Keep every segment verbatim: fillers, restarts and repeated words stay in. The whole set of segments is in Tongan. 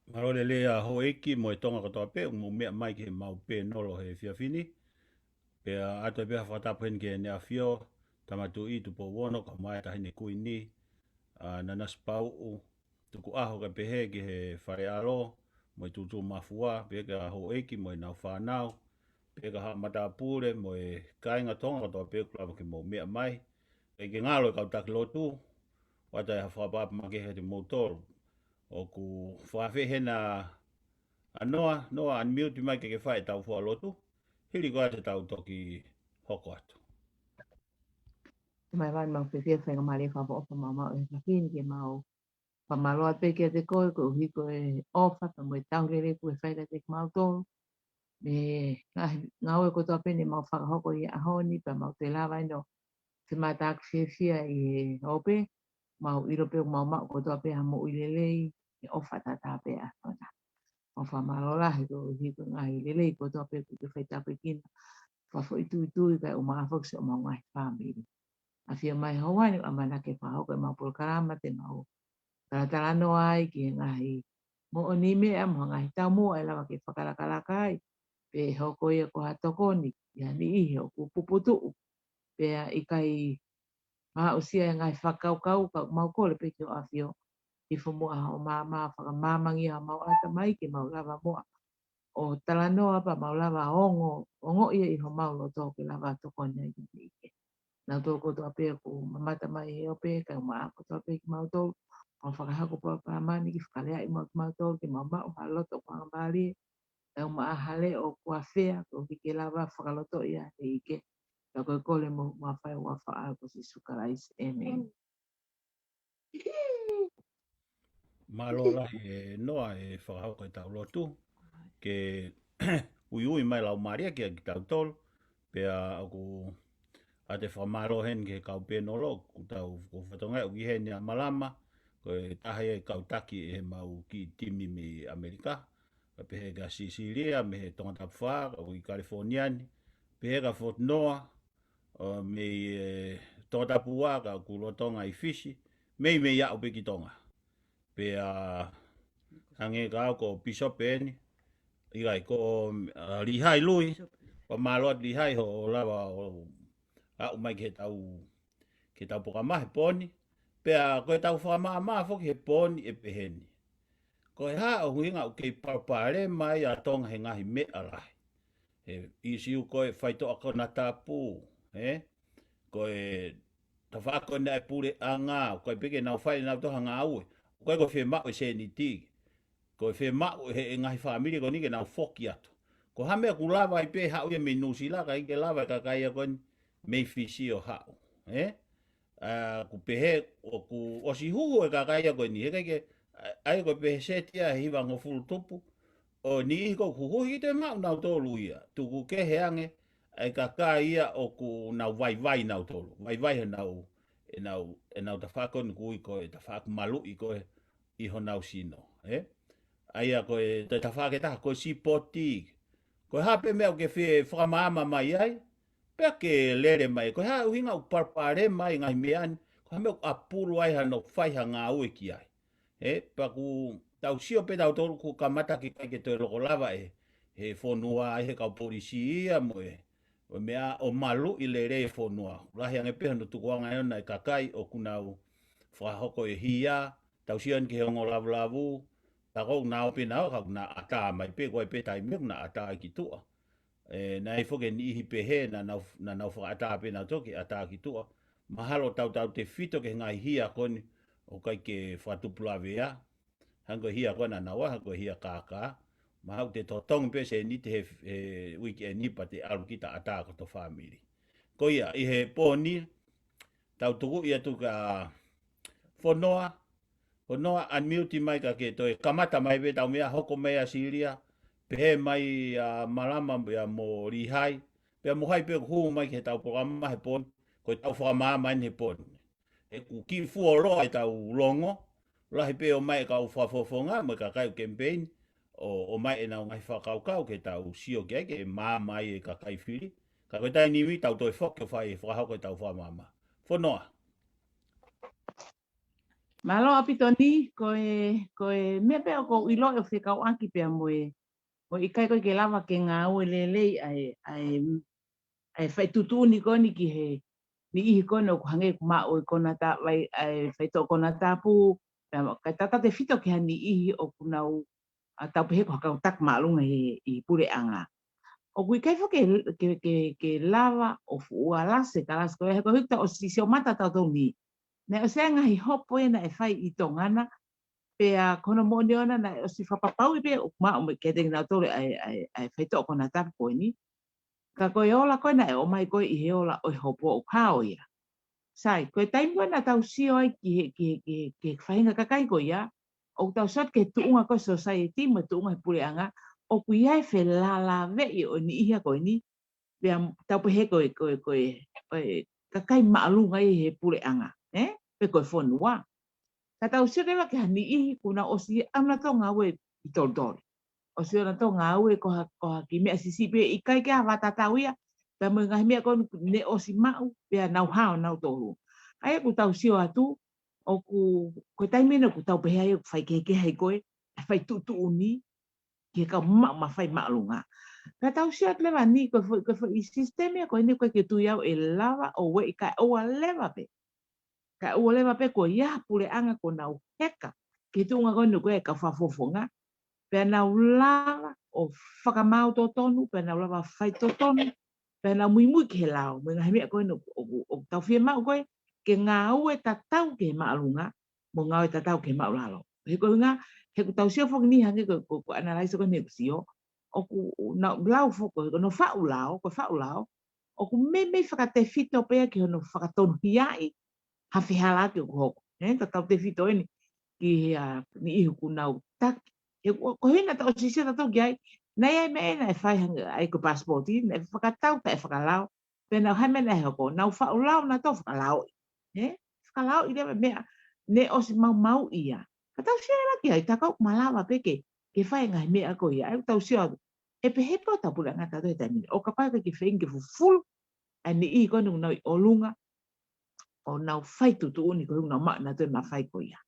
Mālō e lelei ʻa houʻeiki mo e Tonga kotoa pē ʻoku mou meʻa mai ki heʻemau pēnolo he efiafi ni. Pea ʻoatu pē ha fakatapu heni ki Heʻene ʻAfio, Tama Tuʻi Tupou Ono, kae ʻumaʻā e Taʻahine Kuini, ʻa Nanasipauʻu Tukuʻaho, kae pehē ki he Fale ʻAlo mo e Tutumafua, pehē ki he houʻeiki mo ʻenau fānau, pehē ki he haʻa matāpule mo e kāinga Tonga kotoa pē ʻoku lava ke mou meʻa mai. ʻIkai ke ngalo e kau taki lotu, ʻoatu ha fakapapau makehe kiate kimoutolu. ʻOku fakafeʻao hena ʻa Noa, Noa, unmute mai ke ke fai ʻetau fakalotu. Hili ko ia te tau toki hoko atu. Mai vani mau fefia fenga male fa ʻofa mau mau e fakini ke mau fakamālō atu pē kiate koe koeʻuhi ko e ʻofa pea mo e tauhi lelei kuo ke fai kiate kimautolu. Mei he ngaahi ngāue kotoa pē ne mau fakahoko ʻi he ʻaho ni pea mau toe lava ʻo femātaaki fiefia ʻi he ope, mau ʻilo pē ʻoku mau maʻu kotoa pē ha moʻui lelei, he ʻofa tatau pē ʻa Kona. Mau fakamālō lahi koeʻuhi ko e ngaahi lelei kotoa pē kuo ke fai tāpuekina. Fakafoʻituitui kae ʻumaʻā foki siʻomau ngaahi fāmili. ʻAfio mai he houa ni ʻoku ʻamanaki ke fakahoko ʻemau polokalama te mau talatalanoa ai ki he ngaahi moʻoniʻi meʻa mo e ngaahi taumuʻa ʻe lava ke fakalakalaka ai. Pe hoko ia ko ha tokoni ʻi ha niʻihi ʻoku puputuʻu. Pea ʻikai maʻusia e ngaahi fakakaukau ka mau kole pē ki hoʻo ʻAfio, hifo muʻa hoʻo maama, fakamāmangia homau ʻatamai ke mau lava muʻa ʻo talanoa pea mau lava ongo, ongoʻi ʻi homau loto ke lava tokoni ai ki he ʻEiki. Nautolu kotoa pē ʻoku mamata mai he ope, kae ʻumaʻā kotoa pē kimautolu, mau fakahoko polokalama ni ke fakaleaʻi muʻa kimautolu, ke mau maʻu ha loto ʻoku angamālie, kae ʻumaʻā ha leʻo ʻoku ʻafea, koeʻuhi ke lava fakalotoʻi ʻa e ʻEiki. Pea ko e kole mo e mafai ʻoku ʻafio ʻia Sīsū Kalaisi. ʻĒmeni. Mālō lahi ʻe Noa e fakahoko ʻetau lotu ke uiui mai e Laumālie kiate kitautolu. Pea ʻoku ʻoatu e fakamālō heni ki he kau pēnolo, ʻoku tau, ʻoku fatongia ʻoku ʻi heni ʻa Malama, ko e taha ia e kau taki ʻi heʻemau kiʻi timi mei ʻAmelika. Kae pehē kia Sisilia, mei he Tongatapu Fā, ʻoku ʻi California ni. Pehē kia Fotunoa, ʻo mei, e, Tongatapu Ua, ka ʻoku lolotonga ʻi Fisi, mei, mei aʻu pē ki Tonga. Pea hangē ko au ko Pīsope eni, ʻikai ko, a, Lihai Lui, pea mālō atu Lihai hoʻo lava ʻo aʻu mai ke tau, ke tau polokalama he pō ni, pea ko ʻetau fakamaama foki he pō ni ʻe pehē ni. Ko e hā ʻoku ʻuhinga ʻoku kei palopalema ai ʻa Tonga he ngaahi meʻa lahi. He ʻisiū ko e faitoʻo konatapu, ē? Ko e tafaʻaki ko ena ʻa e puleʻanga, ʻoku ʻikai pē ke nau fai ʻenautolu ha ngāue. ʻOku ʻikai ko e fiemaʻu e sēniti. Ko e fiemaʻu ʻe he, e ngaahi fāmili ko eni ke nau foki atu. Ko ha meʻa ʻoku lava ai pē haʻu ia mei Nuʻusila, ʻikai ke lava e kakai ia ko eni mei Fisi ʻo haʻu, ē? ʻA, ʻoku pehē, ʻoku ʻosi huhu e kakai ia ko eni, he ʻikai ke, ʻa, ʻa ia ko e pehē seti ia ʻe hivangofulu tupu, ʻo e niʻihi ʻoku huhuʻi, ʻikai toe maʻu nautolu ia. Tuku kehe ange ʻa e kakai ia ʻoku nau vaivai nautolu. Vaivai heʻenau, ʻenau, ʻenau tafaʻaki ko eni ʻoku ui ko e tafaʻaki maluʻi ko ē ʻi honau sino, ē? ʻA ia ko e, te tafaʻaki ʻe taha ko e sipoti. Ko e hā pē meʻa ʻoku ke fie fakamaama mai ai, pea ke lele mai. Ko e hā e ʻuhinga ʻoku palopalema ai e ngaahi meʻa ni, ko e hā e meʻa ʻoku ʻapulu ai hano fai ha ngāue ki ai. Ē, pea ʻoku tau sio pē tautolu ʻoku kamata ke ʻikai ke toe loko lava ʻe he fonua, ʻe he kau polisi ia mo e, ʻo e meʻa ʻo maluʻi lelei e fonua. Lahi ange pē hano tukuange ʻona e kakai ʻoku nau fakahoko e hia, tau sio eni ki he ongo lavulavu, pea ʻoku nau pē nau, ka ʻoku na ʻatā mai pē, ko e pē taimi ʻoku na ʻatā ai ki tuʻa. Ē, naʻe ʻi ai foki e niʻihi pehē, naʻa nau, naʻa nau fakaʻatā pē nautolu ke ʻatā ki tuʻa. Mahalo tautautefito ki he ngaahi hia ko eni ʻoku ʻikai ke fakatupu lavea. Hangē ko e hia ko ē naʻa nau ʻai, hangē ko e hia kākā. Mahalo te totongi pē sēniti he, he uike ni pea te ʻalu kita ʻatā ko hoto fāmili. Ko ia, ʻi he pō ni, tau tuku ia atu kia Fonoa, Fonoa, unmute mai ka ke toe kamata mai pē ʻetau meʻa, hoko mai ʻa Silia, pehē mai ʻa Malama ia mo Lihai, pea mo hai pē ʻoku hū mai ki heʻetau polokalama he pō ni, ko ʻetau fakamaama eni he pō ni. He ʻoku kiʻi fuoloa ʻetau longo, lahi pē ʻomai e kau fakafofonga, mo e kakai ʻo e kemipeini, ʻo, ʻomai ʻenau ngaahi fakakaukau ke tau sio ki ai, ke maama ai e kakai fili. Ka ko e taimi ni tau toe foki ʻo fai e fakahoko ʻetau fakamaama. Fonoa. Mālō ʻaupito ni, ko e, ko e meʻa pē ʻoku ou ʻiloʻi ʻo fekauʻaki pea mo e, ʻoku ʻikai ko ē ke lava ke ngāue lelei ʻa e, ʻa e, ʻa e fai tuʻutuʻuni ko eni ki he niʻihi ko eni ʻoku hangē ʻoku maʻu ʻe Konatapu, ʻa e faitoʻo Konatapu, pea mo, kae tautautefito ki ha niʻihi ʻoku nau ʻa tau pehē ko ha kau taki māʻolunga ʻi, ʻi he puleʻanga. ʻOku ʻikai foki ke, ke, ke, ke lava ʻo fuʻu ʻalasi e kalasi ko ia, he ko e hiki ʻoku tau ʻosi sio mata tautolu ni. Naʻe ʻosi ʻi ai e ngaahi hopo ʻe naʻe fai ʻi Tonga na, pea ko hono moʻoni ʻona naʻe ʻosi fakapapauʻi pē ʻoku maʻu mei he kiate kinautolu ʻa e, ʻa e, ʻa e faitoʻo Konatapu ko eni. Ka ko e ola ko ē naʻe ʻomai ko ē ʻi he ola ʻo e hopo ʻoku hao ia. Sai, ko e taimi ko ē naʻa tau sio ai ki he, ki he, ki he, ki he faʻahinga kakai ko ia, ʻoku tau sio atu ki he tuʻunga ko ē society mo e tuʻunga he puleʻanga, ʻoku ʻi ai e felālāveʻi ʻo e niʻihi ia ko eni, pea tau pehē ko e, ko e, ko e, ko e kakai māʻolunga ʻi he puleʻanga, ē? Pe ko e fonua. Ka tau sio leva ki ha niʻihi kuo nau ʻosi ʻalu nautolu ʻo ngāue ʻi Tolutolu. ʻOsi ʻalu nautolu ʻo ngāue ko ha, ko ha kiʻi meʻa siʻisiʻi pē, ʻikai ke ʻi ai ha vaka tatau ia, pea mo e ngaahi meʻa ko ē ne ʻosi maʻu, pea nau hao nautolu. ʻA ia ʻoku tau sio atu, ʻoku, ko e taimi ʻeni ʻoku tau pehē ai ʻoku faikehekehe ai ko ē, ʻa e fai tuʻutuʻuni, ki he kau maʻu mafai māʻolunga. Ka tau sio atu leva ni, ko e foʻi, ko e foʻi sisitemi ia ko eni ʻoku ʻikai ke tui au ʻe lava ʻo ueʻi kae ʻoua leva pē. Kae ʻoua leva pē kuo ʻi ai ha puleʻanga kuo nau heka ki he tuʻunga ko eni ko ē kau fakafofonga. Pea nau lava ʻo fakamaau totonu, pea nau lava fai totonu, pea nau muimui ki he lao, mo e ngaahi meʻa ko eni ʻoku, ʻoku, ʻoku tau fiemaʻu ko ē, ke ngāue tatau ki he māʻolunga, mo ngāue tatau ki he māʻulalo. He ko e ʻuhinga, he ʻoku tau sio foki ni hangē ko, ko, ko e analysis ko eni ʻoku sio, ʻoku nau lau foki, ko hono faʻu lao, ko e faʻu lao, ʻoku meimei fakatefito pē ia ki hono fakatonuhiaʻi ha fehālaaki ʻoku hoko. Ē, tautautefito eni ki he, ʻa, niʻihi ʻoku nau taki. He ko, ko e ʻuhinga naʻa tau ʻosi sio tautolu ki ai, naʻe ʻi ai e meʻa ʻe naʻe fai hangē ʻa e ko e pasipoti, naʻe fakatau taʻefakalao, pea nau hā e meʻa naʻe hoko, nau faʻu lao nautolu ʻo fakalaoʻi. Ē? Fakalaoʻi leva e meʻa ne ʻosi maumauʻi ia. Ka tau sio leva ki ai, tā ko ē ʻoku malava pē ke, ke fai e ngaahi meʻa ko ia. ʻA ia ʻoku tau sio atu, ʻe pehē pē hotau puleʻanga tautolu he taimi ni. ʻO kapau ʻe ʻikai ke feinga ke fufulu ʻa e niʻihi ko eni ʻoku nau ʻi ʻolunga, ʻo nau fai tuʻutuʻuni ko ē ʻoku nau maʻu nautolu e mafai ko ia.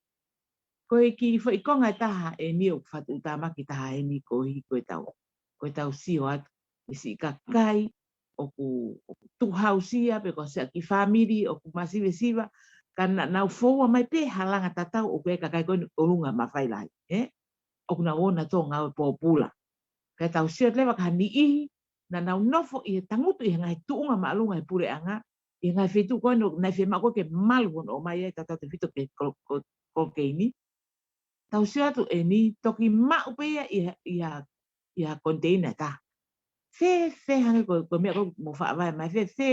Ko e kiʻi foʻi konga ʻe taha ʻeni ʻoku fakatuʻutāmaki taha ʻeni koeʻuhi ko ʻetau, ko ʻetau sio atu ki he siʻi kakai ʻoku, ʻoku tukuhausia pe ko e siʻi kiʻi fāmili ʻoku masivesiva, ka naʻa nau foua mai pē ha langa tatau ʻoku ʻi ai e kakai ko eni ʻi ʻolunga mafai lahi, ē? ʻOku nau ō nautolu ʻo ngāue pōpula. Ka tau sio leva ki ha niʻihi naʻa nau nofo ʻi he tangutu ʻi he ngaahi tuʻunga māʻolunga he puleʻanga, ʻi he ngaahi feituʻu ko ē naʻe fiemaʻu ko ē ke malu hono ʻomai ai, tautautefito ki he ko, ko, kokeini. Tau sio atu ʻeni, toki maʻu pē ia ʻi ha, ʻi ha, ʻi ha koniteina ʻe taha. Fēfē hangē ko, ko e meʻa ko ē mo faʻa vahe mai, fēfē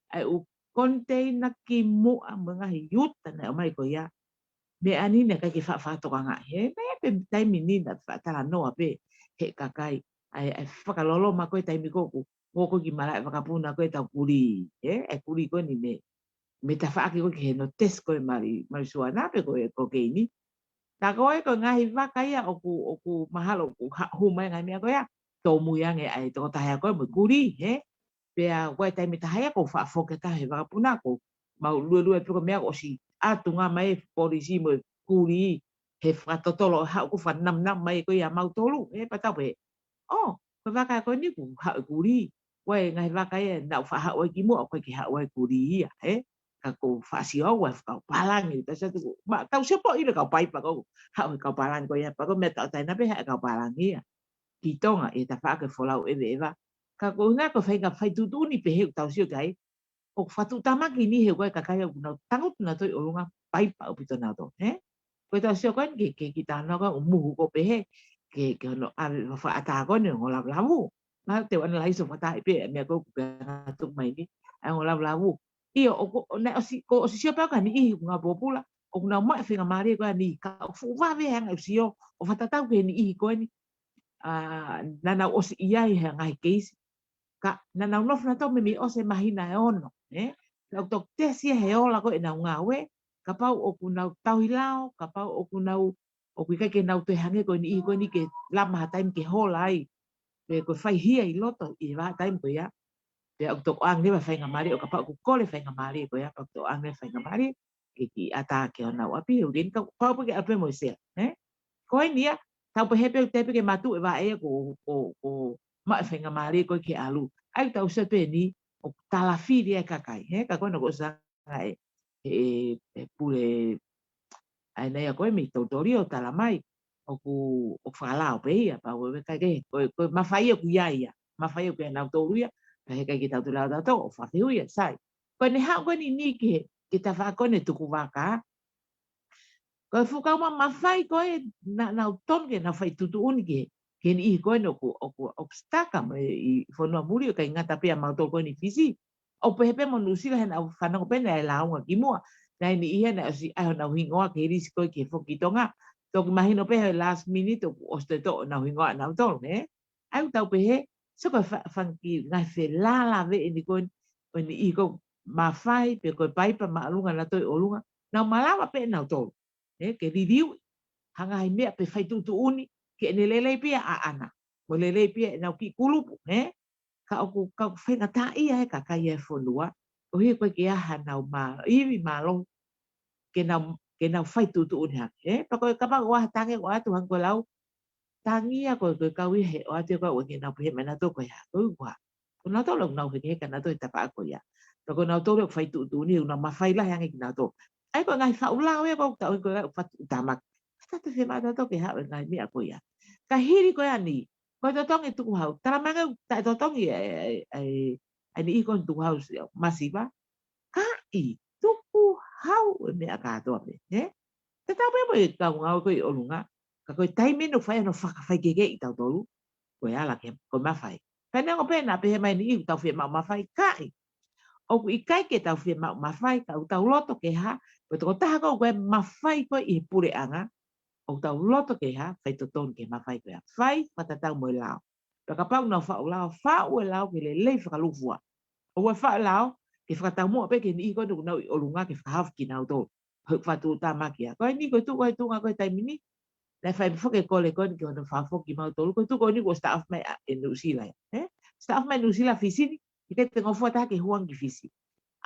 ʻa e ʻū koniteina kimuʻa mo e ngaahi uta naʻe ʻomai ko ia. Meʻa ni naʻe ʻikai ke faʻa fakatokangaʻi. He meʻa pē taimi ni naʻe faʻa talanoa pē he kakai ʻa e, ʻa e fakaloloma ko ē taimi ko ē ʻoku hoko ki malaʻe vakapuna ko ē ʻetau kulī, ē, ʻa e kulī ko eni mei, mei tafaʻaki ko ē ki he notesi ko ē mali, mali suana pe ko e kokeini. Tā ko ē ko e ngaahi vaka ia ʻoku, ʻoku mahalo ʻoku ha-, hū mai e ngaahi meʻa ko ia, tōmui ange ʻa e tokotaha ia ko ē mo e kulī, ē. Pea ko e taimi ʻe taha ia ʻoku faʻa foki atu he vakapuna ʻoku mau luelue pē ko e meʻa ʻoku ʻosi ʻatunga mai e polisi mo e kulī, he fakatotolo ʻo haʻu ʻoku fakanamanama mai ko ia mautolu, ē, pea tau pehē, ʻō, ko e vaka ko eni ʻoku haʻu e kulī. Ko e ngaahi vaka ia naʻa nau faʻa haʻu ai kimuʻa, ʻoku ʻikai ke haʻu ai e kulī ia, ē? Ka ʻoku ou faʻa sio au ʻa e fakapālangi, tau sio atu, ma, tau sio pē ʻi he kau paipa ʻoku haʻu he kau pālangi ko ia, pea ko e meʻa tauʻatāina pē haʻu e kau pālangi ia ki Tonga ʻi he tafaʻaki e folau ʻeveʻeva. Ka ko e ʻuhinga ko e faʻahinga fai tuʻutuʻuni pehē ʻoku tau sio ki ai, ʻoku fakatuʻutāmaki ni he ʻoku ʻi ai e kakai ʻoku nau tangutu nautolu ʻi ʻolunga paipa ʻaupito nautolu, ē? Ko ʻetau sio ko eni ki he, ki he kiʻi talanoa ko ē ʻoku muhu ko ē pehē, ki he, ki hono ʻave fakaʻatā ko eni e ongo lavulavu. Naʻa te u analyze ʻo fakataha pē e meʻa ko ē ʻoku pehē atu mai ni, ʻa e ongo lavulavu. ʻIo, ʻoku, ʻo, naʻe ʻosi, kuo u ʻosi sio pē au ki ha niʻihi ʻoku ngāue pōpula, ʻoku nau maʻu e faingamālie ko eni, ka ʻoku fuʻu vave he anga ʻeku sio, ʻo fakatatau ki he niʻihi ko eni, ʻa, naʻa nau ʻosi ʻi ai he ngaahi keisi. Ka naʻa nau nofo nautolu meimei ʻosi e māhina ʻe ono, ē? Nau toki tesi ia he ola ko ē ʻenau ngāue, kapau ʻoku nau tauhi lao, kapau ʻoku nau, ʻoku ʻikai ke nau toe hangē ko e niʻihi ko eni ke lama ha taimi ke hola ai. Pe ko e fai hia ʻi loto ʻi he vahaʻa taimi ko ia. Pea ʻoku tokoʻange leva e faingamālie, ʻo kapau ʻoku kole e faingamālie ko ia, pea ʻoku tokoʻange leva e faingamālie. ke kiʻi ʻatā ki honau ʻapi, he ʻoku ʻikai ke pau pē ke ʻalu pē mo e sea, ē? Ko eni ia, tau pehē pē ʻoku teʻeki pē ke matuʻu e vaʻe ia ko, ko, ko maʻu e faingamālie ko ē ke ʻalu. ʻA ia tau sio pē eni, ʻoku talafili e kakai, ē? Ka ko ena ko e sanga e, e, e pule, ʻa ena ia ko ē mei Tautorio tala mai, ʻoku, ʻoku fakalao pē ia, pau ʻe ʻikai ke, ko, ko e mafai ʻoku ʻi ai ia, mafai ʻoku ʻi ai ʻanautolu ia, pea heʻikai ke tau toe lau tautolu, ʻo fakafehuʻi ia, sai. Ko ʻene haʻu ko eni ni ki he, ki he tafaʻaki ko eni tukuvaka, ko e fuʻu kau ma-, mafai ko ē naʻa nau tonu ke nau fai tuʻutuʻuni ki he, ki he niʻihi ko eni ʻoku, ʻoku, ʻoku stuck mo e ʻi fonua muli, ʻo ʻikai ngata pē ʻia mautolu ko eni Fisi. ʻOku pehē pē mo Nuʻusila he naʻa nau fanongo pē naʻe lāunga kimuʻa. Naʻe ʻi ai e niʻihi naʻe ʻosi ʻai honau hingoa ki he lisi ko ē ki he foki ki Tonga. Toki mahino pē he last minute ʻoku ʻosi toe toʻo honau hingoa ʻanautolu, ē? ʻA ia ʻoku tau pehē, so ko e fa-, fanga kiʻi ngaahi felālāveʻi eni ko eni, ko e niʻihi ko ē mafai, pe ko e paipa māʻolunga naʻa nau toe ʻi ʻolunga, nau malava pē ʻe nautolu, ē, ke liliu ha ngaahi meʻa pe fai tuʻutuʻuni, ke ne lelei pē ia ʻaʻana, mo lelei pē ia ʻenau kiʻi kulupu, ē? Ka ʻoku, ka ʻoku faingataʻaʻia e kakai e fonua, ʻo hangē ko e ʻikai ke ʻi ai hanau mā-, ivi mālohi, ke nau, ke nau fai tuʻutuʻuni hake, ē? Pea ko e kapau ʻoku ʻi ai ha tangi ʻoku ʻoatu hangē ko e lau, tangi ia ko e, ko e kau ia he ʻoatu ia ko e ʻuhinga ke nau pehē mai nautolu ko e hā, ko e ʻuhinga. Ko nautolu ʻoku nau hekeheka nautolu he tafaʻaki ko ia. Pea ko nautolu ʻoku fai tuʻutuʻuni, ʻoku nau mafai lahi ange kinautolu. ʻA ia ko e ngaahi faʻu lao ia ʻoku tau ʻi ai ko e ʻoku fatu tamaki. Ka tau fiemaʻu nautolu ke haʻu e ngaahi meʻa ko ia. Ka hili ko eni, ko e totongi e tukuhau. Tala mai ange ʻoku taʻetotongi e, e, e, e niʻihi ko eni tukuhau si-, masiva. Ka ʻi tukuhau e meʻa kātoa pē, ē? Tatau pē mo e kau ngāue ko ē ʻi ʻolunga. Ka ko e taimi ʻoku fai ai hono fakafaikehekeʻi kitautolu, ko e ala ki he, ko e mafai. Pea neongo pē naʻa pehē mai e niʻihi ʻoku tau fiemaʻu mafai, ka ʻi. ʻOku ʻikai ke tau fiemaʻu mafai, ka ʻoku tau loto ke hā, ko e tokotaha ko ē ʻoku ʻi ai e mafai ko ē ʻi he puleʻanga, ʻoku tau loto ke hā, fai totonu ki he mafai ko ia. Fai fakatatau mo e lao. Pea kapau ʻoku nau faʻu lao, faʻu e lao ke lelei fakalūkufua. ʻOua ʻe faʻu lao ke fakataumuʻa pē ki he niʻihi ko eni ʻoku nau ʻi ʻolunga ke fakahaofi kinautolu. Hoʻo fatu tamaki ia. Ko eni ko e tuʻu, ko e tuʻunga ko e taimi ni. Naʻe fai pē foki e kole ko eni ki hono fakafoki kimautolu. Ko e tuʻu ko eni kuo start off mai ʻa e Nuʻusila ia, ē? Start off mai Nuʻusila Fisi ni, ʻikai te ngofua taha ke huangi ki Fisi.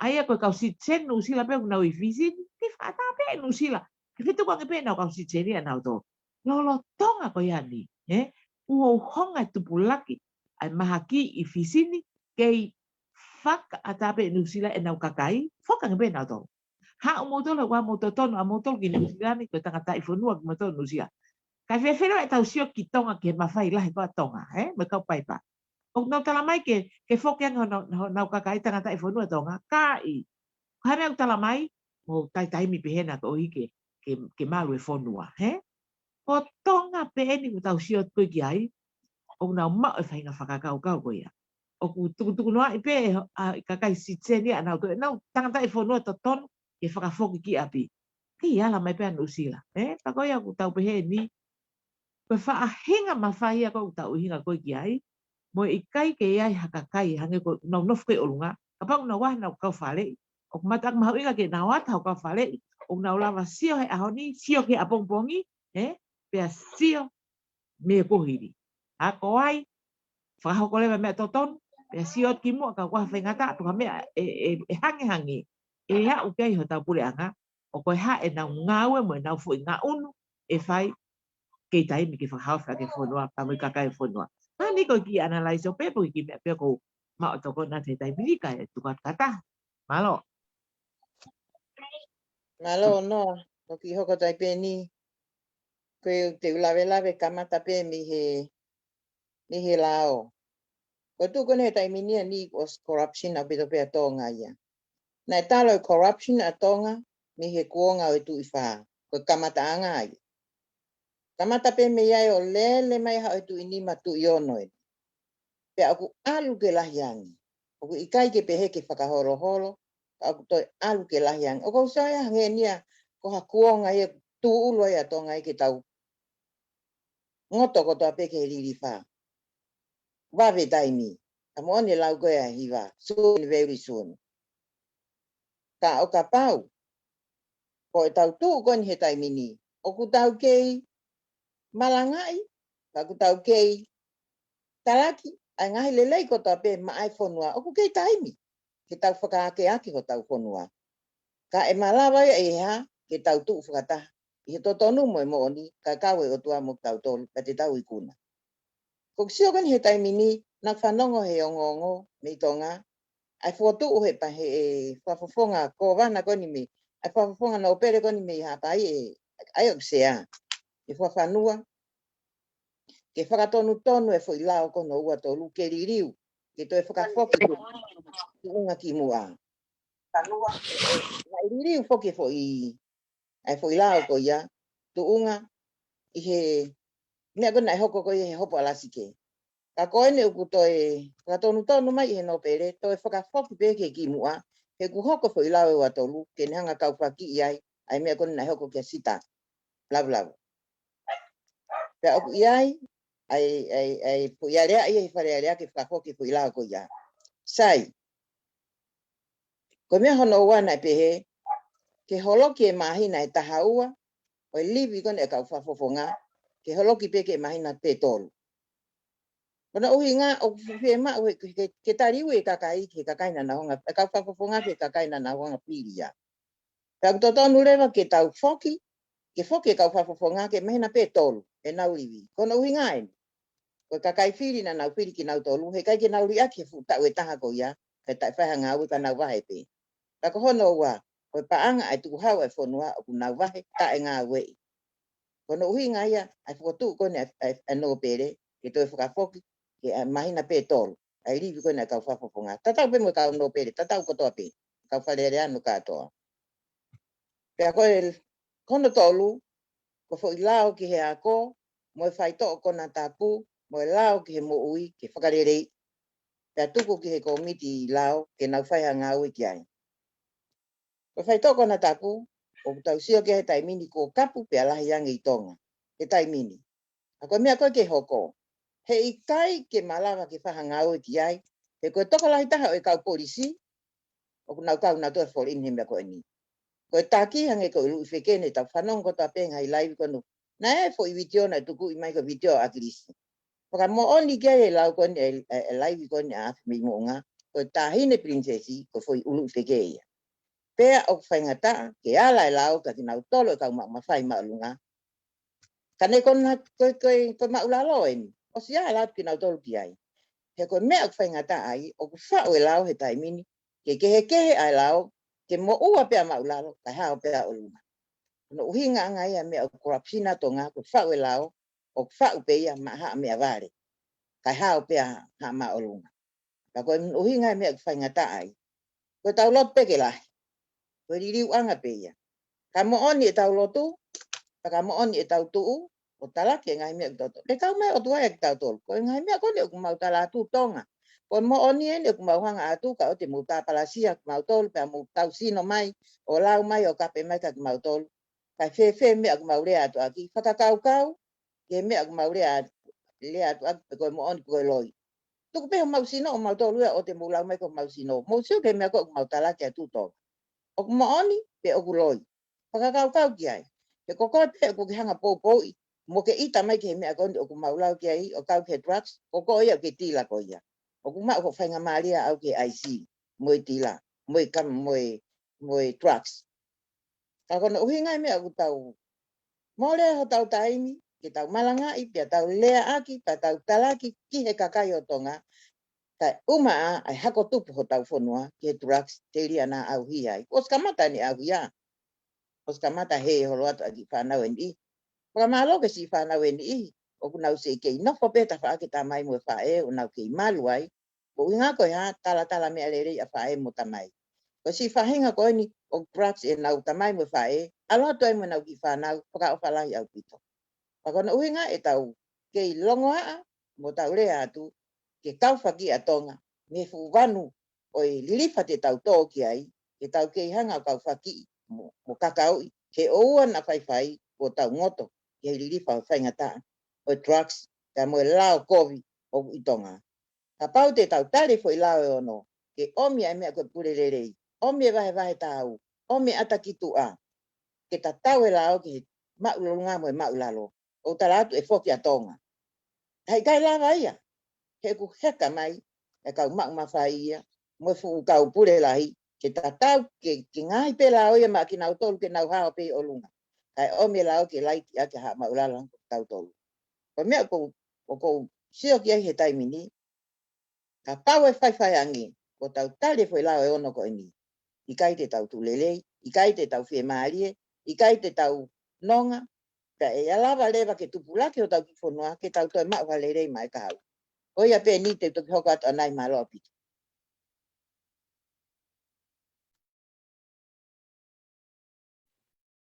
ʻA ia ko e kau citizen Nuʻusila pē ʻoku nau ʻi Fisi ni, ke fakaʻatā pē ʻe Nuʻusila. Ke fetukuange pē ʻenau kau citizen ia ʻanautolu. Lolotonga ko ia ni, ē? Kuo uhonga e tupulaki ʻa e mahaki ʻi Fisi ni, kei fakaʻatā pē ʻe Nuʻusila ʻenau kakai, foki ange pē nautolu. Haʻu moutolu, ʻoua mou totonu ʻa moutolu ki Nuʻusila ni, ko e tangataʻi fonua kimoutolu Nuʻusila. Kae fēfē leva ʻetau sio ki Tonga ki he mafai lahi ko ē ʻa Tonga, ē? Mo e kau paipa. ʻOku nau tala mai ke, ke foki ange honau, honau kakai tangataʻi fonua Tonga, ka ʻi. Ko e hā e meʻa ʻoku tala mai, mou taitaimi pē hena koeʻuhi ke, ke, ke malu e fonua, ē? Ko Tonga pē eni ʻoku tau sio ko ē ki ai, ʻoku nau maʻu e faʻahinga fakakaukau ko ia. ʻOku tukutukunoaʻi pē ʻe, ʻa e kakai citizen ia ʻanautolu, ʻenau tangataʻi fonua totonu ke fakafoki ki ʻapi. Kei ala mai pē ʻa Nuʻusila, ē? Pea ko ia ʻoku tau pehē ni, ko e faʻahinga mafai ia ko ē ʻoku tau ʻuhinga ko ē ki ai, mo e ʻikai ke ʻi ai ha kakai hangē ko ē ʻoku nau nofo ko ē ʻi ʻolunga, kapau ʻoku nau ʻi ai haʻanau kau faleʻi, ʻoku mātuʻaki mahuʻinga ke nau ʻatā hoʻo kau faleʻi, ʻoku nau lava sio he ʻaho ni, sio ki he ʻapongipongi, ē? Pea sio mei he kuohili. Ako ai, fakahoko leva e meʻa totonu, pea sio atu kimuʻa kapau ʻoku ʻi ai ha faingataʻa pe ko ha meʻa ʻe, ʻe, ʻe hangehangē, ʻe aʻu ki ai hotau puleʻanga, ʻo ko e hā ʻenau ngāue mo ʻenau foʻi ngaʻunu ʻe fai, kei taimi ke fakahaofi ʻaki e fonua, pea mo e kakai e fonua. Ka eni ko e kiʻi analyze ʻo pē, pe ko e kiʻi meʻa pē ʻoku ou maʻu ʻo tokoni atu he taimi ni kae tuku atu kātaki. Mālō. Mālō, Noa. Ko e kiʻi hoko atu ai pē eni. Ko e te u lavelave kamata pē mei he, mei he lao. Ko e tuʻu ko eni he taimi ni ʻa eni ʻoku ʻosi corruption ʻaupito pē ʻa Tonga ia. Naʻe talo e corruption ʻa Tonga mei he kuonga ʻo e Tuʻi Fā. Ko e kamataʻanga ia. Kamata pē mei ai ʻo lele mai haʻu e Tuʻi Nima, Tuʻi Ono eni. Pea ʻoku ʻalu ke lahi ange. ʻOku ʻikai ke pehē ke fakaholoholo, ka ʻoku toe ʻalu ke lahi ange. ʻOku ou sio ia hangē ni ia ko ha kuonga ia ʻoku tūʻulu ai ʻa Tonga ia ke tau ngoto kotoa pē ki he lilifa. Vave taimi. Ka moʻoni e lau ko ē ʻa e hiva. Soon, very soon. Ka ʻo kapau ko ʻetau tuʻu ko eni he taimi ni, ʻoku tau kei malangaʻi, ka ʻoku tau kei talaki ʻa e ngaahi lelei kotoa pē maʻa e fonua, ʻoku kei taimi ke tau fakaakeake hotau fonua. Ka ʻe malava ia ʻe hā ke tau tuʻu fakataha ʻi he totonu mo e moʻoni, kae kau e ʻOtua mo kitautolu, pea te tau ikuna. Ko e sio ko eni he taimi ni, naʻa ku fanongo he ongoongo mei Tonga, ʻa e fokotuʻu he pa he ʻe fakafofonga kōvana ko eni mei, ʻa e fakafofonga nōpele ko eni mei Haʻapai ʻe, ʻa ia ʻoku sea, ʻe fakafanua, ke fakatonutonu e foʻi lao ko hono ua tolu, ke liliu, ke toe fakafoki tuʻunga ki muʻa. Naʻe liliu foki e foʻi, ʻa e foʻi lao ko ia, tuʻunga ʻi he, meʻa ko ē naʻe hoko ko ia he hopo ʻa Lasike. Ka ko eni ʻoku toe fakatonutonu mai ʻi he nōpele, toe fakafoki pē ki he ki muʻa, he kuo hoko e foʻi lao ʻe ua tolu, ke ne hanga ʻo kaufakiʻi ai ʻa e meʻa ko eni naʻe hoko kia Sita Lavulavu. Pea ʻoku ʻi ai ʻa e, ʻa e, ʻa e foʻi alea ia he Fale Alea ke fakafoki e foʻi lao ko ia. Sai. Ko e meʻa hono ua naʻe pehē, ke holoki e māhina ʻe taha ua ʻo e livi ko eni ʻa e kau fakafofonga, ke holoki pē ki he māhina pē tolu. Ko hono ʻuhinga ʻoku fiemaʻu he, ke, ke, ke taliui e kakai, ki he kakai naʻa nau hanga, e kau fakafofonga ki he kakai naʻa nau hanga ʻo fili ia. Pea ʻoku totonu leva ke tau foki, ke foki e kau fakafofonga ki he māhina pē tolu ʻenau livi. Ko hono ʻuhinga eni, ko e kakai fili naʻa nau fili kinautolu, heʻikai ke nau liʻaki he fuʻu taʻu ʻe taha ko ia, kae taʻe fai ha ngāue ka nau vahe pē. Ka ko hono ua, ko e paʻanga ʻa e tukuhau ʻa e fonua ʻoku nau vahe taʻe ngāueʻi. Ko hono ʻuhinga ia ʻa e fokotuʻu ko eni ʻa e, ʻa e, ʻa e nōpele, ke toe fakafoki ki he māhina pē tolu ʻa e livi ko eni ʻa e kau fakafofonga. Tatau pē mo e kau nōpele, tatau kotoa pē, kau Fale Alea hono kātoa. Pea ko e, ko hono tolu, ko e foʻi lao ki he ako, mo e faitoʻo konatapu, mo e lao ki he moʻui, ke fakaleleiʻi. Pea tuku ki he kōmiti lao, ke nau fai ha ngāue ki ai. Ko e faitoʻo konatapu, ʻoku tau sio ki ai he taimi ni kuo kapu pea lahi ange ʻi Tonga he taimi ni. Ka ko e meʻa ko ē ke hoko, heʻikai ke malava ke fai ha ngāue ki ai, he ko e tokolahi taha ʻo e kau polisi, ʻoku nau kau nautolu he foliʻini he meʻa ko eni. Ko e taki hangē ko e ʻUluʻi Feke, ne tau fanongo kotoa pē he ngaahi laivi ko eni. Naʻe ʻi ai e foʻi vitiō naʻe tukuʻi mai, ko e vitiō ʻa ʻAkilisi. Fakamoʻoni ki ai e lau ko eni, e, e, e laivi ko eni ʻa Afi mei Moʻunga, ko e Taʻahine Pilinisesi, ko e foʻi ʻUluʻi Feke ia. Pea ʻoku faingataʻa ke ala e lao kia kinautolu e kau maʻu mafai māʻolunga. Ka ne ko na, ko, ko, ko e māʻulalo eni, ʻosi ala atu kinautolu ki ai. He ko e meʻa ʻoku faingataʻa ai, ʻoku faʻu e lao he taimi ni, ke kehekehe ʻa e lao, ke moʻua pē ʻa māʻulalo, kae hao pē ʻa ʻolunga. Ko hono ʻuhinga ʻanga ia e meʻa ʻoku corruption ʻa Tonga, ko e faʻu e lao, ʻoku faʻu pē ia maʻa haʻa meʻavale, kae hao pē ʻa haʻa māʻolunga. Ka ko e ʻuhinga e meʻa ʻoku faingataʻa ai, ko ʻetau lotu pē ke lahi, ko e liliuʻanga pē ia. Ka moʻoni ʻetau lotu, pea ka moʻoni ʻetau tuʻu ʻo talaki e ngaahi meʻa ʻoku tau tō, ʻe kau mai e ʻOtua ia kia kitautolu. Ko e ngaahi meʻa ko eni ʻoku mau tala atu, Tonga, ko e moʻoni eni ʻoku mau hanga atu, ka ʻoua te mou tāpalasia kimautolu, pea mou tau sino mai ʻo lau mai ʻo kape mai kia kimautolu. Kae fēfē e meʻa ʻoku mau lea atu ʻaki? Fakakaukau ki he meʻa ʻoku mau lea, lea atu ʻaki, pe ko e moʻoni pe ko e loi. Tuku pē homau sino ʻomautolu ia, ʻoua te mou lau mai ko homau sino. Mou sio ki he meʻa ko ē ʻoku mau talaki atu, Tonga. ʻOku moʻoni pe ʻoku loi? Fakakaukau ki ai. He ko koe pē ʻoku ke hanga ʻo poupouʻi mo ke ʻita mai ki he meʻa ko eni ʻoku mau lau ki ai, ʻo kau ki he drugs, ko koe ia ʻoku ke tila ko ia. ʻOku maʻu hoʻo faingamālie ʻaʻau ki he ʻaisi, mo e tila, mo e kam-, mo e, mo e drugs. Ka ko hono ʻuhinga e meʻa ʻoku tau mole hotau taimi, ke tau malangaʻi, pea tau leaʻaki, pea tau talaki ki he kakai ʻo Tonga, kae ʻumaʻā ʻa e hako tupu hotau fonua ki he drugs, telia naʻa ʻauhia ai. Kuo ʻosi kamata ʻene ʻauhia. ʻOsi kamata he holo atu ʻa e kiʻi fānau ʻe niʻihi. Fakamālō ki he siʻi fānau ʻe niʻihi ʻoku nau sio kei nofo pē he tafaʻaki ʻa e tamai mo e faʻē ʻo nau kei malu ai. Ko e ʻuhinga ko e hā? Talatala meʻa lelei ʻa faʻē mo tamai. Ko e siʻi faʻahinga ko eni ʻoku drugs ʻenau tamai mo e faʻē, ʻalu atu ai mo ʻenau kiʻi fānau, fakaʻofa lahi ʻaupito. Ka ko hono ʻuhinga ʻetau kei longoaʻa mo tau lea atu, ke kaufakiʻi ʻa Tonga mei he fuʻu vanu ʻo e lilifa te tau tō ki ai, ke tau kei hanga ʻo kaufakiʻi mo, mo kakauʻi, ke ʻoua naʻa faifai kuo tau ngoto ki he lilifa ʻo e faingataʻa ʻo e drugs, pea mo e lao kovi ʻoku ʻi Tonga. Kapau te tau tali e foʻi lao ʻe ono, ke ʻomi ʻa e meʻa ko e pule lelei, ʻomi e vahevahe tāu, ʻomi e ʻata ki tuʻa, ke tatau e lao ki he maʻulunga mo e maʻulalo, ʻoku tala atu ʻe foki ʻa Tonga. Ka ʻikai lava ia, he ʻoku heka mai e kau maʻu mafai ia mo e fuʻu kau pule lahi, ke tatau, ke, ke ngaahi pē lao ia maʻa kinautolu ke nau hao pē ʻi ʻolunga. Kae ʻomi e lao ke laiki ʻaki ha maʻulalo ʻa kitautolu. Ko e meʻa ʻoku, ʻoku ou sio ki ai he taimi ni, kapau ʻe faifai ange, ko ʻetau tali e foʻi lao ʻe ono ko eni. ʻIkai te tau tulelei, ʻikai te tau fiemālie, ʻikai te tau nonga, pea ʻe lava leva ke tupulaki hotau kiʻi fonua, ke tau toe maʻu ha lelei maʻa e kahaʻu. Ko ia pē eni te u toki hoko atu ʻanai, mālō ʻaupito.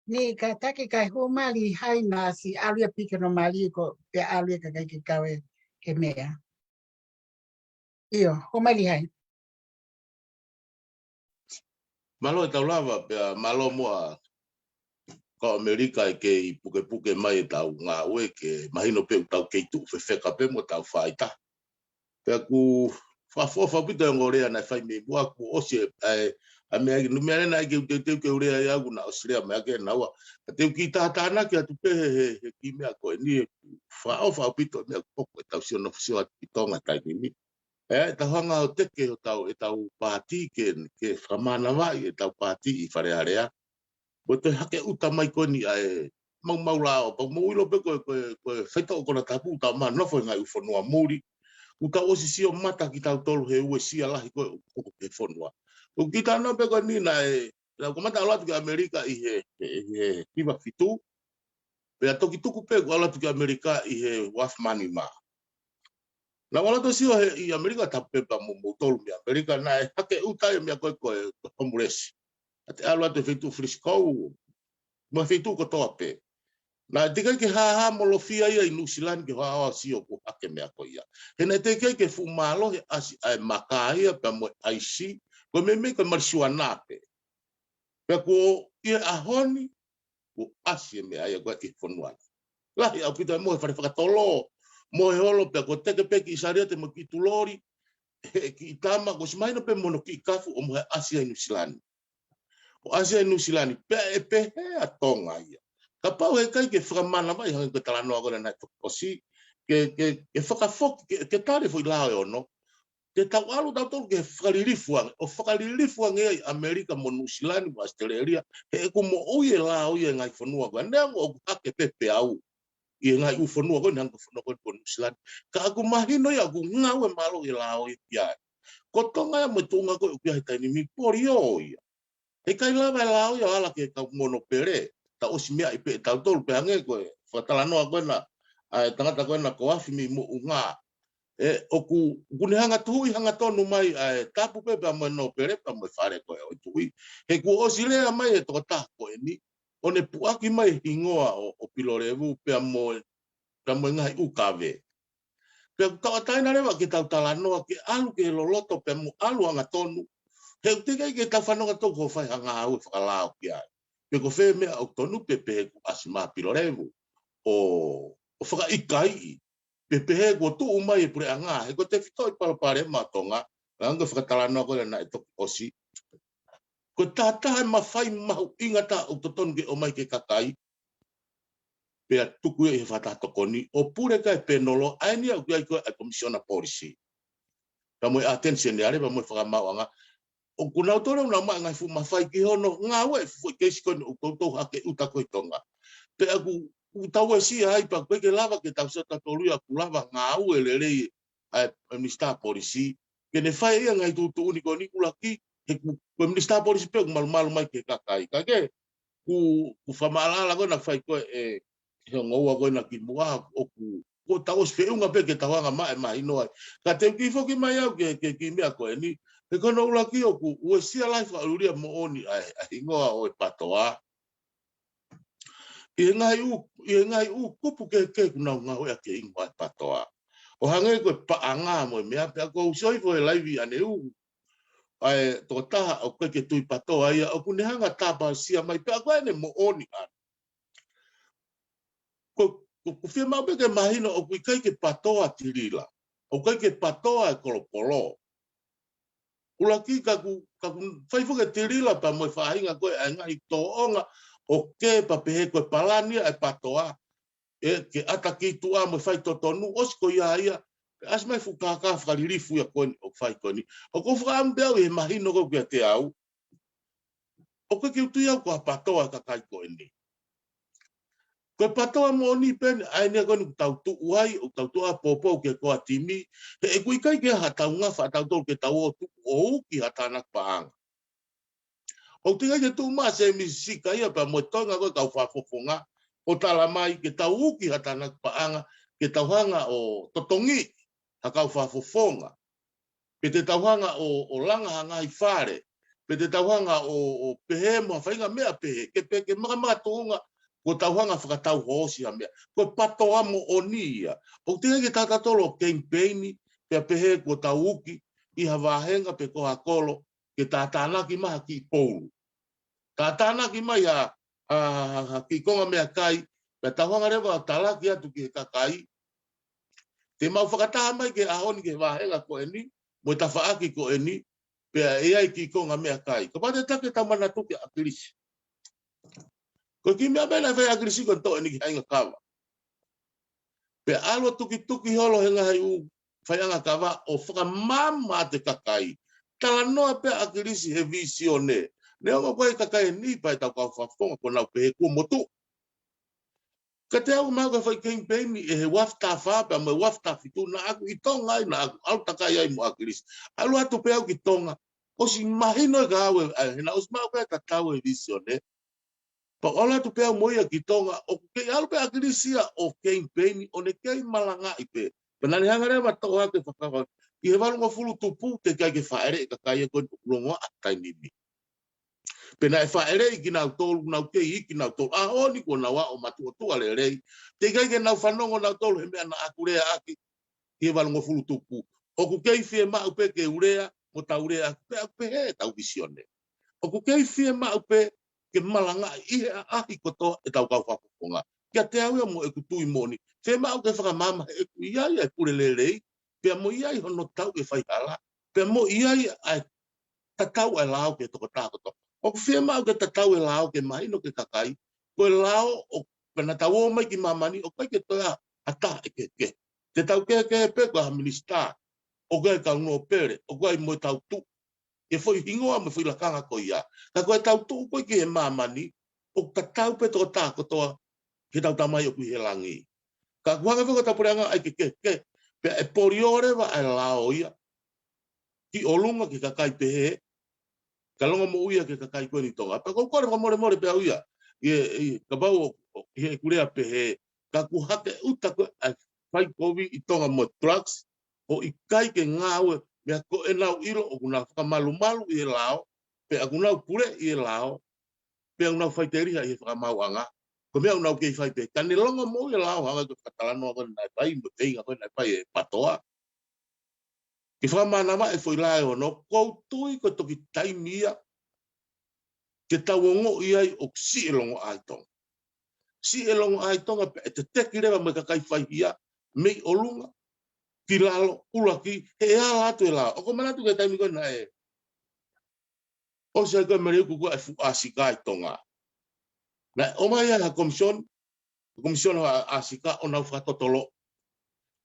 Ni ka taki kai hū mai Lihai naʻa siʻi ʻalu ia piki no mali ko pea ʻalu ia kakai ke kau he meʻa. ʻIo, hū mai Lihai. Mālō e tau lava, pea mālō muʻa kau ʻAmelika ʻi he kei pukepuke mai e tau ngāue ke mahino pē ʻoku tau kei tuʻu fefeka pē mo tau faita. Pea ʻoku fakaʻofoʻofa ʻaupito e ongo lea naʻe fai mei muʻa, kuo ʻosi e, ʻa e, ʻa e meʻa, ʻa e meʻa lena ʻoku ou teuteu ke u lea ai au, naʻe ʻosi lea mai ʻa e naua. Ka te u kiʻi tātānaki atu pē he, he, he kiʻi meʻa ko eni, ʻoku fakaʻofoʻofa ʻaupito e meʻa ʻoku hoko ʻetau sio nofo sio atu ki Tonga he taimi ni. ʻE, ʻetau hanga ʻo teke hotau, ʻetau paati ke, ke fakamānavaʻi ʻetau paati ʻi Fale Alea. Ko e toe hake ʻuta mai ko eni ʻa e maumau lao, pea mou ʻilo pē ko e, ko e, ko e faitoʻo konatapu ʻoku tau maʻu nofo he ngaahi ʻū fonua muli. ʻOku tau ʻosi sio mata kitautolu he uesia lahi ko ē ʻoku hoko ki he fonua. ʻOku kiʻi talanoa pē ko eni naʻe, naʻa ku kamata ʻalu atu ki ʻAmelika ʻi he, he, he hiva fitu. Pea toki tuku pē ʻeku ʻalu atu ki ʻAmelika ʻi he uaafe mā nima. Naʻa ku ʻalu atu ʻo sio he ʻi ʻAmelika, tapu pē pea mo moutolu mei ʻAmelika, naʻe hake ʻuta e meʻa ko ē ko e, ko e homeless. ʻA e ʻalu atu he feituʻu Frisco, mo e feituʻu kotoa pē. Naʻe teʻeki ai ke hāhāmolofia ia ʻi Nuʻusila ni ke haʻu ʻo sio ʻoku hake meʻa ko ia. He naʻe teʻeki ai ke fuʻu mālohi e ʻasi ʻa e maka ia pea mo e ʻaisi, ko e meimei ko e malisuana pē. Pea kuo ʻi he ʻaho ni, kuo ʻasi e meʻa ia ko ē ʻi he fonua ni. Lahi ʻaupito e mohe fale fakatolo, mohe holo pea kuo teke pē kiʻi sāliate mo e kiʻi tuloli, he kiʻi tama, kuo ʻosi mahino pē mo hono kiʻi kafu ʻo mohe ʻasi ai Nuʻusila ni. ʻO ʻasi ai Nuʻusila ni, pea ʻe pehē ʻa Tonga ia. Kapau heʻikai ke fakamānavaʻi hangē ko e talanoa ko ē naʻe toki ʻosi, ke, ke, ke fakafoki, ke, ke tali e foʻi lao ʻe ono, te tau ʻalu tautolu ke fakalilifu ange, ʻo fakalilifu ange ia ʻi ʻAmelika mo Nuʻusila ni mo ʻAositelēlia, he ʻoku moʻui e lao ia ʻi he ngaahi fonua ko ē, neongo ʻoku hake pē peau ʻi he ngaahi ʻū fonua ko eni, hangē ko e fonua ko eni ko Nuʻusila ni. Ka ʻoku mahino ia ʻoku ngāue mālohi e lao ia ki ai. Ko Tonga ia mo e tuʻunga ko ē ʻoku ʻi ai he taimi ni, polio ia. Heʻikai lava e lao ia ʻo ala ki he kau mono pele, tau ʻosi meaʻi pē ʻe tautolu pē hangē ko e fakatalanoa ko ena ʻa e tangata ko ena ko Afi mei Moʻunga. ʻE, ʻoku, ʻoku ne hanga tuhuʻi hangatonu mai ʻa e tapu pē pea mo e nōpele pea mo e fale ko ē ʻo e tuʻi. He kuo ʻosi lea mai e tokotaha ko eni, ʻo ne puʻaki mai e hingoa ʻo, ʻo Pilolevu pea mo e, pea mo e ngaahi ʻū kave. Pea ʻoku tauʻatāina leva ke tau talanoa ke ʻalu ke loloto pea mo ʻalu hangatonu. He ʻoku teʻeki ai ke tau fanongo tautolu ko e fai ha ngāue fakalao ki ai. Pe ko fē meʻa ʻoku tonu pe pehē kuo ʻasi mai Pilolevu ʻo, ʻo fakaʻikaiʻi. Pe pehē kuo tuʻu mai e puleʻanga. He ko e tefitoʻi palopalema ʻa Tonga, hangē ko e fakatalanoa ko ē naʻe toki ʻosi. Ko e taha e mafai mahuʻinga taha ʻoku totonu ke ʻomai ki he kakai, pea tuku ia ʻi he fakataha tokoni, ʻo pule ki ai e pēnolo, ʻa eni ia ʻoku ʻi ai ko ē ʻa e Komisiona Polisi. Pea mo e ʻAteni Seniale, pea mo e Fakamaauʻanga. ʻOku nau tole ʻo nau maʻu e ngaahi fuʻu mafai ki hono ngāue e fuʻu foʻi keisi ko eni ʻoku toutou hake ʻuta ko ē ʻi Tonga. Pea ʻoku, ʻoku tau uesia ai pea ʻoku ʻikai ke lava ke tau sio tautolu ia ʻoku lava ngāue lelei ʻa e, ʻa e Minisitā Polisi. Ke ne fai ia e ngaahi tuʻutuʻuni ko eni ʻuluaki, he ʻoku, ko e Minisitā Polisi pē ʻoku malumalu mai ki he kakai. Ka ke, ʻoku, ʻoku fakamaʻalaʻala ko ena fai ko ē ʻe, ʻe he ongo ua ko ena kimuʻa, ʻoku, kuo tau ʻosi feʻunga pē ke tau hanga maʻa e mahino ai. Ka te u kiʻi foki mai au ki he, ki he kiʻi meʻa ko eni. He ko hono ʻuluaki ʻoku uesia lahi fakaʻulia moʻoni ʻa e, ʻa e hingoa ʻo e PATOA. ʻI he ngaahi ʻū, ʻi he ngaahi ʻū kupu kehekehe ʻoku nau ngāueʻaki e hingoa ʻo e PATOA. ʻO hangē ko e paʻanga mo e meʻa pea ʻoku ou sio hifo he laivi ʻaneuhu ʻa e tokotaha ʻoku ʻikai ke tui PATOA ia, ʻoku ne hanga ʻo tāpalasia mai pea ʻoku ʻi ai ʻene moʻoni ʻana. Ko, ko, ʻoku fiemaʻu pē ke mahino ʻoku ʻikai ke PATOA Tilila. ʻOku ʻikai ke PATOA e kolopolo. ʻUluaki ka ʻoku, ka ʻoku fai foki e Tilila pea mo e faʻahinga ko ē ʻa e ngaahi tōʻonga ʻo kē pea pehē ko e palani ia ʻa e PATOA. ʻE, ke ʻata ki tuʻa mo e faitotonu, ʻosi ko ia ia. Pea ʻasi mai e fuʻu kākā fakalilifu ia ko eni ʻoku fai ko eni. ʻOku ou fakaʻamu pē au ʻi he mahino ko ē kiate au. ʻOku ʻikai ke u tui au ko ha patoa e kakai ko eni. Ko e patoa moʻoni pē eni, ʻa eni ko eni ʻoku tau tuʻu ai, ʻoku tau tuʻu ʻo poupou ki he core team, he ʻoku ʻikai ke ʻi ai ha taungafa ʻatautolu ke tau ō tuʻu ʻo uki ha tānaki paʻanga. ʻOku teʻeki ai ke tuʻu mai ʻa Sēmisi Sika ia pea mo e toenga ko e kau fakafofonga ʻo tala mai ke tau uki ha tānaki paʻanga, ke tau hanga ʻo totongi ha kau fakafofonga. Pe te tau hanga ʻo, ʻo langa ha ngaahi fale. Pe te tau hanga ʻo, ʻo pehē mo ha faʻahinga meʻa pehē. Ke pē ke makamaka tuʻunga, kuo tau hanga fakatau hoosi ha meʻa. Ko e patoa moʻoni ia. ʻOku teʻeki ai ke tau ō tautolu ʻo kemipeini, pea pehē kuo tau uki ʻi ha vāhenga pe ko ha kolo, ke tātānaki mai ha kiʻi poulu. Tātānaki mai ha, ha, ha, ha kiʻi konga meʻakai, pea tau hanga leva ʻo talaki atu ki he kakai. Te mau fakataha mai ki he ʻaho ni ki he vāhenga ko eni, mo e tafaʻaki ko eni, pea ʻe ʻi ai e kiʻi konga meʻakai. Kapau te tau manatuʻi ʻa ʻAkilisi. Ko e kiʻi meʻa pē naʻe fai ʻe ʻAkilisi ko e toʻo eni ki he ʻaingakava. Pea ʻalu ʻo tukituki holo he ngaahi ʻū faiʻanga kava ʻo fakamaama atu e kakai. Talanoa pē ʻa ʻAkilisi he vīsone. Neongo ko e kakai ʻe niʻihi pē ʻetau kau fakafofonga kuo nau pehē kuo motuʻa. Ka te u ō mai ʻo fai kemipeini ʻi he uaafe taha fā pea mo e uaafe taha fitu naʻa ku ʻi Tonga ai, naʻa ku ʻalu ʻo takai ai mo ʻAkilisi. ʻAlu atu pē au ki Tonga. ʻOsi mahino ʻe au ē, ʻa, he naʻe ʻosi maʻu pē tatau e vīsone. Pea u ʻalu atu pē au mo ia ki Tonga, ʻoku kei ʻalu pē ʻa ʻAkilisi ia ʻo kemipeini ʻo ne kei malangaʻi pē. Pea naʻa ne hanga leva ʻo toʻo hake fakava. ʻI he valungofulu tupu, teʻeki ai ke fāʻeleʻi e kakai ia ko eni ʻoku longoaʻa he taimi ni. Pea naʻe fāʻeleʻi kinautolu, nau kei iiki kinautolu. ʻAho ni kuo nau ō ʻo matuʻotuʻa lelei. Teʻeki ai ke nau fanongo nautolu he meʻa naʻa ku leaʻaki ʻi he valungofulu tupu. ʻOku kei fiemaʻu pē ke u lea, mo tau leaʻaki pē, ʻa pehē ʻetau vīsone. ʻOku kei fiemaʻu pē ke malangaʻi ʻi he ʻaʻahi kotoa ʻetau kau fakafofonga. Kiate au ia mo ʻeku tui moʻoni. Fiemaʻu ke fakamaama he ʻoku ʻi ai e pule lelei, pea mo ʻi ai hono tauʻi e faihala, pea mo ʻi ai ʻa e tatau ʻa e lao ki he tokotaha kotoa. ʻOku fiemaʻu ke tatau e lao ke mahino ki he kakai, ko e lao ʻoku, pea naʻa tau ō mai ki māmani, ʻoku ʻikai ke toe ʻi ai ha taha ʻe kehekehe. Te tau kehekehe pē ko ha minisitā, ʻoku ʻi ai e kau nōpele, ʻoku ʻi ai mo e tau tuʻu. ʻI he foʻi hingoa mo e foʻi lakanga ko ia. Ka ko e tau tuʻu ko ē ki he māmani, ʻoku tatau pē tokotaha kotoa ki heʻetau Tamai ʻoku ʻi he langi. Ka ʻoku hanga foki ʻetau puleʻanga ʻo ʻai ke kehekehe, pea ʻe polio leva ʻa e lao ia ki ʻolunga ki he kakai pehē, ka longomoʻui ia ki he kakai ko eni ʻi Tonga. Pea ʻoku ou kole fakamolemole pē au ia, ʻi he, ʻi he, kapau ʻoku, ʻoku, ʻi heʻeku lea pehē, ka ʻoku hake ʻuta ko ē ʻa e fai kovi ʻi Tonga mo e drugs, ʻo ʻikai ke ngāue, meʻa ko ē naʻa nau ʻilo ʻoku nau fakamalumalu ʻi he lao, pea ʻoku nau puleʻi e lao, pea ʻoku nau faiteliha ʻi he fakamaauʻanga. Ko e meʻa ʻoku nau kei fai pē. Ka ne longomoʻui e lao hangē ko e fakatalanoa ko ē naʻe fai, mo e feinga ko ē naʻe fai ʻe Patoa. Ke fakamānava e foʻi laʻā ʻe ono, ʻoku ou tui ko e toki taimi ia ke tau ongoʻi ai ʻoku siʻi e longoaʻa ʻi Tonga. Siʻi e longoaʻa ʻi Tonga pea ʻe teteki leva mo e kakai faihia, mei ʻolunga ki lalo, ʻuluaki, he ʻe ala atu e lao. ʻOku ou manatu ki he taimi ko ē naʻe ʻosi ai ko ē Meliuku ko ē ʻa e fuʻu ʻAsika ʻi Tonga. Naʻe ʻomai ai ha komisioni, komisiona ʻa e ʻAsika ʻo nau fakatotolo.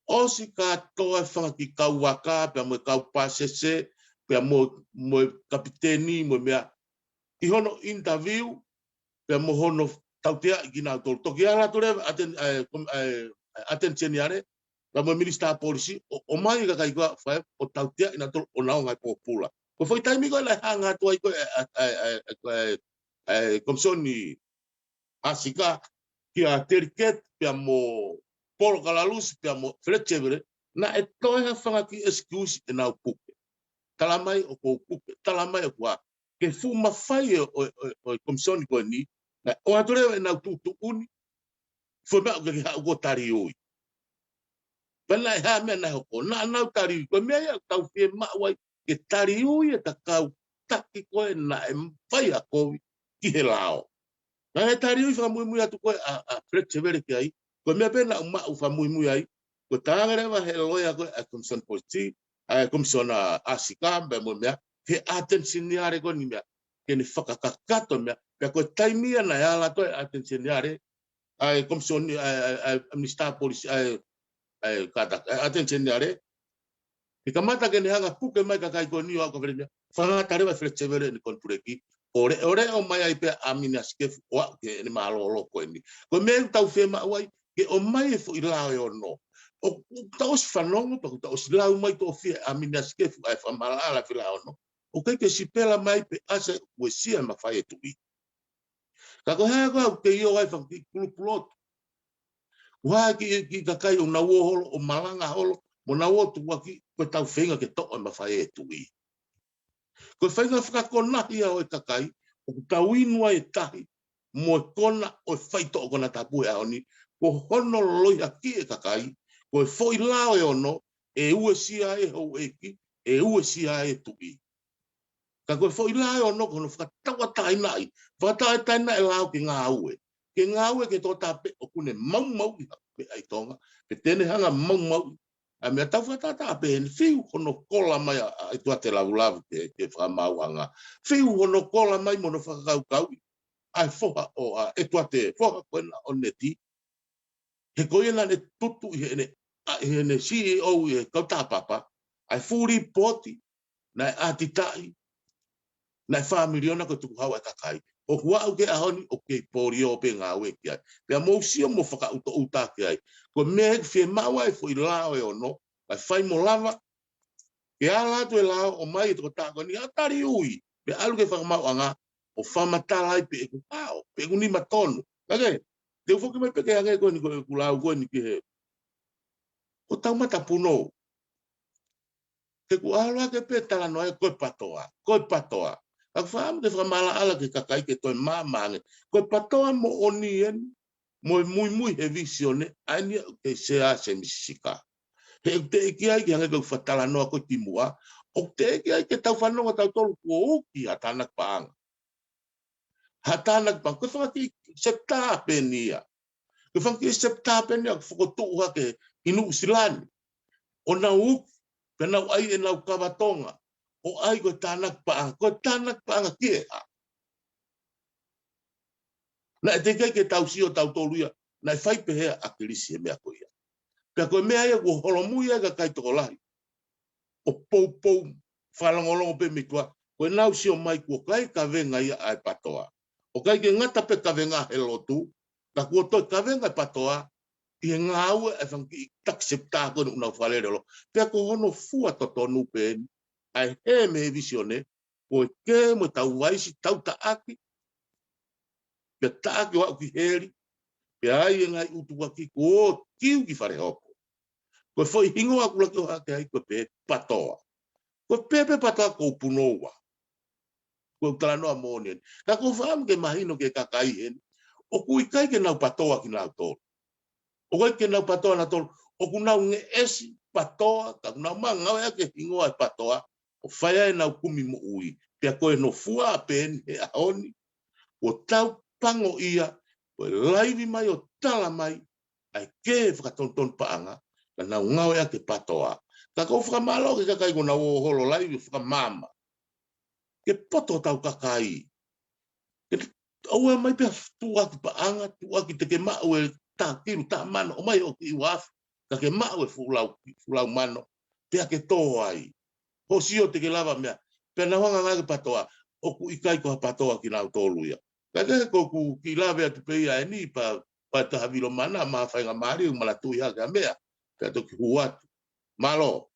ʻOsi kātoa e fanga kiʻi kau aka, pea mo e kau pāsese, pea mo, mo e kapiteni, mo e meʻa. ʻI hono interview, pea mo hono tauteaʻi kinautolu. Toki ala atu leva ʻa e aten-, ʻa e kom-, ʻa e, ʻa e ʻAteni Seniale, pea mo e Minisitā Polisi, ʻo, ʻomai e kakai ko ē ʻa e faʻē, ʻo tauteaʻi nautolu ʻo nau ngaahi pōpula. Ko e foʻi taimi ko ē naʻe hanga atu ai ko ē ʻa e, ʻa e, ʻa e, ʻa e, ʻa e, Komisoni ʻAsika, kia Delegate, pea mo Polo Kalalusi, pea mo Fletcher Vele, naʻe toe ha fanga kiʻi excuse ʻenau puke. Tala mai ʻoku ou puke, tala mai ʻoku ʻa, ke fuʻu mafai ʻo, ʻo, ʻo, ʻo e komisoni ko eni, naʻe ʻoatu leva ʻenau tuʻutuʻuni, foʻi meʻa ʻoku ke haʻu ʻo taliui. Pea naʻe hā e meʻa naʻe hoko, naʻa nau taliui, ko e meʻa ia ʻoku tau fiemaʻu ai, ke taliui e kakai taki ko ē naʻe fai ha kovi ki he lao. Naʻe taliui fakamuimui atu ko ē ʻa, ʻa Fletcher Vele ki ai, ko e meʻa pē naʻa ku maʻu fakamuimui ai, ko e talaange leva ʻe he loea ko ē ʻa e Komisoni Polisi, ʻa e Komisiona ʻAsika, pea mo e meʻa, ki he ʻAteni Seniale ko eni meʻa, ke ne fakakakato e meʻa, pea ko e taimi ia naʻe ala atu ai e ʻAteni Seniale, ʻa e Komisoni, ʻa e, ʻa e, ʻa e Minisitā Polisi, ʻa e, ʻa e kātaki, ʻa e ʻAteni Seniale. Ke kamata ke ne hanga ʻo puke mai e kakai ko eni ʻo aʻu ki he Fale Meʻa, fakangata leva ʻe Fletcher Vele ʻene konituleki, ʻo leʻoleʻo mai ai pē ʻa ʻAminiasikefu ʻo aʻu ki heʻene mālōlō ko eni. Ko e meʻa ʻoku tau fiemaʻu ai, ke ʻomai e foʻi lao ʻe ono. ʻOku tau ʻosi fanongo, pea ʻoku tau ʻosi lau mai toʻo fie ʻAminiasikefu ʻa e fakamaʻalaʻala e foʻi lao ʻe ono. ʻOku ʻikai ke sipela mai pe ʻasi ai ʻoku uesia e mafai ʻo e tuʻi. Ka ko e hā ko ē ʻoku kei ō ai e fanga kiʻi kulupu lotu. Ko e hā e kiʻi, kiʻi kakai ʻoku nau ō holo, ʻo malanga holo, mo nau ō tuʻuaki, ko ʻetau feinga ke toʻo e mafai ʻo e tuʻi. Ko e faʻahinga fakakonahi ia ʻo e kakai, ʻoku tau inu ai e tahi, mo e kona ʻo e faitoʻo konatapu he ʻaho ni, ko hono loi haki e kakai, ko e foʻi lao ʻe ono, ʻe uesia e houʻeiki, ʻe uesia e tuʻi. Ka ko e foʻi lao ʻe ono ko hono fakatauʻatāinaʻi, fakatauʻatāinaʻi e lao ke ngāue. Ke ngāue ke tō tāpe ʻoku ne maumauʻi ha meʻa ʻi Tonga, pe te ne hanga maumauʻi. ʻA e meʻa tau fakatātā pē heni, fiu hono kola mai ʻa, ʻa ʻEtuate Lavulavu ke, ke fakamaauʻanga. Fiu hono kola mai mo hono fakakaukauʻi ʻa e foha ʻo, ʻa ʻEtuate, foha ko ena ʻo Neti. He ko ia naʻa ne tutu ʻi heʻene, ʻa, ʻi heʻene C E O ʻi he kautaha papa, ʻa e fuʻu lipooti, naʻe ʻatitaʻi, naʻe fā miliona ko e tukuhau ʻa e kakai. ʻOku aʻu ki he ʻaho ni ʻoku kei polio pē ngāue ki ai. Pea mou sio mo fakaʻutoʻuta ki ai. Ko e meʻa ʻoku fiemaʻu ai e foʻi lao ʻe ono, ʻa e fai mo lava, ke ala atu e lao ʻo ʻomai e tokotaha ko eni ʻo tali ui, pea ʻalu ki he fakamaauʻanga, ʻo fakamatala ai pe ʻoku hao, pe ʻoku nima tonu. Ka ke, te u foki mai pē ki he hangē ko eni ko ʻeku lau ko eni ki he, ko e tau matapunou. He ʻoku ʻalu hake pē talanoa ia ko e patoa, ko e patoa. Ka ʻoku ou fakaʻamu ke fakamaʻalaʻala ki he kakai ke toe maama ange. Ko e patoa moʻoni eni, mo e muimui he vīsone, ʻa eni ʻoku kei sea Semisi Sika. He ʻoku teʻeki ai ke hangē ko ʻeku fakatalanoa ko ē kimuʻa, ʻoku teʻeki ai ke tau fanongo tautolu kuo uki ha tānaki paʻanga. Ha tānaki paʻanga, ko e fanga kiʻi septa pē eni ia. Ko e fanga kiʻi septa pē eni ia ʻoku fokotuʻu hake ʻi Nuʻusila ni. ʻO nau uki, pea nau ʻai ʻenau kava Tonga. ʻO ʻai ko e tānaki paʻanga, ko e tānaki paʻanga ki he hā. Naʻe teʻeki ai ke tau sio tautolu ia, naʻe fai pehē ʻa ʻAkilisi he meʻa ko ia. Pea ko e meʻa ia kuo holomui ai e kakai tokolahi. ʻO poupou, fakalongolongo pē mei tuʻa, ko ʻenau sio mai kuo ʻikai kavenga ia ʻa e patoa. ʻOku ʻikai ke ngata pē kavenga he lotu, ka kuo toe kavenga e patoa, ʻi he ngāue ʻa e fanga kiʻi taki septa ko eni ʻoku nau fakalele holo. Pea ko hono fua totonu pē eni, ʻa e hē mei he vīsone, ko e kē mo e tau vaisi, tau taʻaki, pea taʻaki ʻo aʻu ki heli, pea ʻai e ngaahi ʻutuʻaki kuo kiu ki fale hopo. Ko e foʻi hingoa ʻoku laki ʻohake ai ko e pē patoa. Ko e pē pē patoa ko e punou ua. Ko e talanoa moʻoni eni. Ka ʻoku ou fakaʻamu ke mahino ki he kakai heni, ʻoku ʻikai ke nau patoa kinautolu. ʻOku ʻikai ke nau patoa nautolu. ʻOku nau ngeʻesi patoa, ka ʻoku nau maʻu ngāueʻaki e hingoa e patoa, ʻo fai ai ʻenau kumi moʻui. Pea ko hono fua pē eni he ʻaho ni, kuo tau pango ia, ko e laivi mai ʻo tala mai, ʻa e kē fakatonutonu paʻanga, naʻa nau ngāueʻaki e patoa. Ka ʻoku ou fakamālō ki he kakai kuo nau ō holo laivi ʻo fakamaama. Ke poto hotau kakai. Ke ʻoua mai pē ha tuʻuaki paʻanga, tuʻuaki te ke maʻu e taha kilu, taha mano, ʻomai hoʻo kiʻi uaafe, ka ke maʻu e fuʻu lau, fuʻu lau mano, pea ke tō ai. Hoʻo sio te ke lava meʻa, pea nau hanga ngāueʻaki e patoa, ʻoku ʻikai ko ha patoa kinautolu ia. Ka ke ko ʻeku kiʻi lave atu pē ia eni pea, pea taha vilo mana, ma faingamālie, manatuʻi hake ha meʻa, pea toki hū atu. Mālō.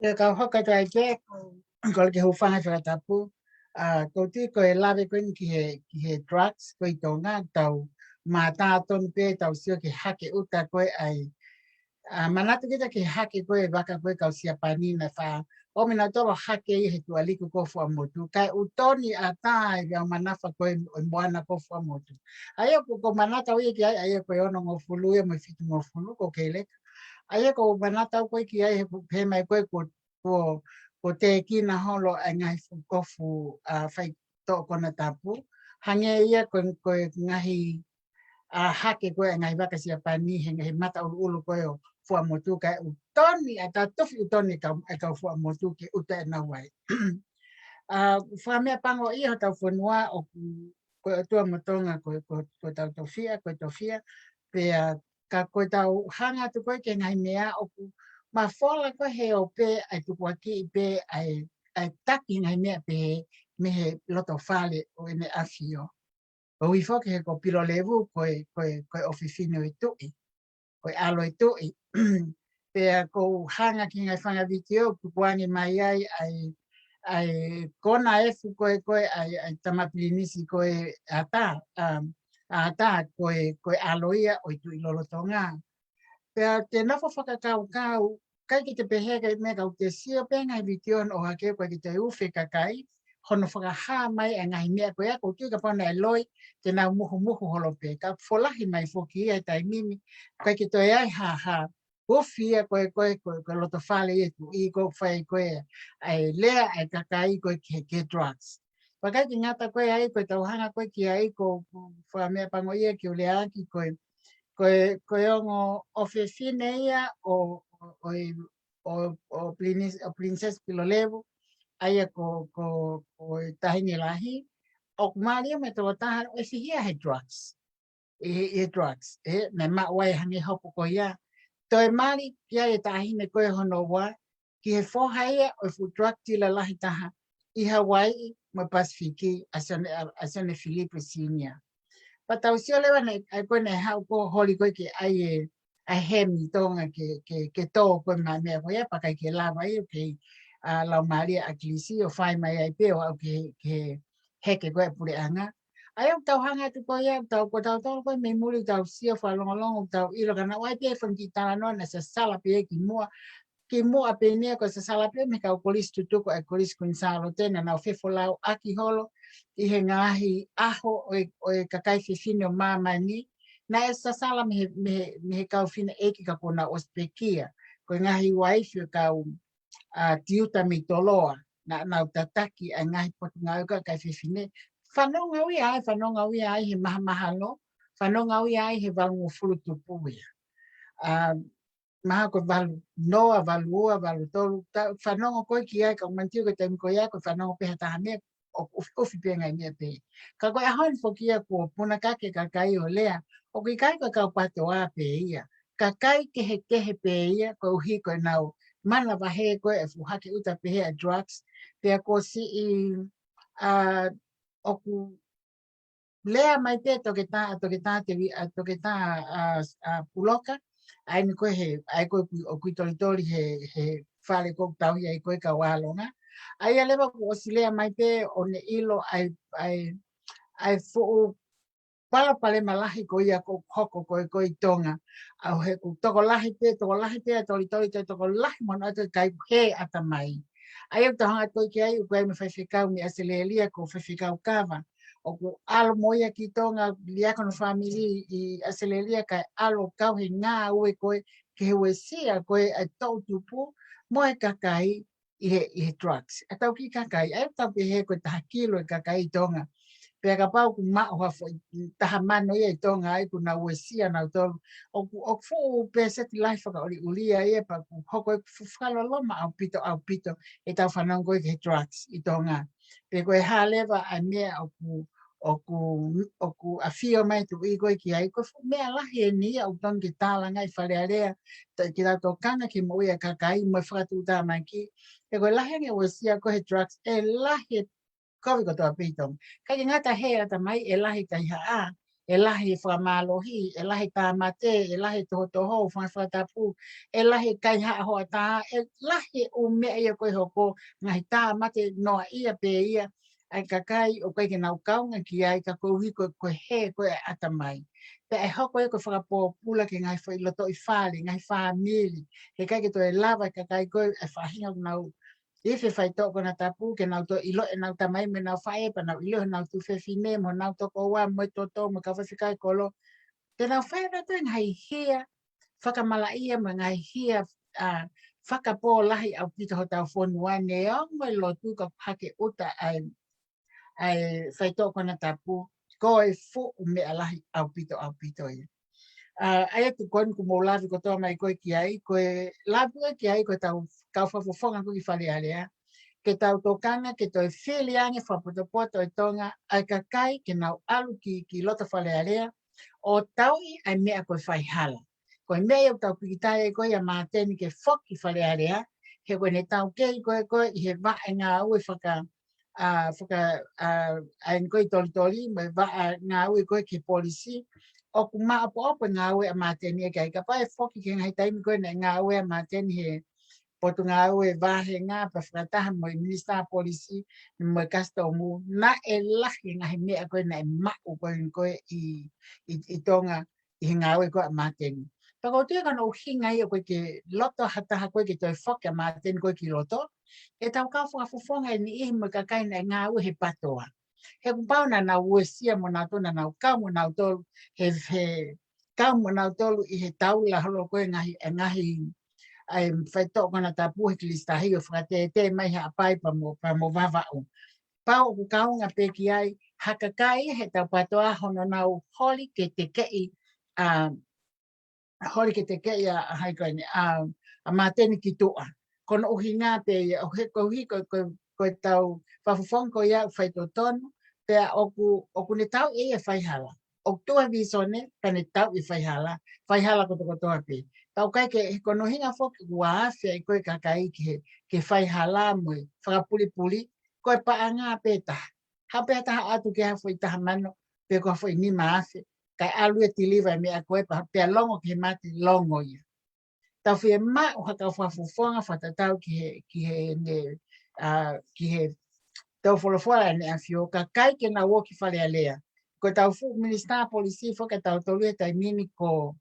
Ia kau hoko atu ai ke, ko, ko e ke hūfanga he fakatapu, ʻa, ko e tui ko e lave ko eni ki he, ki he drugs, ko ʻi Tonga, tau mātā tonu pē, tau sio ki he hake ʻuta ko ē ʻa e, ʻa, manatu kita ki he hake ko ē vaka ko ē kau Siapani naʻe fa, ʻomi nautolu ʻo hake ʻi he tuʻa liku ko Fuaʻamotu, kae ʻutoni ʻatā e veʻomanafa ko ē ʻo e moana ko Fuaʻamotu. ʻA ia ko, ko e manatu au ia ki ai, ʻa ia ko e onongofulu ia mo e fitungofulu ko Keileka. ʻA ia ko e manatu au ko ē ki ai he, he mai ko ē ko, ko, ko e tēkina holo ʻa e ngaahi fuʻu kofu, ʻa, faitoʻo konatapu. Hangē ia ko, ko e ngaahi, ʻa, hake ko ē ʻa e ngaahi vaka Siapani he, he mata ʻuluʻulu ko ē ʻo Fuaʻamotu kae ʻutoni, ʻa, tatufi ʻutoni e kau, e kau Fuaʻamotu ke ʻuta ʻenau vai. ʻA, fakameʻapangoʻia hotau fonua ʻoku, ko e ʻOtua mo Tonga, ko, ko, ko hotau tofiʻa, ko e tofiʻa, pea ka ko ʻetau hanga atu ko ē ki he ngaahi meʻa ʻoku, mafola ko ē he ope ʻa e tukuakiʻi pē ʻa e, ʻa e taki ngaahi meʻa pehē mei he loto fale ʻo ʻEne ʻAfio. ʻOku ʻi foki he ko Pilolevu ko e, ko e, ko e ʻofefine ʻo e tuʻi, ko e ʻalo ʻo e tuʻi. Pea ʻoku ou hanga ki he ngaahi fanga vitiō ʻoku tukuange mai ai ʻa e, ʻa e kona efu ko ē, ko ē ʻa e, ʻa e tama pilinisi ko ē ʻAta, um, ʻAta ko e, ko e ʻalo ia ʻo e tuʻi lolotonga. Pea te nofo fakakaukau, ʻikai ke te pehē ka e meʻa, ka ʻoku te sio pē ngaahi vitiō ʻoku ʻohake ʻoku ʻikai ke toe ufi e kakai, hono fakahā mai ʻa e ngaahi meʻa ko ia, ʻoku ou tui kapau naʻe loi, te nau muhumuhu holo pē, ka folahi mai foki ia he taimi ni, ʻoku ʻikai ke toe ʻi ai ha, ha ufi ia ko ē, ko e, ko e, ko e loto fale ia ʻo e tuʻi, ʻoku fai ko ē ʻa e lea ʻa e kakai ko ē ki he, ki he drugs. Pea ʻikai ke ngata ko ē ai, ko e tau hanga ko ē ki ai, ʻoku, ʻoku fakameʻapango ia ke u lea ʻaki ko e, ko e, ko e ongo ʻofefine ia ʻo, ʻo, ʻo, ʻo, ʻo Princess, ʻo Princess Pilolevu, ʻa ia ko, ko, ko e taʻahine lahi, ʻoku mālie mo e tokotaha ʻoku fihia he drugs. ʻI he, ʻi he drugs, ē, naʻe maʻu ai hangē hopo ko ia. Toe mali ki ai e taʻahine ko ē hono ua, ki he foha ia ʻo e fuʻu drug dealer lahi taha ʻi Hawaiʻi mo e Pasifiki, ʻa Sione, ʻa, ʻa Sione Filipe Senior. Pea tau sio leva naʻe, ʻa ia ko ē naʻe haʻu ko ē ʻo holi ko ē ke ʻai e, ʻa e hemi ʻi Tonga ke, ke, ke tō ko ē mei he meʻa ko ia, pea ʻikai ke lava ia, ʻoku kei, ʻa, lau mālie ʻa ʻAkilisi ʻo fai mai ai pē ʻo aʻu ki he, ki he heke ko ē ʻa e puleʻanga. ʻA ia ʻoku tau hanga atu ko ia, tau, ko tautolu ko ē mei muli, tau sio fakalongolongo, tau ʻilo ka naʻe ʻi ai pē e fanga kiʻi talanoa naʻe sasala pē ia ki muʻa, ki muʻa pē eni ia ko e sasala pē ia mei he kau kolisi tutuku ʻa e Kolisi Kuini Sālote naʻa nau fefolauʻaki holo ʻi he ngaahi ʻaho ʻo e, ʻo e kakai fefine ʻo māmani, naʻe sasala mei he, mei he, mei he kau fineʻeiki ka kuo nau ʻosi pekia, ko e ngaahi uaifi ʻo e kau, ʻa, tiuta mei Toloa, naʻa nau tataki ʻa e ngaahi potungāue ko ē ʻa e kakai fefine. Fanongo ʻa ia ai, fanongo ʻa ia ai he mahamahalo, fanongo ʻa ia ai he valungofulu tupu ia. ʻA, mahalo ko e valu noa, valu ua, valu tolu, ta, fanongo ko ē ki ai, ka ʻoku manatuʻi ko e taimi ko ia, ko e fanongo pē ha taha meʻa, ʻoku ʻufiʻufi pē ngaahi meʻa pē. Ka ko e ʻaho ni foki ia kuo punakake e kakai ʻo lea, ʻoku ʻikai ko e kau PTOA pē ia. Kakai kehekehe pē ia, koeʻuhi ko ʻenau manavahē ko ē e fuʻu hake ʻuta pehē ʻa e drugs, pea kuo siʻi, ʻa, ʻoku lea mai pē toketā, toketā Tevi, ʻa, toketā, ʻa, ʻa, Puloka, ʻa eni ko ē he, ʻa ia ko ē ʻoku, ʻoku ʻi Tolitoli he, he fale ko ē ʻoku tauhi ai ko ē kau ʻālonga. ʻA ia leva kuo ʻosi lea mai pē ʻo ne ʻilo ʻa e, ʻa e, ʻa e fuʻu palopalema lahi ko ia ʻoku hoko ko ē ko ē ʻi Tonga. ʻA ia he ʻoku tokolahi pē, tokolahi pē ʻa Tolitoli, toe tokolahi mo hono ʻatamai, ʻoku hē ʻatamai. ʻA ia ʻoku tau hanga ko ē ki ai, ʻoku ʻi ai mo e faifekau mei ʻAositelēlia ko Faifekau Kava. ʻOku ʻalu mo ia ki Tonga, liʻaki hono fāmili ʻi ʻAositelēlia kae ʻalu ʻo kau he ngāue ko ē, ki he uesia ko ē ʻa e toʻutupu mo e kakai ʻi he, ʻi he drugs. ʻA e tau kiʻi kakai, ʻa ia ʻoku tau pehē ko e taha kilo e kakai ʻi Tonga. Pea kapau ʻoku maʻu ha foʻi taha mano ia ʻi Tonga ai kuo nau uesia nautolu. ʻOku, ʻoku fuʻu pēseti lahi fakaʻuliʻulia ia pea ʻoku hoko ʻeku fuʻu fakaloloma ʻaupito, ʻaupito ʻetau fanongo ko ē ki he drugs ʻi Tonga. Pe ko e hā leva ʻa e meʻa ʻoku, ʻoku, ʻoku ʻafio mai e tuʻi ko ē ki ai, ko e fuʻu meʻa lahi eni ia ʻoku tonu ke tālangaʻi Fale Alea, ta, ke tau tokanga ki he moʻui ʻa e kakai mo e fakatuʻutāmaki. He ko e lahi ange e uesia ko ē he drugs, ʻe lahi e kovi kotoa pē ʻi Tonga. ʻIkai ke ngata he ʻatamai, ʻe lahi e kaihaʻa, ʻe lahi e fakamālohi, ʻe lahi e tāmate, ʻe lahi e tohotoho, fanga fakatapu, ʻe lahi e kaihaʻa hoʻatā, ʻe lahi e ʻū meʻa ia ko ē hoko, ngaahi tāmate noaʻia pē ia ʻa e kakai ʻoku ʻikai ke nau kaunga ki ai ka koeʻuhi ko e, ko e hē ko ē ʻa e ʻatamai. Pea ʻe hoko ia ko e fakapōpula ki he ngaahi foʻi lotoʻi fale, ngaahi fāmili, heʻikai ke toe lava e kakai ko ē, e faʻahinga ʻoku nau ifi e faitoʻo konatapu ke nau toe ʻilo ʻenau tamai mo ʻenau faʻē pea nau ʻilo ʻenau tuofefine mo ʻenau tokoua mo e toto mo e kau faifekau ʻi he kolo. Te nau fai ʻenautolu e ngaahi hia fakamalaʻia mo e ngaahi hia, ʻa, fakapō lahi ʻaupito hotau fonua neongo e lotu ka hake ʻuta ʻa e, ʻa e faitoʻo konatapu, ko e fuʻu meʻa lahi ʻaupito, ʻaupito ia. ʻA, ʻa ia ʻoku ou tui ko eni kuo mou lave kotoa mai ko ē ki ai, ko e lave ko ē ki ai ko ʻetau kau fakafofonga ko ē ki Fale Alea, ke tau tokanga, ke toe fili ange fakapotopoto e Tonga, ʻa e kakai ke nau ʻalu ki, ki loto Fale Alea, ʻo tauʻi ʻa e meʻa ko e faihala. Ko e meʻa ia ʻoku tau pīkitai ai ko ia ʻa Māteni ke foki ki Fale Alea, he ko ʻene taukei ko ē ko ē ʻi he vaʻe ngāue faka, ʻa, faka, ʻa, ʻa eni ko ē ʻi Tolitoli, mo e vaʻe ngāue ko ē ki he polisi, ʻoku maʻopoʻopo e ngāue ʻa Māteni ia ki ai. Kapau ʻe foki ki he ngaahi taimi ko ē naʻe ngāue ai ʻa Māteni he Potungāue Vāhenga pea fakataha mo e Minisitā Polisi mo e Kasitomu, naʻe lahi e ngaahi meʻa ko ē naʻe maʻu ko ē ko ē ʻi, ʻi, ʻi Tonga ʻi he ngāue ko ē ʻa Māteni. Pea ʻoku ou tui ko hono ʻuhinga ia ko ē ke loto ha taha ko ē ke toe foki ʻa Māteni ko ē ki loto, ʻetau kau fakafofonga ʻe niʻihi mo e kakai naʻe ngāue he PATOA. He kuo pau naʻa nau uesia mo nautolu, naʻa nau kau mo nautolu, he, he kau mo nautolu ʻi he taula holo ko ē ngaahi, e ngaahi, ʻa e faitoʻo konatapu he kilisitahi ʻo fakatētē mai Haʻapai pea mo, pea mo Vavaʻu. Pau ʻoku kaunga pē ki ai ha kakai he ʻetau PATOA hono nau holi ke tekeʻi, ʻa, holi ke tekeʻi ʻa, ʻa hai ko eni, ʻa, ʻa Māteni ki tuʻa. Ko hono ʻuhinga pē ia, ʻo he koeʻuhi ko, ko, ko ʻetau fakafofonga ko ia ʻoku faitotonu, pea ʻoku, ʻoku ne tauʻi e faihala. ʻOku tuʻu e vīsone, pea ne tauʻi e faihala, faihala kotokotoa pē. Tau kai ke, ko hono ʻuhinga foki ʻoku afe ai ko ē kakai ki he, ki he faihala mo e fakapulipuli, ko e paʻanga pē taha. Haʻu pē ha taha ʻatu ki ha foʻi taha mano, pe ko ha foʻi nima afe, kae ʻalu ia ʻo tiliva e meʻa ko ē pea, pea longo ki he mate, longo ia. Tau fiemaʻu ha kau fakafofonga fakatatau ki he, ki he ne, ʻa, ki he tau folofola ʻEne ʻAfio, kae ʻikai ke nau ō ki Fale Alea. Ko ʻetau fuʻu Minisitā Polisi foki ʻatautolu he taimi ni ko,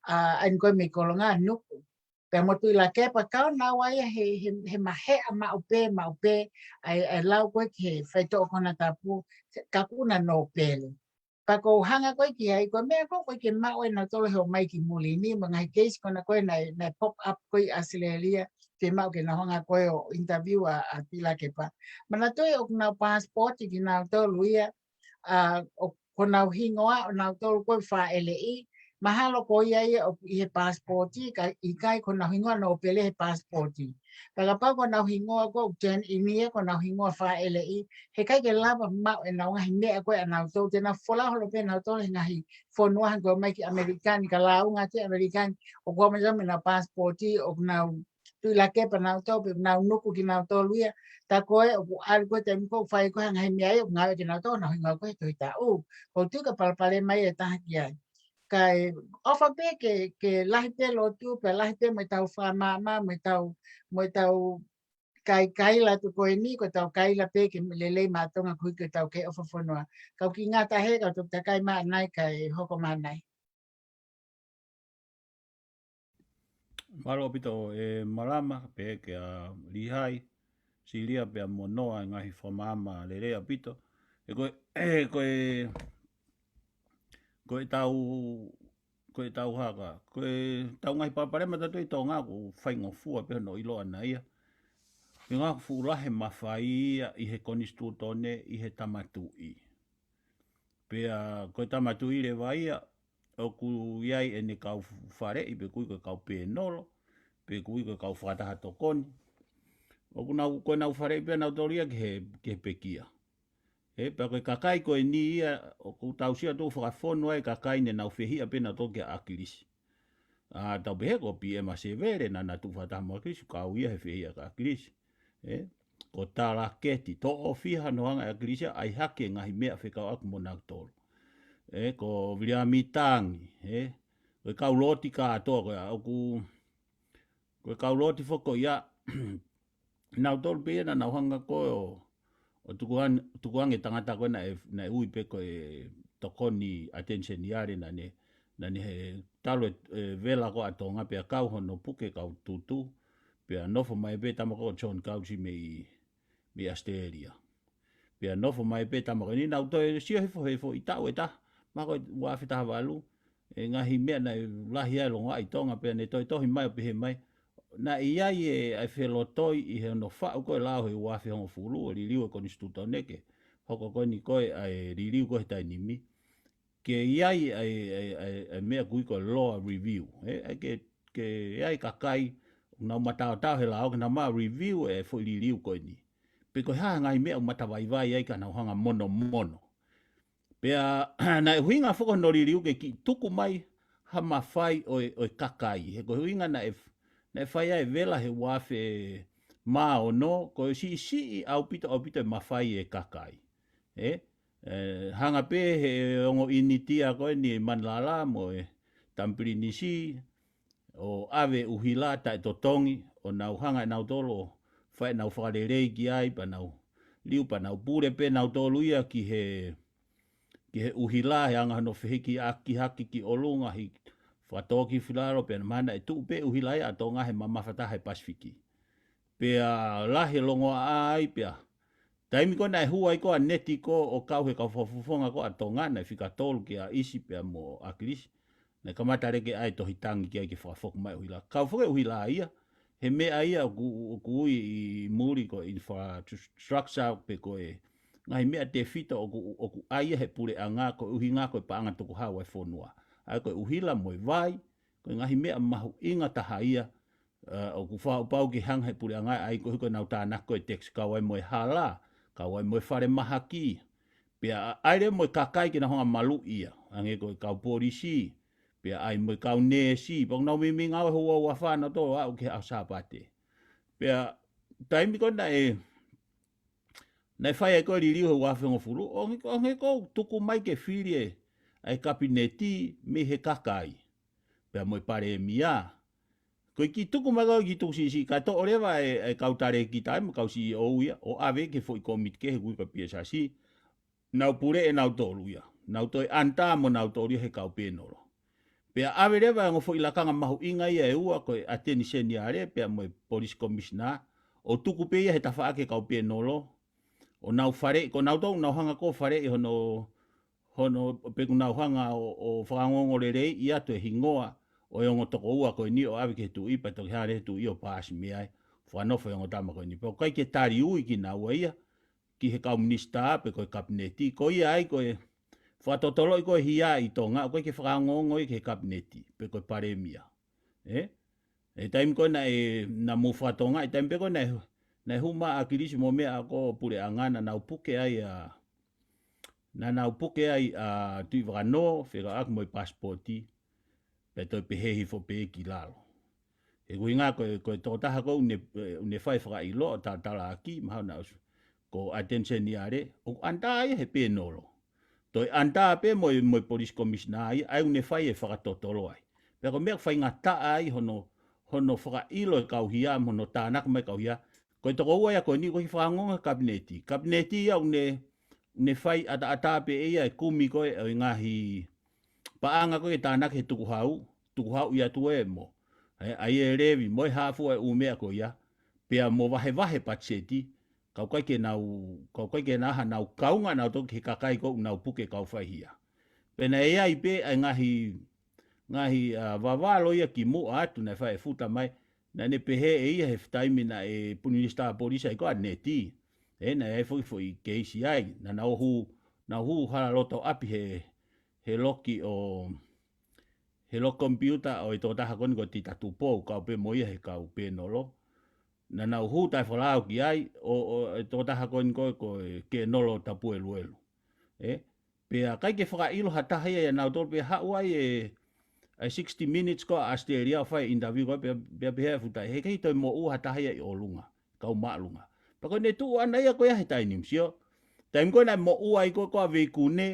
ʻa, ʻa eni ko ē mei Kolonga, Nuku. Pea mo Tuʻilakepa, kau naua ia he, he, he maheʻa maʻu pē, maʻu pē, ʻa e, ʻa e lau ko ē ki he faitoʻo konatapu, ka kuo na nōpele. Pea ʻoku ou hanga ko ē ki ai, ko e meʻa ko ē ʻoku ʻikai ke maʻu ʻe nautolu he ō mai ki muli ni, mo e ngaahi keisi ko ena ko ē naʻe, naʻe pop up ko ē ʻi ʻAositelēlia, fiemaʻu ke nau hanga ko ē ʻo interview ʻa, ʻa Tuʻilakepa. Manatuʻi ʻoku nau passport kinautolu ia, ʻa, ʻo ko honau hingoa ʻo nautolu ko ē fāʻeleʻi, mahalo ko ia ia ʻoku ʻi he passport, ka ʻikai ko honau hingoa nōpele he passport. Pea kapau ko honau hingoa ko ē ʻoku turn in ia ko honau hingoa fāʻeleʻi, heʻikai ke lava maʻu ʻenau ngaahi meʻa ko ē ʻanautolu, te nau folau holo pē nautolu he ngaahi fonua hangē ko ē ō mai ki ʻAmelika ni, ka lāunga atu ʻi ʻAmelika ni, ʻoku ō mai ia mo ʻenau passport, ʻoku nau Tuʻilakepa nautolu, pe nau Nuku kinautolu ia, tā ko ē ʻoku ʻalu ko ē taimi ko ē ʻoku fai ko ē ha ngaahi meʻa ia, ʻoku ngāueʻaki ʻe nautolu honau hingoa ko ē he Tohi Taʻu. ʻOku ou tui ka palopalema ia ʻe taha ki ai. Kae ʻofa pē ke, ke lahi pē lotu, pea lahi pē mo ʻetau fakamaama, mo ʻetau, mo ʻetau kai, kaila atu ko eni, ko ʻetau kaila pē ke lelei maʻa Tonga koeʻuhi ko ʻetau kei ʻofa fonua. Kau ki ngata he, kau toki takai maʻanai kae hoko maʻanai. Mālō ʻaupito e Malama, pehē kia Lihai, Silia pea mo Noa e ngaahi fakamaama lelei ʻaupito. ʻE ko e, ʻe ko e, ko ʻetau, ko ʻetau haka, ko ʻetau ngaahi palopalema ʻatautolu ʻi Tonga ʻoku faingofua pē hono ʻiloa ʻana ia. He ngaahi fuʻu lahi e mafai ia ʻi he konisitūtone ʻi he Tama Tuʻi. Pea ko e Tama Tuʻi leva ia, ʻoku ʻi ai ʻene kau faleʻi, pe ʻoku ui ko e kau pēnolo, pe ʻoku ui ko e kau fakataha tokoni. ʻOku nau, ko ʻenau faleʻi pē ʻanautolu ia ki he, ki he pekia. ʻE, pea ko e kakai ko eni ia, ʻoku tau sio atu fakafonu ai kakai ne nau fehiʻa pē nautolu kia ʻAkilisi. ʻA, tau pehē ko P M ʻa Sevele, naʻa na tuʻu fakataha mo ʻAkilisi, kau ia he fehiʻa kia ʻAkilisi. ʻE, ko Talaketi, toʻo fiha hono anga ʻe ʻAkilisi, ʻai hake e ngaahi meʻa fekauʻaki mo nautolu. ʻE, ko Viliami Tangi, ʻe, ko e kau loti kātoa ko ia, ʻoku, ko e kau loti foki ko ia, nautolu pē ia naʻa nau hanga ko ē ʻo, ʻo tukuan-, tukuange tangata ko ē naʻe, naʻe ui pē ko e tokoni ʻateniseniale naʻa ne, naʻa ne he talu e, e vela ko ē ʻa Tonga pea kau hono puke kau tutu, pea nofo mai pē tama ko John Kausi mei, mei ʻAositelēlia. Pea nofo mai pē tama ko eni naʻa nau toe sio hifo he foʻi taʻu ʻe taha, mahalo ko e ua afe taha valu, e ngaahi meʻa naʻe lahi ai longoaʻa ʻi Tonga pea ne toe tohi mai ʻo pehē mai. Naʻe ʻi ai e, ʻa e felotoi ʻi he hono faʻu ko ē lao he ua afe hongofulu, ʻo liliu e konisitūtone ke hoko ko eni ko ē ʻa e liliu ko ē he taimi ni. Ke ʻi ai ʻa e, ʻa e, ʻa e, ʻa e meʻa ʻoku ui ko e law review. ʻE, ʻa e ke, ke ʻi ai kakai, nau mataotao he lao, ke nau ma review e foʻi liliu ko eni. Pe ko e hā e ngaahi meʻa ʻoku matavaivai ai ka nau hanga monomono. Pea, naʻe ʻuhinga foki hono liliu ke kiʻi tuku mai ha mafai ʻo e, ʻo e kakai. He ko e ʻuhinga naʻe, naʻe fai ai e vela he ua afe mā ono, ko e siʻisiʻi ʻaupito, ʻaupito e mafai e kakai. Ē? Ē, hanga pē he ongo ʻInitia ko eni Manilala mo e Tamapilinisi, ʻo ʻave ʻuhila taʻetotongi, ʻo nau hanga ʻe nautolu ʻo fai ʻenau fakalelei ki ai, pea nau liu pea nau pule pē nautolu ia ki he, ki he ʻuhila, he anga hono fehikiʻaki hake ki ʻolunga, hiki fakatōkifiʻi lalo, pea mahalo naʻe tuʻu pē ʻuhila ia ʻa Tonga he mamafa taha he Pasifiki. Pea lahi e longoaʻa ai, pea taimi ko ē naʻe hū ai ko ē ʻa Neti ko ē ʻo kau he kau fakafofonga ko ē ʻa Tonga, naʻe fika tolu kia ʻIsi pea mo ʻAkilisi. Naʻe kamata lele ai e tohi tangi ki ai ke fakafoki mai ʻuhila. Kau foki ʻuhila ia, he meʻa ia ʻoku, ʻoku ui ʻi muli ko e infrastructure pe ko e ngaahi meʻa tefito ʻoku, ʻoku ʻai ia he puleʻanga, ko e ʻuhinga ko e paʻanga tukuhau ʻa e fonua. ʻA ia ko e ʻuhila mo e vai, ko e ngaahi meʻa mahuʻinga taha ia, ʻa, ʻoku fakaʻaupau ke hanga he puleʻanga ai ko e hiko ʻenau tānaki ko e tax, kau ai mo e hala, kau ai mo e falemahaki. Pea ʻai leva mo e kakai ke nau hanga maluʻi ia, hangē ko e kau polisi, pea ʻai mo e kau neesi, pea ʻoku nau meimei ngāue houa ua fā nautolu ʻo aʻu ki he ʻaho Sāpate. Pea taimi ko ē naʻe, naʻe fai ai ko ē liliu he ua afe hongofulu, ʻo hangē, ʻo hangē ʻoku tuku mai ke fili e, ʻa e kapineti mei he kakai. Pea mo e palēmia. Ko e kiʻi tuku mai ko ē, kiʻi tuku siʻisiʻi, kae toʻo leva e, e kau talēkita mo e kau CEO ia, ʻo ʻave ki he foʻi kōmiti kehe ʻoku ui ko e P S R C, nau puleʻi ʻe nautolu ia. Nau toe ʻanitā mo nautolu ia he kau pēnolo. Pea ʻave leva e ongo foʻi lakanga mahuʻinga ia ʻe ua, ko e ʻAteni Seniale pea mo e Police Commissioner, ʻo tuku pē ia he tafaʻaki e kau pēnolo, ʻo nau faleʻi, ko nautolu nau hanga ko ē ʻo faleʻi hono, hono, pe ʻoku nau hanga ʻo, ʻo fakaongoongo lelei ia ʻa e hingoa ʻo e ongo tokoua ko eni ʻo ʻave ki he tuʻi, pea toki hanga leva he tuʻi ʻo paasi mei ai, fakanofo e ongo tama ko eni. Pea ʻoku ʻikai ke tali ui kinaua ia ki he kau minisitā pe ko e kapineti. Ko ia ai ko e fakatotoloʻi ko ē hia ʻi Tonga, ʻoku ʻikai ke fakaongoongo ia ki he kapineti pe ko e palēmia. Ē? ʻI he taimi ko ē naʻe, naʻa mou fakatonga, ʻi he taimi pē ko ē naʻe, naʻe hū mai ʻa ʻAkilisi mo meʻa ko ē ʻo e puleʻanga, naʻa nau puke ai ʻa, naʻa nau puke ai ʻa Tuʻivakanō, fekauʻaki mo e paasipooti, pea toe pehē hifo pē ki lalo. He ko e ʻuhinga ko e, ko e tokotaha ko ē ʻoku ne, ʻoku ne fai e fakaʻilo ʻo talatalaaki, mahalo naʻe ʻosi, ko ʻAteni Seniale, ʻoku ʻanitā ia he pēnolo. Toe ʻanitā pē mo e, mo e Police Commissioner ia, ʻa ia ʻoku ne fai e fakatotolo ai. Pea ko e meʻa ʻoku faingataʻa ai hono, hono fakaʻilo e kau hia, mo hono tānaki mai e kau hia. Ko e tokoua ia ko eni ʻoku ʻikai ke fakaongoongo he kapineti. Kapineti ia ʻoku ne, ne fai ʻataʻatā pē ʻe ia e kumi ko ē ʻo e ngaahi paʻanga ko ē ke tānaki he tukuhau, tukuhau ia atu ē mo, ē, ʻa ia e levi, mo e hā fua e ʻū meʻa ko ia, pea mo vahevahe patiseti, ka ʻoku ʻikai ke nau, ka ʻoku ʻikai ke nau hanga ʻo kaunga nautolu ki he kakai ko ē ʻoku nau puke kau faihia. Pea naʻe ʻi ai pē ʻa e ngaahi, ngaahi, ʻa, vavalo ia kimuʻa atu naʻe fai ʻe Futa mai, naʻa ne pehē ʻe ia he taimi naʻe minisitā polisi ai ko ē ʻa Neti. Ē, naʻe ʻi ai foʻi, foʻi keisi ai, naʻa nau hū, nau hū hala loto ʻapi he, he loki ʻo, he loki komipiuta ʻo e tokotaha ko eni ko Tita Tupou, kau pē mo ia he kau pēnolo. Naʻa nau hū taʻefakalao ki ai, ʻo, ʻo e tokotaha ko eni ko, ko e Kēnolo Tapueluelu. Ē? Pea ʻikai ke fakaʻilo ha taha ia ʻia nautolu, pea haʻu ai e, e sixty Minutes ko ē ʻa ʻAositelēlia ʻo fai e interview ko ē, pea, pea pehē ʻe Futa, he ʻikai toe moʻua ha taha ia ʻi ʻolunga, kau māʻolunga. Pea ko ʻene tuʻu ʻana ia ko ia he taimi ni, sio. Taimi ko ē naʻe moʻua ai ko ē ko ē ʻa Veikune,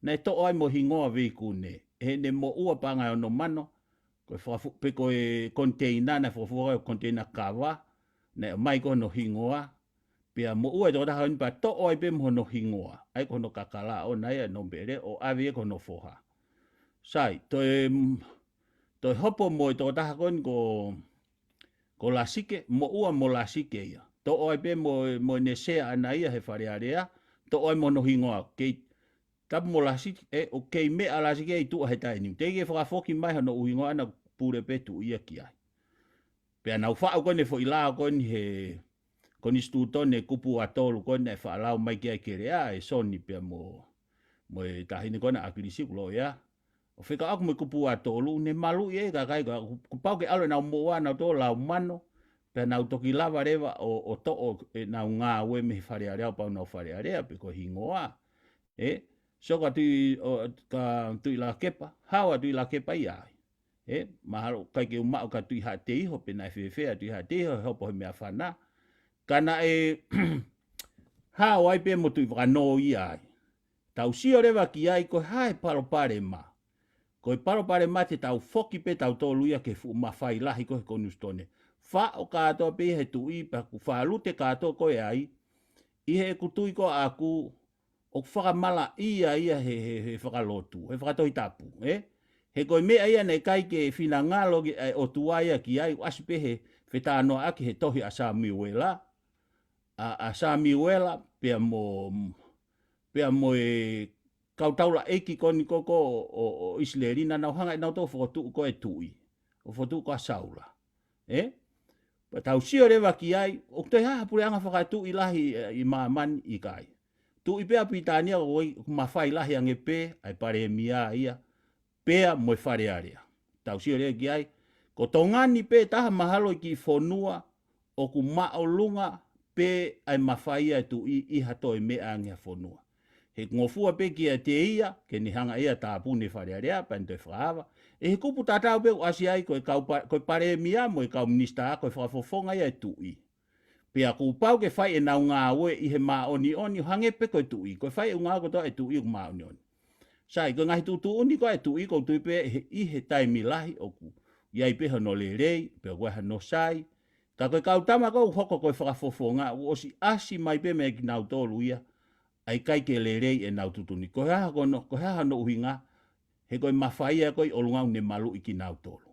naʻe toʻo ai mo e hingoa Veikune. He naʻe moʻua paʻanga ʻe ono mano, ko e fakafu-, pe ko e container, naʻe fakafuofua ko e container kava, naʻe ʻomai ko ē hono hingoa, pea moʻua e tokotaha ko eni pea toʻo ai pē mo hono hingoa. ʻA ia ko hono kakala ʻoʻona ia, nōmipele, ʻo ʻave ia ki hono foha. Sai, toe, toe hopo mo e tokotaha ko eni ko, ko Lasike, moʻua mo Lasike ia. Toʻo ai pē mo, mo ʻene sea ʻana ia he Fale Alea, toʻo ai mo hono hingoa. Kei tapu mo Lasike, ē, ʻoku kei meʻa ʻa Lasike ʻi tuʻa he taimi ni. Teʻeki ke fakafoki mai hono ʻū hingoa, naʻa pule pē tuʻi ia ki ai. Pea nau faʻu ko eni e foʻi lao ko eni he Konisitūtone, kupu ua tolu ko eni naʻe faʻa lau mai ki ai e kelea ʻe Soni pea mo, mo e taʻahine ko ena ʻAkilisi, kuo lōea. ʻO fekauʻaki mo e kupu ua tolu, ne maluʻi e kakai, ka kuo pau ke ʻalu ʻenau moʻua nautolu lau mano, pea nau toki lava leva ʻo, ʻo toʻo ʻenau ngāue mei he Fale Alea, ʻo pau nau Fale Alea, pe ko e hingoa. Ē, Sio ka Tuʻi, ʻo, ka Tuʻilakepa, hao ʻa Tuʻilakepa ia ai. ʻE, mahalo ʻikai ke u maʻu ka Tuʻihaʻateiho, pe naʻe fēfē ʻa Tuʻihaʻateiho, he hopo he meʻafana. Ka naʻe hao ai pē mo Tuʻivakanō ia ai. Tau sio leva ki ai ko e hā e palopalema. Ko e palopalema te tau foki pē tautolu ia ki he fuʻu mafai lahi ko ē he konisitūtone. Faʻo kātoa pē ia he Tuʻi pea ʻoku fakalute kātoa ko ē ai. ʻI heʻeku tui ko ʻaku, ʻoku fakamalaʻia ia he, he, he fakalotu, he fakatohitapu, ē? He ko e meʻa ia naʻe ʻikai ke finangalo ki, ʻa e ʻOtua ia ki ai, ʻoku ʻasi pē he fetalanoaʻaki he tohi ʻa Samiuela, ʻa, ʻa Samiuela, pea mo, pea mo e kau taulaʻeiki ko eni ko ē ʻo, ʻo, ʻo ʻIsileli naʻa nau hanga ʻe nautolu ʻo fokotuʻu ko ē Tuʻi, ʻo fokotuʻu ko ē ʻa Saula. Ē? Pea tau sio leva ki ai, ʻoku toe ʻi ai ha puleʻanga fakatuʻi lahi, ē, ʻi māmani? ʻIkai. Tuʻi pē ʻa Pilitānia ko ē ʻoku mafai lahi ange pē, ʻa e palēmia ia, pea mo e Fale Alea. Tau sio leva ki ai, ko Tonga ni pē taha mahalo e kiʻi fonua, ʻoku māʻolunga pē ʻa e mafai ʻa e Tuʻi ʻi ha toe meʻa ange ha fonua. He ngofua pē kiate ia, ke ne hanga ia ʻo tāpuni e Fale Alea, pea ne toe fakaava. ʻI he kupu tatau pē ʻoku ʻasi ai ko e kau pa-, ko e palēmia mo e kau minisitā, ko e fakafofonga ia ʻo e Tuʻi. Pea kuo pau ke fai ʻenau ngāue ʻi he māʻoniʻoni ʻo hangē pē ko e Tuʻi. Ko e fai ʻenau ngāue kotoa ʻa e Tuʻi ʻoku māʻoniʻoni. Sai, ko e ngaahi tuʻutuʻuni ko ē ʻa e Tuʻi ʻoku ou tui pē he, ʻi he taimi lahi ʻoku ʻi ai pē hono lelei, pea ʻoku ʻi ai hono sai. Ka ko e kau tama ko ē ʻoku hoko ko e fakafofonga, ʻoku ʻosi ʻasi mai pē meia kinautolu ia, ʻa e ʻikai ke lelei ʻenau tuʻutuʻuni. Ko e hā hono, ko e hā hono ʻuhinga, he ko e mafai ia ko ē ʻi ʻolunga ʻoku ne maluʻi kinautolu.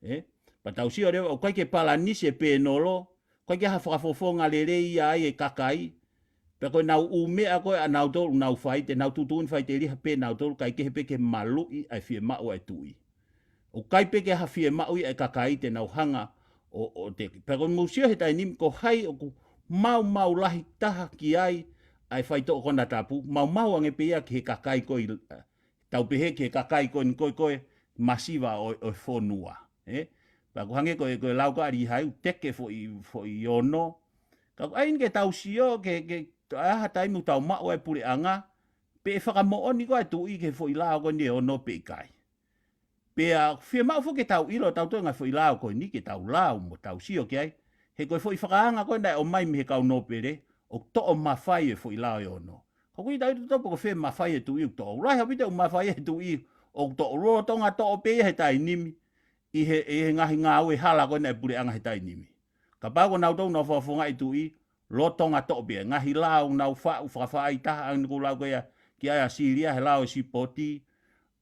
Ē? Pea tau sio leva, ʻoku ʻikai ke palanisi e pēnolo, ʻoku ʻikai ke ʻi ai ha fakafofonga lelei ia ai e kakai, pea ko ʻenau ʻū meʻa ko ē ʻa nautolu ʻoku nau fai, te nau tuʻutuʻuni faʻiteliha pē nautolu, kae kehe pē ke maluʻi ʻa e fiemaʻu ʻa e Tuʻi. ʻOku ʻikai pē ke ʻi ai ha fiemaʻu ia ʻa e kakai te nau hanga ʻo, ʻo teke. Pea ko e mou sio he taimi ni ko hai ʻoku maumau lahi taha ki ai ʻa e faitoʻo konatapu, maumau ange pē ia ki he kakai ko ē, tau pehē ki he kakai ko eni ko ē, ko e masiva ʻo, ʻo e fonua, ē? Pea ʻoku hangē ko e, ko e lau ko ē ʻa Lihai, ʻoku teke foʻi, foʻi ono. Ka ʻoku ʻai eni ke tau sio, ke, ke, ʻa ha taimi ʻoku tau maʻu ai e puleʻanga, pe ʻe fakamoʻoni ko ē ʻa e Tuʻi ki he foʻi lao ko eni ʻe ono pe ʻikai. Pea fiemaʻu foki ke tau ʻilo ʻe tautolu e ngaahi foʻi lao ko eni ke tau lau mo tau sio ki ai. He ko e foʻi fakaanga ko ē naʻe ʻomai mei he kau nōpele, ʻoku toʻo mafai e foʻi lao ʻe ono. Ka ʻoku ʻikai ke tau ʻilo tautolu pe ko fē mafai e Tuʻi ʻoku toʻo. ʻOku lahi ʻaupito e mafai e Tuʻi ʻoku toʻo, lolotonga toʻo pē ia he taimi ni, ʻi he, ʻi he ngaahi ngāue hala ko ē ʻa e puleʻanga he taimi ni. Kapau ko nautolu ʻoku nau fakafofongaʻi e Tuʻi, lolotonga toʻo pē ia. Ngaahi lao ʻoku nau faʻu fakafaʻahitaha, ʻa eni ʻoku ou lau ko ia ki ai ʻa Sīlia, he lao ʻo e sipoti,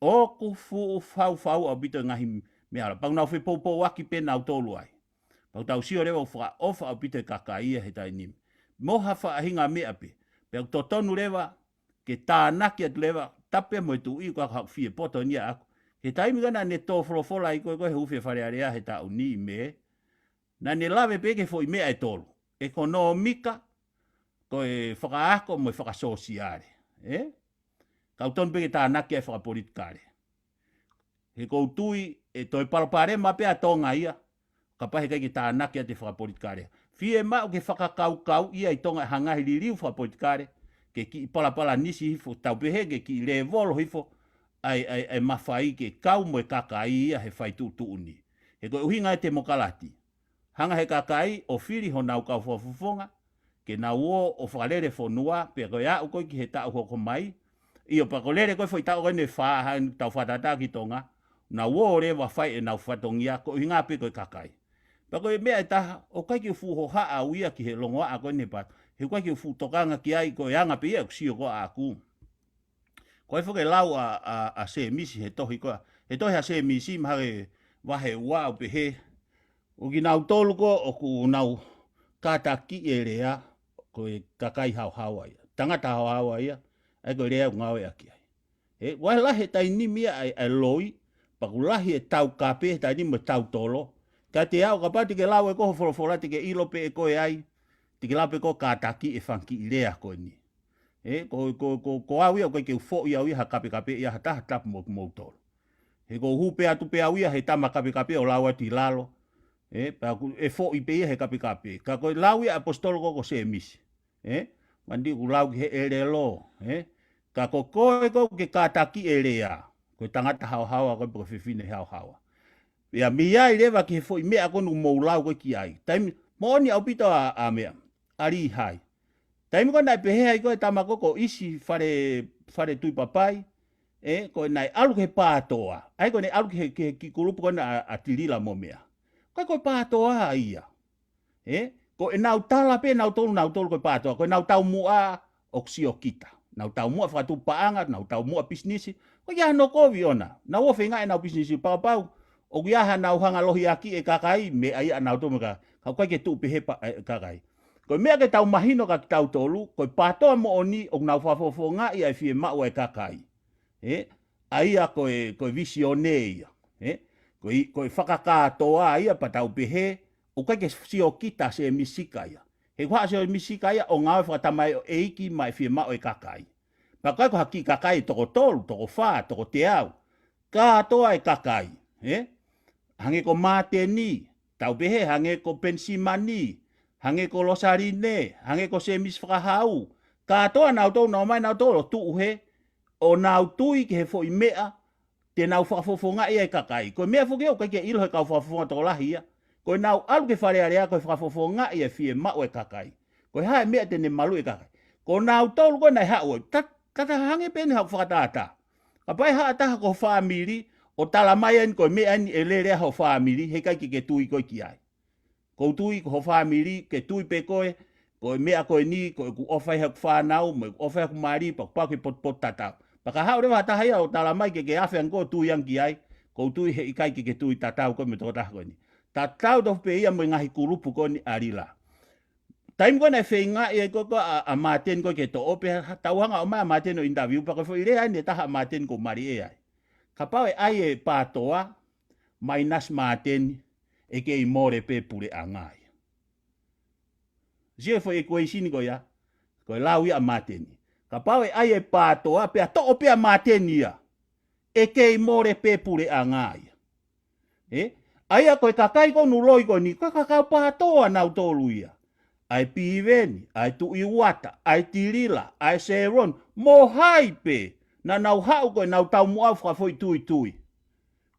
ʻoku fuʻu faufau ʻaupito e ngaahi meʻa hala. Pea ʻoku nau fepoupouaki pē nautolu ai. Pea ʻoku tau sio leva ʻoku fakaʻofa ʻaupito e kakai ia he taimi ni. Mo ha faʻahinga meʻa pē. Pea ʻoku totonu leva ke tānaki atu leva, tapu pē mo e Tuʻi, ko ʻeku haʻu fie poto eni ia ʻaʻaku. He taimi ko ē naʻa ne tō folofola ai ko ē ko ē he ʻufi e Fale Alea he taʻu ni ʻi Mē, naʻa ne lave pē ki he foʻi meʻa ʻe tolu. ʻEkonōmika, ko e fakaako mo e fakasōsiale. Ē? Ka ʻoku tonu pē ke tānaki ʻa e fakapolitikale. He ʻoku ou tui ʻe toe palopalema pē ʻa Tonga ia, kapau he ʻikai ke tānaki atu e fakapolitikale. Fiemaʻu ke fakakaukauʻi ʻa Tonga ʻi ha ngaahi liliu fakapolitikale, ke kiʻi palapalanisi hifo, tau pehē ke kiʻi lēvolo hifo, ʻa e, ʻa e, ʻa e mafai ke kau mo e kakai ia he fai tuʻutuʻuni. He ko e ʻuhinga e temokalati. Hanga he kakai ʻo fili honau kau fakafofonga, ke nau ō ʻo fakalele fonua, pea ko e aʻu ko ē ki he taʻu hoko mai. ʻIo, pea ko e lele ko ē foʻi taʻu ko eni ʻe fā, hangē tau fakatātā ki Tonga, nau ō leva ʻo fai ʻenau fatongia, ko e ʻuhinga pē ko e kakai. Pea ko e meʻa ʻe taha, ʻoku ʻikai ke u fuʻu hohaʻa au ia ki he longoaʻa ko eni he pā, he ʻoku ʻikai ke u fuʻu tokanga ki ai, ko e anga pē ia ʻeku sio ko ē ʻaʻaku. Ko e foʻi lau ʻa, ʻa, ʻa Sēmisi he tohi ko ē, he tohi ʻa Sēmisi mahalo vahe ua ʻoku pehē, ʻo kinautolu ko ē ʻoku nau kātakiʻi e lea, ko e kakai haohaoa ia. Tangata haohaoa ia, ʻa ia ko e lea ʻoku ngāueʻaki ai. He, ʻoku lahi he taimi ni ia ʻa e, ʻa e loi, pea ʻoku lahi e taukape he taimi ni mo e tautolo. Ka te aʻu kapau te ke lau ʻe koe hoʻo folofola te ke ʻilo pē ʻe koe ai, te ke lau pē ʻe koe kātakiʻi e fanga kiʻi lea ko eni. Ē, ko, ko, ko, ko au ia, ʻoku ʻikai ke u foʻi au ia ha kapekape ia ha taha tapu mo kimoutolu. He ʻoku ou hū pē atu pē au ia he tama kapekape ʻo lau atu ʻi lalo. Ē, pea ʻoku, ʻe foʻi pē ia he kapekape. Ka ko e lau ia ʻaposetolo ko ē ko Sēmisi. Ē, manatuʻi ʻoku lau ki he ʻelelo. Ē, Ka ko koe ʻoku ke kātaki e lea, ko e tangata haohaoa koe pe ko e fefine haohaoa. Ia mei ai leva ki he foʻi meʻa ko eni ʻoku mou lau ko ē ki ai. Taimi, moʻoni ʻaupito ʻa, ʻa meʻa, ʻa Lihai. Taimi ko ē naʻe pehē ai ko e tama ko ē ko ʻIsi Fale, Faletuipapai, ē, ko e naʻe ʻalu ki he PATOA. ʻAi ko e naʻe ʻalu ki he, ki he kiʻi kulupu ko ena ʻa, ʻa Tilila mo meʻa. Ko e ko e PATOA ia. Ē, ko ʻenau tala pē nautolu, nautolu ko e PATOA, ko ʻenau taumuʻa ʻoku siokita. ʻEnau taumuʻa fakatuʻu paʻanga, ʻenau taumuʻa pisinisi, ko ia hono kovi ʻona. Nau ō feinga ʻenau pisinisi, pau pau, ʻoku ʻi ai haʻanau hanga lohiakiʻi e kakai, meʻa ia ʻanautolu mo e kakai, ka ʻoku ʻikai ke tuʻu pehē pē e kakai. Ko e meʻa ke tau mahino kia kitautolu, ko e PATOA moʻoni, ʻoku nau fakafofongaʻi ʻa e fiemaʻu ʻa e kakai. Ē, ʻa ia ko e, ko e visione ia. Ē, ko e, ko e fakakātoa ia pea tau pehē, ʻoku ʻikai ke siokita Sēmisi Sika ia. He ko haʻa Sēmisi Sika ia ʻoku ngāue fakatamaioʻeiki maʻa e fiemaʻu ʻa e kakai. Pea ko e ko ha kiʻi kakai toko tolu, toko fā, toko teau. Kātoa e kakai, ē? Hangē ko Māteni, tau pehē, hangē ko Penisimani, hangē ko Losaline, hangē ko Sēmisi Fakahau. Kātoa nautolu, nau ō mai nautolu ʻo tuʻu hē, ʻo nau tui ki he foʻi meʻa, te nau fakafofongaʻi ʻa e kakai. Ko e meʻa foki ʻoku ʻikai ke ʻilo he kau fakafofonga tokolahi ia. Ko ʻenau ʻalu ki Fale Alea ko e fakafofongaʻi e fiemaʻu ʻa e kakai. Ko e hā e meʻa te ne maluʻi e kakai. Ko nautolu ko ē naʻe haʻu ai. Ta, ta, ta hangē pē eni haʻaku fakatātā. Kapau ʻe haʻu ha taha ko ho fāmili, ʻo tala mai eni ko e meʻa eni ʻe lele ai ho fāmili, heʻikai ke ke tui koe ki ai. Ko u tui ko ho fāmili, ke tui pē koe, ko e meʻa ko eni, ko ʻeku ʻofa ʻi haʻaku fānau, mo ʻeku ʻofa ʻi haʻaku mali, pea kuo pau ke potupotutatau. Pea ka haʻu leva ha taha ia ʻo tala mai ke ke afe ange koe ʻo tui ange ki ai, ko u tui heʻikai ke ke tui tatau koe mo e tokotaha ko eni. Tatau tofu pē ia mo e ngaahi kulupu ko eni ʻa Lila. Taimi ko ē naʻe feingaʻi ai ko ē ko ē ʻa, ʻa Māteni ko ē ke toʻo pē ha, tau hanga ʻo ʻomai ʻa Māteni ʻo interview pea ko e foʻi lea eni ʻe taha ʻa Māteni ʻoku ou mali ʻe ai. Kapau ʻe ʻai e PATOA, minus Māteni, ʻe kei mole pē puleʻanga ia. Sio e foʻi equation ko ia, ko e lau ia ʻa Māteni. Kapau ʻe ʻai e PATOA, pea toʻo pē ʻa Māteni ia, ʻe kei mole pē puleʻanga ia. Ē? ʻA ia ko e kakai ko eni ʻoku loi ko eni, ko e kakai PATOA nautolu ia. ʻA e Piveni, ʻa e Tuʻi Uata, ʻa e Tilila, ʻa e Sēloni, mo hai pē, naʻa nau haʻu ko ʻenau taumuʻa fakafoʻituitui.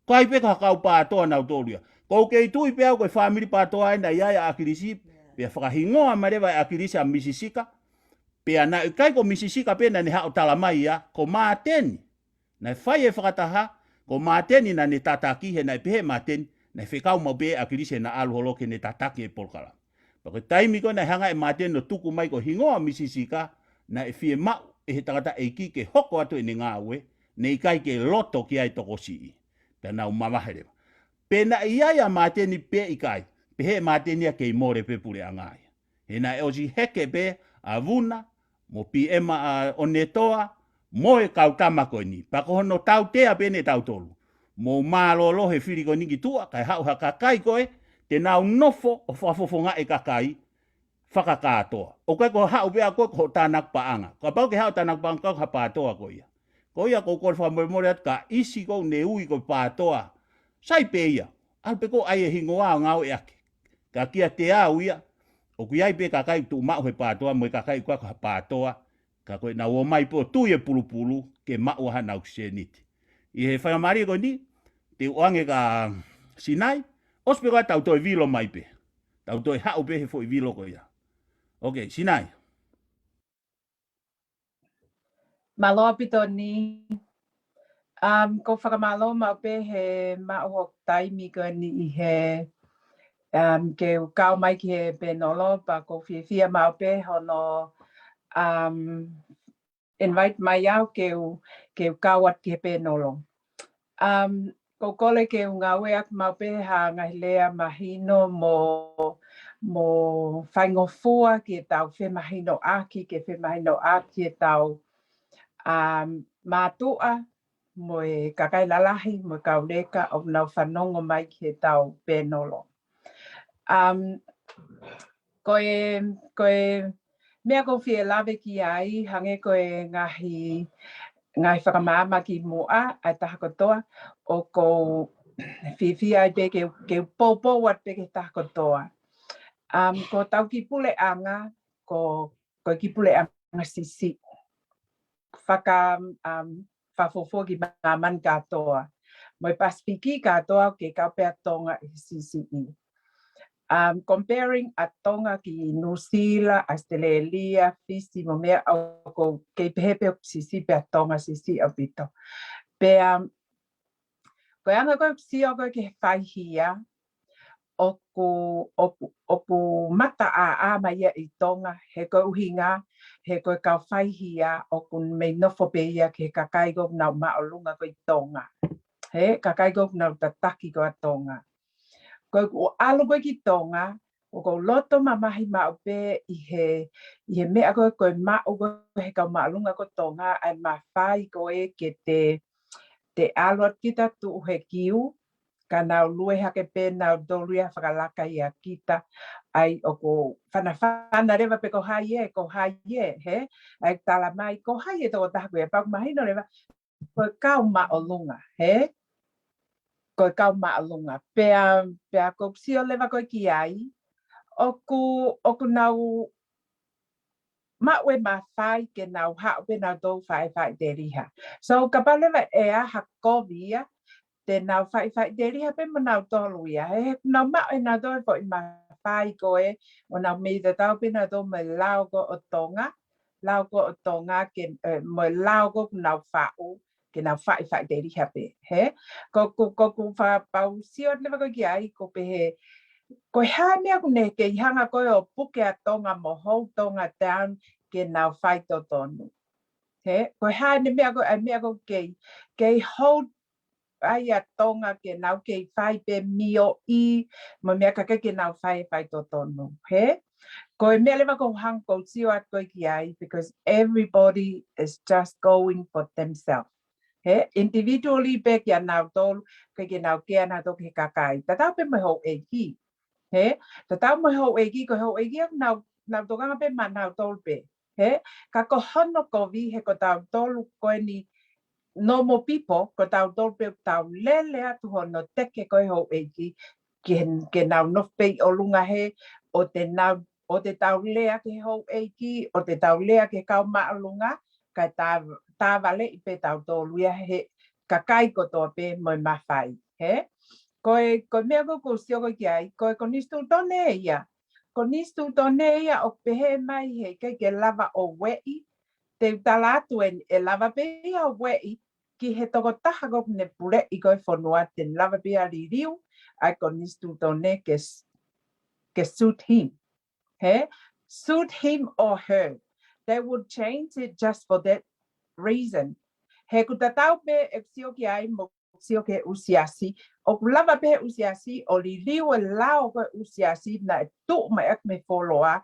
Ko hai pē ko e kakai PATOA nautolu ia. Ko u kei tui pē au ko e fāmili PATOA ena ia ʻa ʻAkilisi, pea fakahingoa mai leva ʻe ʻAkilisi ʻa Misi Sika, pea naʻe ʻikai ko Misi Sika pē naʻa ne haʻu ʻo tala mai ia, ko Māteni. Naʻe fai e fakataha, ko Māteni naʻa ne tataki, he naʻe pehē ʻe Māteni, naʻe fekau maʻu pē ʻe ʻAkilisi naʻa ʻalu holo ke ne tataki e polokalama. Pea ko e taimi ko ē naʻe hanga ʻe Māteni ʻo tuku mai ko e hingoa Misi Sika, naʻe fiemaʻu ʻe he tangataʻeiki ke hoko atu ʻene ngāue, naʻe ʻikai ke loto ki ai e tokosiʻi. Pea nau mavahe leva. Pe naʻe ʻi ai ʻa Māteni pe ʻikai, pehē ʻe Māteni ia kei mole pē puleʻanga ia. He naʻe ʻosi heke pē ʻa Vuna, mo PM ʻa ʻOnetoa, mo e kau tama ko eni. Pea ko hono tautea pē eni ʻe tautolu. Mou mālōlō he fili ko eni ki tuʻa, kae haʻu ha kakai ko ē, te nau nofo ʻo fakafofongaʻi e kakai, fakakātoa. ʻOku ʻikai ko e haʻu pē ʻa koe ko hoʻo tānaki paʻanga. Kapau ke haʻu tānaki paʻanga ko ha PATOA ko ia. Ko ia ko u kole fakamolemole atu kia ʻIsi ko ē ne ui ko e PATOA. Sai pē ia. ʻAlu pē koe ʻai e hingoa ʻo ngāueʻaki. Ka kiate au ia, ʻoku ʻi ai pē kakai tuʻu maʻu he PATOA, mo e kakai ʻoku ʻikai ko ha PATOA, ka ko ʻenau ō mai pē ʻo tui e pulupulu, ke maʻu ʻa haʻanau sēniti. ʻI he faingamālie ko eni, te u ʻoange kia Sinai, ʻosi pē ko ia tau toe vilo mai pē. Tau toe haʻu pē he foʻi vilo ko ia. Ok, Sinai. Mālō ʻaupito Ni. Um, ko u fakamālō maʻu pē he maʻu hoku taimi ko eni ʻi he, um, ke u kau mai ki he pēnolo, pea ko u fiefia maʻu pē hono, um, invite mai au ke u, ke u kau atu ki he pēnolo. Um, ko u kole ke u ngāueʻaki maʻu pē ha ngaahi lea mahino mo, mo faingofua ke tau femahinoʻaki, ke femahinoʻaki ʻetau, um, mātuʻa, mo e kakai lalahi, mo e kau leka, ʻoku nau fanongo mai ki heʻetau pēnolo. Um, ko e, ko e meʻa ko u fie lave ki ai, hangē ko e ngaahi, ngaahi fakamaama kimuʻa, ʻa e taha kotoa, ʻoku ou fiefia ai pē ke, ke u poupou atu pē ki he taha kotoa. Um, ko hotau kiʻi puleʻanga, ko, ko e kiʻi puleʻanga siʻisiʻi. faka um, fakafuofua ki māmani kātoa. Mo e Pasifiki kātoa ʻoku kei kau pē ʻa Tonga ʻi he siʻisiʻi. Um, comparing ʻa Tonga ki Nuʻusila, ʻAositelēlia, Fisi, mo e meʻa ʻoku kei pehē pē ʻoku siʻisiʻi pē ʻa Tonga, siʻisiʻi ʻaupito. Pea um, ko e anga ko ē ʻoku sio ko ē ki he faihia, ʻoku, ʻoku, ʻoku mataʻāʻā mai ia ʻi Tonga, he ko e ʻuhinga, he ko e kau faihia, ʻoku mei nofo pē ia ki he kakai ko ē ʻoku nau māʻolunga ko ē ʻi Tonga. He, kakai ko ē ʻoku nau tataki ko ē ʻa Tonga. Ko ʻeku ʻalu ko ē ki Tonga, ʻoku ou loto mamahi maʻu pē ʻi he, ʻi he meʻa ko ē, ko e maʻu ko ē he kau māʻolunga ko ē ʻo Tonga, ʻa e mafai ko ē ke te, te ʻalu atu kita tuʻu he kiu, ka nau lue hake pē nautolu ia ʻo fakalaka ʻia kita, ʻa ia ʻoku fanafana leva pē ko hai ē, ko hai ē, he? ʻA ia tala mai, ko hai ē tokotaha ko ia, pea ʻoku mahino leva, ko e kau māʻolunga, he? Ko e kau māʻolunga. Pea, pea ʻoku ou sio leva ko ē ki ai, ʻoku, ʻoku nau maʻu e mafai ke nau haʻu pē nautolu ʻo faʻifaʻiteliha. So, kapau leva ʻe ʻi ai ha kovi ia, te nau faʻifaʻiteliha pē mo nautolu ia. He, he nau maʻu ʻe nautolu e foʻi mafai ko ē, ʻo nau mei tatau pē nautolu mo e lao ko ē ʻo Tonga, lao ko ē ʻo Tonga ke, eh, mo e lao ko ē ʻoku nau faʻu, ke nau faʻifaʻiteliha pē, he? Ko ʻeku, ko ʻeku fakapapauʻi atu leva ko ē ki ai, ʻoku pehē, ko e hā e meʻa ʻoku ne kei hanga ko ē ʻo puke ʻa Tonga mo hold Tonga down ke nau faitotonu. He? Ko e hā e meʻa ko ē, ʻa e meʻa ʻoku kei, kei hold ai ʻa Tonga ke nau kei fai pē mioʻi, mo e meʻa kakai ke nau fai, faitotonu. He? Ko e meʻa leva ʻoku ou hanga ʻo sio atu ko ē ki ai, because everybody is just going for themselves. He? Individually pē kia nautolu, ke, ke nau kea nautolu ki he kakai. Tatau pē mo e houʻeiki. He? Tatau mo e houʻeiki, ko e houʻeiki ʻoku nau, nau tokanga pē maʻanautolu pē. He? Ka ko hono kovi he ko tautolu ko eni normal people, ko tautolu pē ʻoku tau lele atu hono teke ko ē houʻeiki, ke, ke nau nofo pē ʻi ʻolunga he, ʻoua te nau, ʻoua te tau lea ki he houʻeiki, ʻoua te tau lea ki he kau māʻolunga, kae tā, tāvaleʻi pē tautolu ia he kakai kotoa pē mo e mafai, he? Ko e, ko e meʻa ko ē ʻoku ou sio ko ē ki ai, ko e konisitūtone ia. Konisitūtone ia ʻoku pehē mai he ʻikai ke lava ʻo ueʻi, te u tala atu eni ʻe lava pē ia ʻo ueʻi, ki he tokotaha ko ē ʻoku ne puleʻi ko ē fonua te ne lava pē ia ʻo liliu ʻa e konisitūtone ke s-, ke suit him. He? Suit him or her. They would change it just for that reason. He ʻoku tatau pē ʻeku sio ki ai mo sio ki he ʻū siasi. ʻOku lava pē he ʻū siasi ʻo liliu e lao ko ē ʻū siasi naʻe tuʻu mai ʻaki mei he fuoloa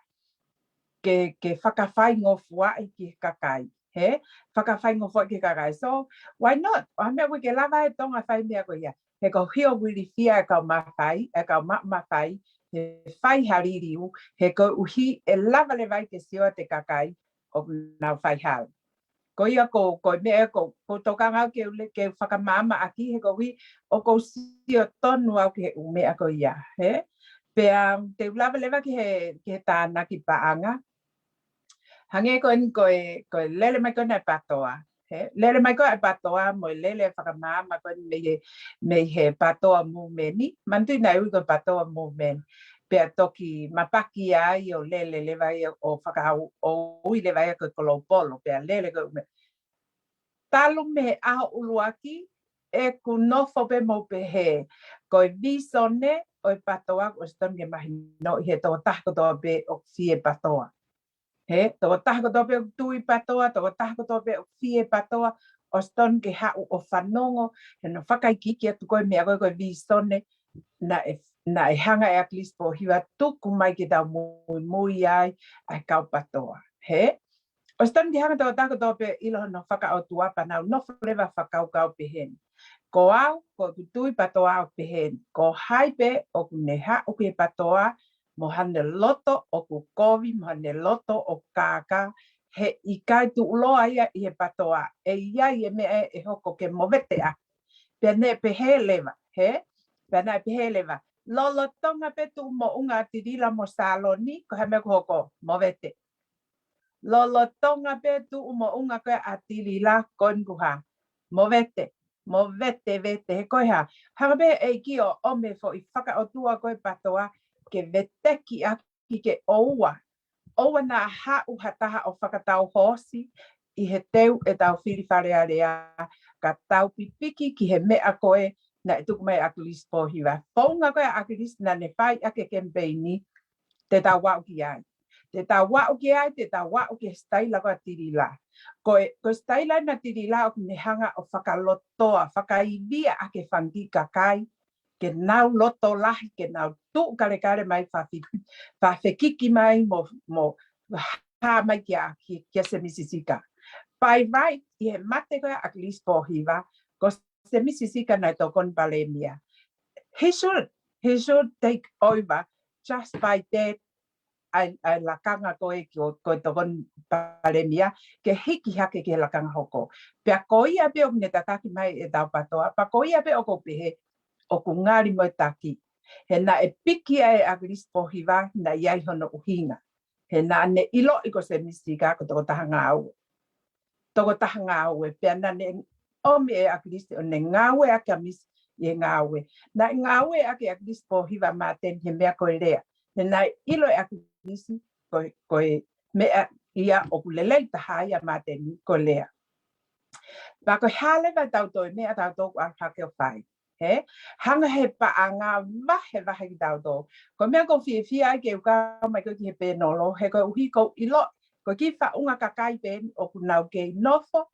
ke, ke fakafaingofuaʻi ki he kakai. He? Fakafaingofuaʻi ki he kakai. So, why not? ʻO hā e meʻa ʻoku ʻikai ke lava ʻe Tonga fai meʻa ko ia. He ko e hia ʻoku ilifia e kau mafai, e kau ma-, mafai, he fai ha liliu, he koeʻuhi ʻe lava leva ai ke sio atu e kakai ʻoku nau fai hao. Ko ia ko, ko e meʻa ko, ʻoku ou tokanga au ke u le-, ke u fakamaama ʻaki he koeʻuhi ʻoku ou sio tonu au ki he ʻū meʻa ko ia, he? Pea te u lave leva ki he, ki he tānaki paʻanga. Hangē ko eni ko e, ko e lele mai ko eni ʻa e PATOA, he? Lele mai ko ē ʻa e PATOA mo e lele fakamaama ko eni mei he, mei he PATOA movement. Manatuʻi naʻe ui ko e PATOA movement. Pea toki mapaki ai ʻo lele leva ia ʻo fakaʻau-, ʻo ui leva ia ko e global, pea lele ko ē ʻū meʻa. Talu mei he ʻaho ʻuluaki, ʻeku nofo pē mo pehē, ko e vīsone ʻo e PATOA ʻoku ʻosi tonu ke mahinoʻi he tokotaha kotoa pē ʻoku fie PATOA. He, tokotaha kotoa pē ʻoku tui PATOA, tokotaha kotoa pē ʻoku fie PATOA, ʻosi tonu ke haʻu ʻo fanongo, he naʻe fakaikiiki atu ko ē meʻa ko ē, ko e vīsone, naʻe, naʻe hanga ʻe ʻAkilisi Pōhiva ʻo tuku mai ke tau muimui ai, ʻa e kau PATOA. He? ʻOsi tonu ke hanga tokotaha kotoa pē ʻo ʻilo hono fakaʻotua pea nau nofo leva ʻo fakakaukau pehē ni. Ko au, ko ʻeku tui PATOA ʻoku pehē ni. Ko hai pē ʻoku ne haʻu ki he PATOA, mo hano loto ʻoku kovi, mo hano loto ʻoku kākā, he ʻikai tuʻuloa ia ʻi he PATOA, ʻe ʻi ai e meʻa ʻe hoko ke movete ʻaki. Pea naʻe pehē leva, he? Pea naʻe pehē leva, lolotonga pē tuʻu moʻunga ʻa Tilila mo Saloni, ko e hā e meʻa ʻoku hoko, movete. Lolotonga pē tuʻu moʻunga ko ē ʻa Tilila ko eni kuo hā. Movete, movete, vete, he ko e hā. Hanga pē ʻEiki ʻo ʻomai e foʻi fakaʻotua ko e PTOA ke veteki ʻaki ke ʻoua. ʻOua naʻa haʻu ha taha ʻo fakatau hoosi ʻi he teu ʻetau fili Fale Alea, ka tau pipiki ki he meʻa ko ē naʻe tuku mai ʻe ʻAkilisi Pōhiva. Founga ko ē ʻa ʻAkilisi naʻa ne fai ʻaki e kemipeini, te tau aʻu ki ai. Te tau aʻu ki ai, te tau aʻu ki he sitaila ko ē ʻa Tilila. Ko e, ko e sitaila eni ʻa Tilila ʻoku ne hanga ʻo fakalotoa, fakaivia ʻaki e fanga kiʻi kakai, ke nau loto lahi, ke nau tuʻu kalekale mai fafi-, fafekiki mai mo, mo hā mai kia, ki, kia Semisi Sika. By right, ʻi he mate ko ē ʻa ʻAkilisi Pōhiva, ko Semisi Sika naʻe tokoni palēmia. He should, he should take over just by that, ʻa e, ʻa e lakanga ko ē ki o, ko e tokoni palēmia, ke hiki hake ki he lakanga hoko. Pea ko ia pē ʻoku ne tataki mai ʻetau PTOA, pea ko ia pē ʻoku ou pehē, ʻoku ngali mo e taki. He naʻe piki ai ʻe ʻAkilisi Pōhiva, naʻe ʻi ai hono ʻuhinga. He naʻa ne ʻiloʻi ko Semisi Sika ko e tokotaha ngāue. Tokotaha ngāue, pea naʻa ne ʻomi ʻe ʻAkilisi ʻo ne ngāueʻaki ʻa Misi ʻi he ngāue. Naʻe ngāueʻaki ʻe ʻAkilisi Pōhiva Māteni he meʻa ko e lea. He naʻe ʻilo ʻe ʻAkilisi ko, ko e meʻa ia ʻoku lelei taha ai ʻa Māteni ko e lea. Pea ko e hā leva ʻetau toe meʻa ʻa tautolu ʻoku ʻalu hake ʻo fai. He, hanga he paʻanga vahevahe kitautolu. Ko e meʻa ʻoku ou fiefia ai ke u kau mai ko ē ki he pēnolo, he koeʻuhi ʻoku ou ʻilo, ko e kiʻi faʻunga kakai pē eni ʻoku nau kei nofo,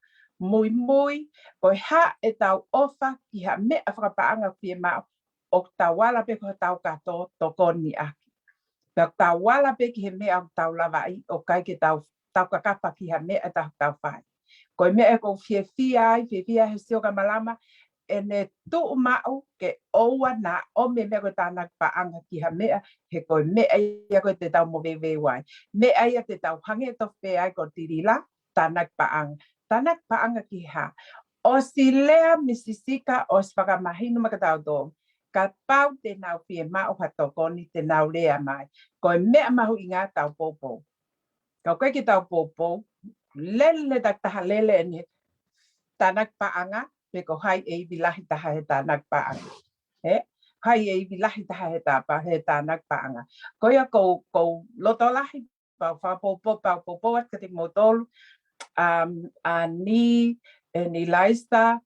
muimui, ko e hā ʻetau ʻofa ki ha meʻa fakapaʻanga ʻoku fiemaʻu, ʻoku tau ala pē ko hotau kato tokoni ʻaki. Pea ʻoku tau ala pē ki he meʻa ʻoku tau lavaʻi, ʻoku ʻikai ke tau, tau kakapa ki ha meʻa ʻe taha ʻoku tau fai. Ko e meʻa ʻoku ou fiefia ai, fiefia he sio ka malama, ʻene tuʻu maʻu ke ʻoua naʻa ʻomi e meʻa ko e tānaki paʻanga ki ha meʻa, he ko e meʻa ia ko ē te tau moveuveu ai. Meʻa ia te tau hangē tofu pē ai ko Tilila, tānaki paʻanga. Tānaki paʻanga ki he hā. ʻOsi lea Misi Sika, ʻosi fakamahino mai kia tautolu. Kapau te nau fiemaʻu ha tokoni te nau lea mai. Ko e meʻa mahuʻinga tau poupou. Ka ʻoku ʻikai ke tau poupou, lele takitaha lele ʻene tānaki paʻanga, pe ko hai e ivi lahi taha he tānaki paʻanga. He, hai e ivi lahi taha he tāpa, he tānaki paʻanga. Ko ia ʻoku ou, ʻoku ou loto lahi, pea u fakapoupou, pea u poupou atu kiate kimoutolu, um, ʻa Ni, ʻe Ni Laisa,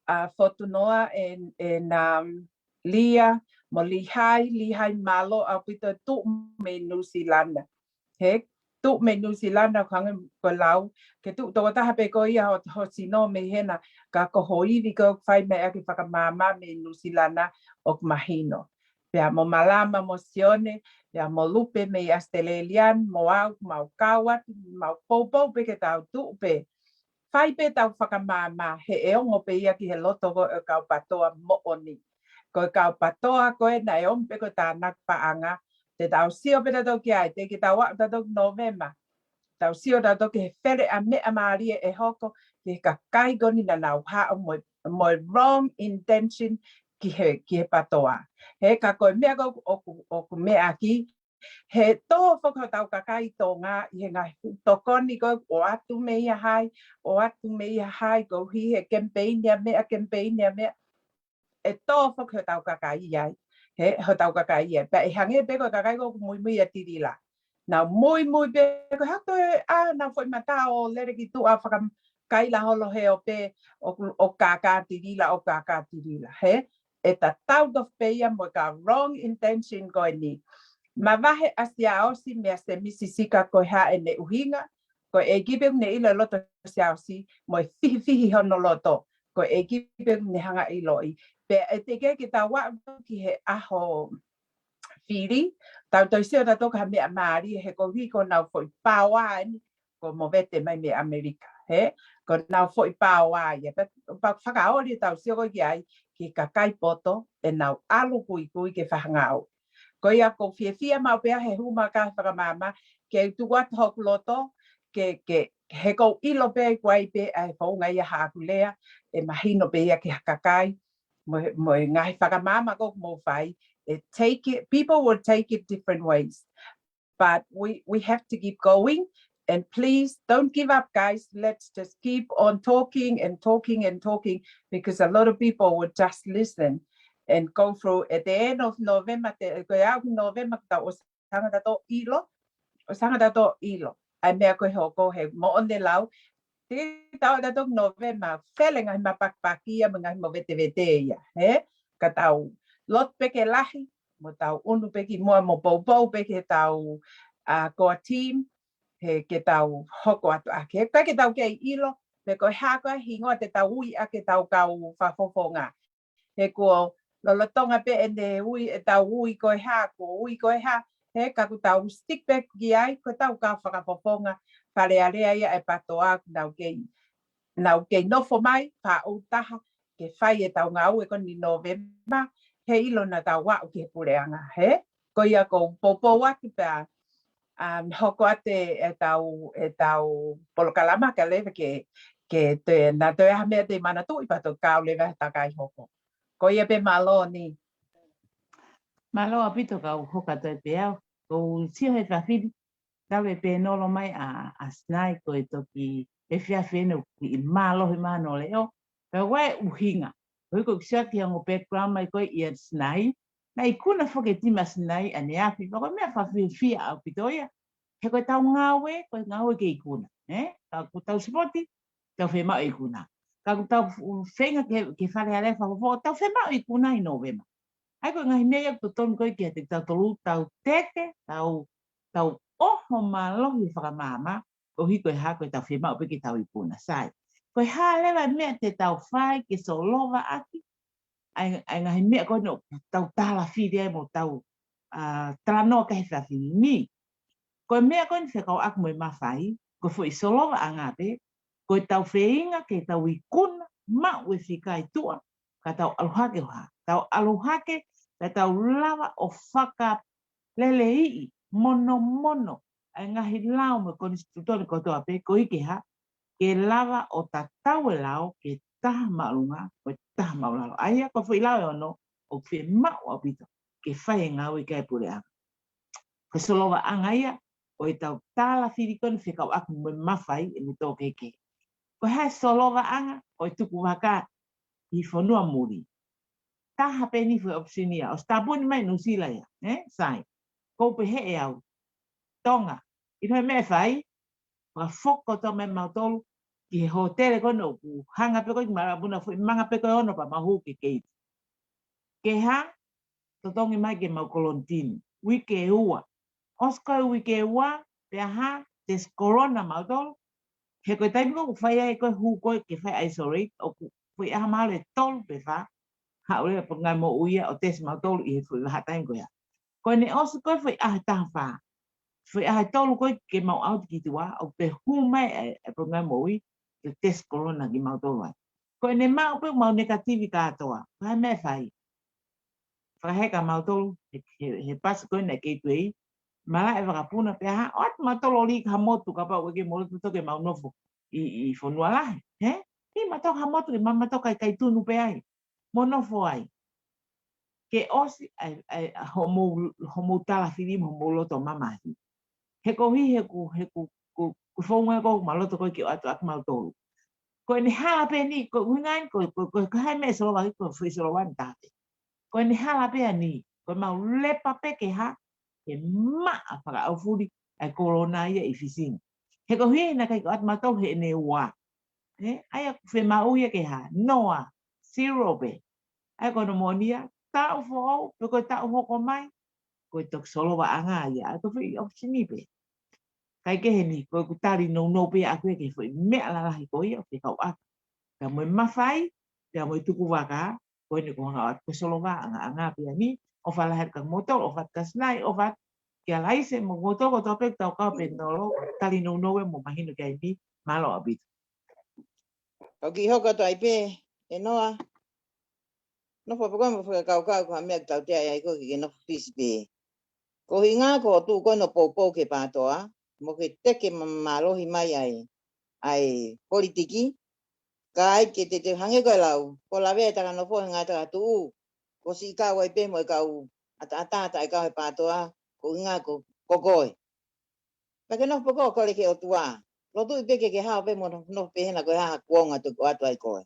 ʻa Fotunoa, ʻe, ʻe, um, Lia, mo Lihai, Lihai mālō ʻaupito tuʻu mei Nuʻu Sila na. He, tuʻu mei Nuʻu Sila na ʻoku hangē ko e lau, ke tuʻu tokotaha pē ko ia ho, ho sino mei hena, ka ko ho ivi ko ē ʻoku fai mai ʻaki e fakamaama mei Nuʻu Sila na ʻoku mahino. Pea mo Malama mo Sione, pea mo Lupe mei ʻAositelēlia, mo au, mau kau atu, mau poupou pē ke tau tuʻu pē. Fai pē tau fakamaama, he ʻe ongo pē ia ki he loto ko ē ʻo e kau PTOA moʻoni. Ko e kau PTOA ko ē naʻe ʻomi pē ko e tānaki paʻanga, te tau sio pē tautolu ki ai, teʻeki ke tau aʻu tautolu ki Nōvema. Tau sio tautolu ki he fele ʻa e meʻa mālie ʻe hoko, ki he kakai ko eni naʻa nau haʻu mo, mo e wrong intention ki he, ki he PTOA. He ka ko e meʻa ko ē ʻoku, ʻoku meʻa ki, he tō foki hotau kakai Tonga ʻi he ngaahi fuʻu tokoni ko ē ʻoatu mei ia hai, ʻoatu mei ia hai, koeʻuhi he kemipeini ʻa meʻa, kemipeini ʻa meʻa, ʻe tō foki hotau kakai ai. He, hotau kakai ai. Pea ʻe hangē pē ko e kakai ko ē ʻoku muimui ʻia Tilila. Nau muimui pē ko e hā toe, ʻa, nau foʻi mata ʻo lele ki tuʻa fakakaila holo he ʻo pē, ʻo, ʻo kākā Tilila, ʻo kākā Tilila. He, ʻe tatau tofu pē ia mo e kau wrong intention ko eni. Mavahe ʻa Siaosi meia Semisi Sika ko e hā ʻene ʻuhinga, ko e ʻEiki pē ʻoku ne ʻilo e loto ʻo Siaosi, mo e fihifihi hono loto, ko e ʻEiki pē ʻoku ne hanga ʻiloʻi. Pea ʻe teʻeki ke tau aʻu ki he ʻaho fili, tau toe sio tautolu ki ha meʻa mālie he koeʻuhi ko honau foʻi paoa eni, ko Movete mai mei ʻAmelika, he? Ko honau foʻi paoa ia, pea, pea fakaoli tau sio ko ē ki ai, ki he kakai poto, ʻenau ʻalu kuikui ke fai ha ngāue. Ko ia ʻoku ou fiefia maʻu pē au he hū mai e fakamaama, ke u tuku atu hoku loto, ke, ke, he ʻoku ou ʻilo pē ʻoku ʻi ai pē ʻa e founga ia haʻaku lea, ʻe mahino pē ia ki ha kakai, mo, mo e ngaahi fakamaama ko ē ʻoku mou fai, ʻe take it, people will take it different ways. But we, we have to keep going. And please don't give up, guys. Let's just keep on talking and talking and talking, because a lot of people will just listen and go through. At the end of November, te, ko e aʻu ki November, ka tau ʻosi hanga tautolu ʻo ʻilo, ʻosi hanga tautolu ʻo ʻilo ʻa e meʻa ko ē ʻe hoko, he moʻoni e lau, te tau ʻalu tautolu ki November, fele ngaahi mapakipaki ia mo e ngaahi movetevete ia, hē? Ka tau lotu pē ke lahi, mo tau ʻunu pē ki muʻa mo poupou pē ki heʻetau, ʻa, core team, he ke tau hoko atu ʻaki. He ʻikai ke tau kei ʻilo pe ko e hā koā e hingoa te tau ui ʻaki ʻetau kau fakafofonga. He kuo lolotonga pē ʻene ui, ʻetau ui ko e hā, kuo ui ko e hā, he ka kuo tau stick pē ki ai, ko ʻetau kau fakafofonga Fale Alea ia ʻa e PATOA, nau kei, nau kei nofo mai, faʻu taha, ke fai ʻetau ngāue ko eni November, he ʻilo naʻa tau aʻu ki he puleʻanga, hē? Ko ia ʻoku ou poupou atu pē ʻa, um, hoko atu ʻetau, ʻetau polokalama ka leva ke, ke te, naʻa toe ʻi ai ha meʻa te u manatuʻi pea toki kau leva he takai hoko. Ko ia pē, mālō ni. Mālō ʻaupito, kau hoko atu ai pē au. ʻOku ou sio he fafili, talu e pēnolo mai ʻa, ʻa Sinai ko e toki efiafi ʻene ʻoku kiʻi mālohi mai hono leʻo. Pea ko e ʻuhinga, ko e ʻuhi ko e sio ki he ongo background mai ko ē ʻia Sinai, naʻe ikuna foki e timi ʻa Sinai ʻaneafi, pea ko e meʻa fakafiefia ʻaupito ia. He ko ʻetau ngāue, ko e ngāue ke ikuna, ē? Ka kuo tau sipoti, tau fiemaʻu e ikuna. Ka kuo tau fu-, feinga ke, ke Fale Alea fakafofonga, tau fiemaʻu e ikuna ʻi November. ʻA ia ko e ngaahi meʻa ia ʻoku totonu ko ē kiate kitautolu, tau teke, tau, tau ʻoho mālohi fakamaama, koeʻuhi ko e hā, ko ʻetau fiemaʻu pē ke tau ikuna, sai. Ko e hā leva e meʻa te tau fai ke solova ʻaki ʻa e, ʻa e ngaahi meʻa ko eni ʻoku tau tālafili ai mo tau, ʻa, talanoa ki ai he efiafi ni. Ko e meʻa ko eni fekauʻaki mo e mafai, ko e foʻi solovaʻanga pē, ko ʻetau feinga ke tau ikuna, maʻu e fika ʻi tuʻa, ka tau ʻalu hake ʻo hā, tau ʻalu hake, ka tau lava ʻo fakaleleiʻi, monomono ʻa e ngaahi lao mo e konisitūtone kotoa pē, koeʻuhi ke hā, ke lava ʻo tatau e lao ke taha māʻolunga, ko e taha māʻulalo. ʻA ia ko e foʻi lao ʻe ono ʻoku fiemaʻu ʻaupito ke fai e ngāue ki ai e puleʻanga. Ko e solovaʻanga ia ʻo ʻetau tālafili ko eni fekauʻaki mo e mafai ʻene tō kehekehe. Ko e hā e solovaʻanga ʻo e tukuvaka ʻi fonua muli? Taha pē eni foʻi ʻopisini ia, ʻosi tāpuni mai Nuʻusila ia, ē, sai. Ko u pehē ʻe au, Tonga, ʻi he meʻa ʻe fai, fakafoko kotoa mai mautolu ki he hōtele ko eni ʻoku hanga pē ko ē ki Maraʻapuna, foʻi manga pē ko ē ʻe ono pea mau hū ki he keiti. Ke hā, totongi mai ke mau kolonitini. Uike ʻe ua. ʻOsi ko e uike ʻe ua, pea hā, tesi kolona mautolu. He ko e taimi ko ē ʻoku fai ai ko ē hū ko ē ke fai isolate, ʻoku foʻi ʻaho mahalo ʻe tolu pe fā, haʻu leva e Potungāue Moʻui ia ʻo tesi mautolu ʻi he foʻi vahaʻa taimi ko ia. Ko ʻene ʻosi ko ē foʻi ʻaho ʻe taha fā, foʻi ʻaho ʻe tolu ko ē ke mau ʻalu ki tuʻa, ʻoku toe hū mai e, e Potungāue Moʻui ke tesi kolona kimautolu ai. Ko ʻene maʻu pē ʻoku mau negative kātoa, ko e hā e meʻa ʻe fai? Fakaheka mautolu he, he, he pasi ko ē ʻa e Gateway, malaʻe vakapuna pea hā, ʻoatu mautolu ʻo lī ki ha motu kapau ʻoku ʻikai ke mau loto ke mau nofo ʻi, ʻi fonua lahi, hē? Lī mautolu ki ha motu ke mau, mautolu kae, kae tunu pē ai mo nofo ai. Ke ʻosi ʻa e, ʻa e, ʻa hoʻomou, hoʻomou tālafili mo hoʻomou loto mamahi. He koeʻuhi he ʻoku, he ʻoku, ʻoku, ʻoku founga ko ē ʻoku mau loto ko ē ke ʻoatu ʻaki mautolu. Ko ʻene hala pē eni, ko e ʻuhinga eni, ko, ko, ko, ko e hā e meʻa ʻe solova ʻaki, ko e foʻi solova ʻe taha pē. Ko ʻene hala pē eni, ko ʻemau lepa pē ke hā, ke maʻa fakaʻaufuli ʻa e kolona ia ʻi Fisi ni. He koeʻuhi naʻe ʻikai ke ʻoatu mautolu heʻene ua. Ē, ʻa ia ʻoku fiemaʻu ia ke hā, noa, zero pē. ʻA ia ko hono moʻoni ia, taʻu foʻou, pe ko e taʻu hoko mai, ko e toki solovaʻanga ia, ʻa ia ko e foʻi ʻopisini pē. Kae kehe ni, ko ʻeku tali nounou pē ʻaʻaku ia ki he foʻi meʻa lalahi ko ia ʻoku fekauʻaki pea mo e mafai, pea mo e tukuvaka, ko eni ʻoku ou hanga ʻo ʻoatu ko e solovaʻanga, ʻanga pē eni, ʻofa lahi atu kia moutolu, ʻofa atu kia Sinai, ʻofa atu kia Laise, mo moutolu kotoa pē ʻoku tau kau pē nolo, tali nounou ē mo mahino ki ai ni, mālō ʻaupito. Kau kiʻi hoko atu ai pē, ʻe Noa. Nofo pē koe mo fakakaukau ko ha meʻa ʻoku tau teʻa ai ko ē ke ke nofo Fisi pē. Ko e ʻuhinga ko hoʻo tuʻu ko ē ʻo poupou ki he PATOA, mo ke teke ma-, mālohi mai ai ʻa e politiki, ka ʻai ke te te hangē ko e lau, ko e lave ʻa e taka nofo he ngaahi taka tuʻu, ko siʻi kau ai pē mo e kau ʻataʻatā taʻe kau he PATOA, ko e ʻuhinga ko, ko koe. Pea ke nofo pē koe ʻo kole ki he ʻOtua. Lotuʻi pē ke ke hao pē mo nofo, nofo pē hena ko e hā ha kuonga toki ʻoatu ai koe.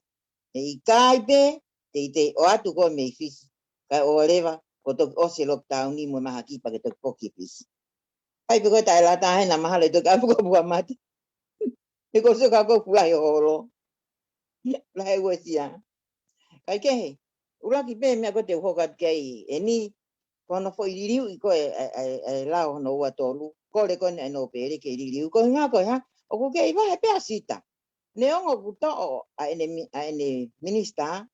ʻE ʻikai pē, te ʻi te ʻoatu koe mei Fisi. Kae ʻoua leva, kuo toki ʻosi e lockdown ni mo e mahaki pea ke toki foki ki Fisi. Fai pē koe taʻelata hena mahalo ʻe toki ʻalu koe ʻo puka mate. He ko e sio ka ko e kula he holo. Lahi e uesia. Kae kehe, ʻuluaki pē meʻa ko ē te u hoko atu ki ai ʻeni, ko hono foʻi liliuʻi ko ē ʻa e, ʻa e, ʻa e lao hono ua tolu, kole ko eni ʻa e nōpele ke liliu, ko e ʻuhinga ko e hā, ʻoku kei vahe pē ʻa Sita. Neongo ʻoku toʻo ʻa ʻene mi-, ʻa ʻene minisitā,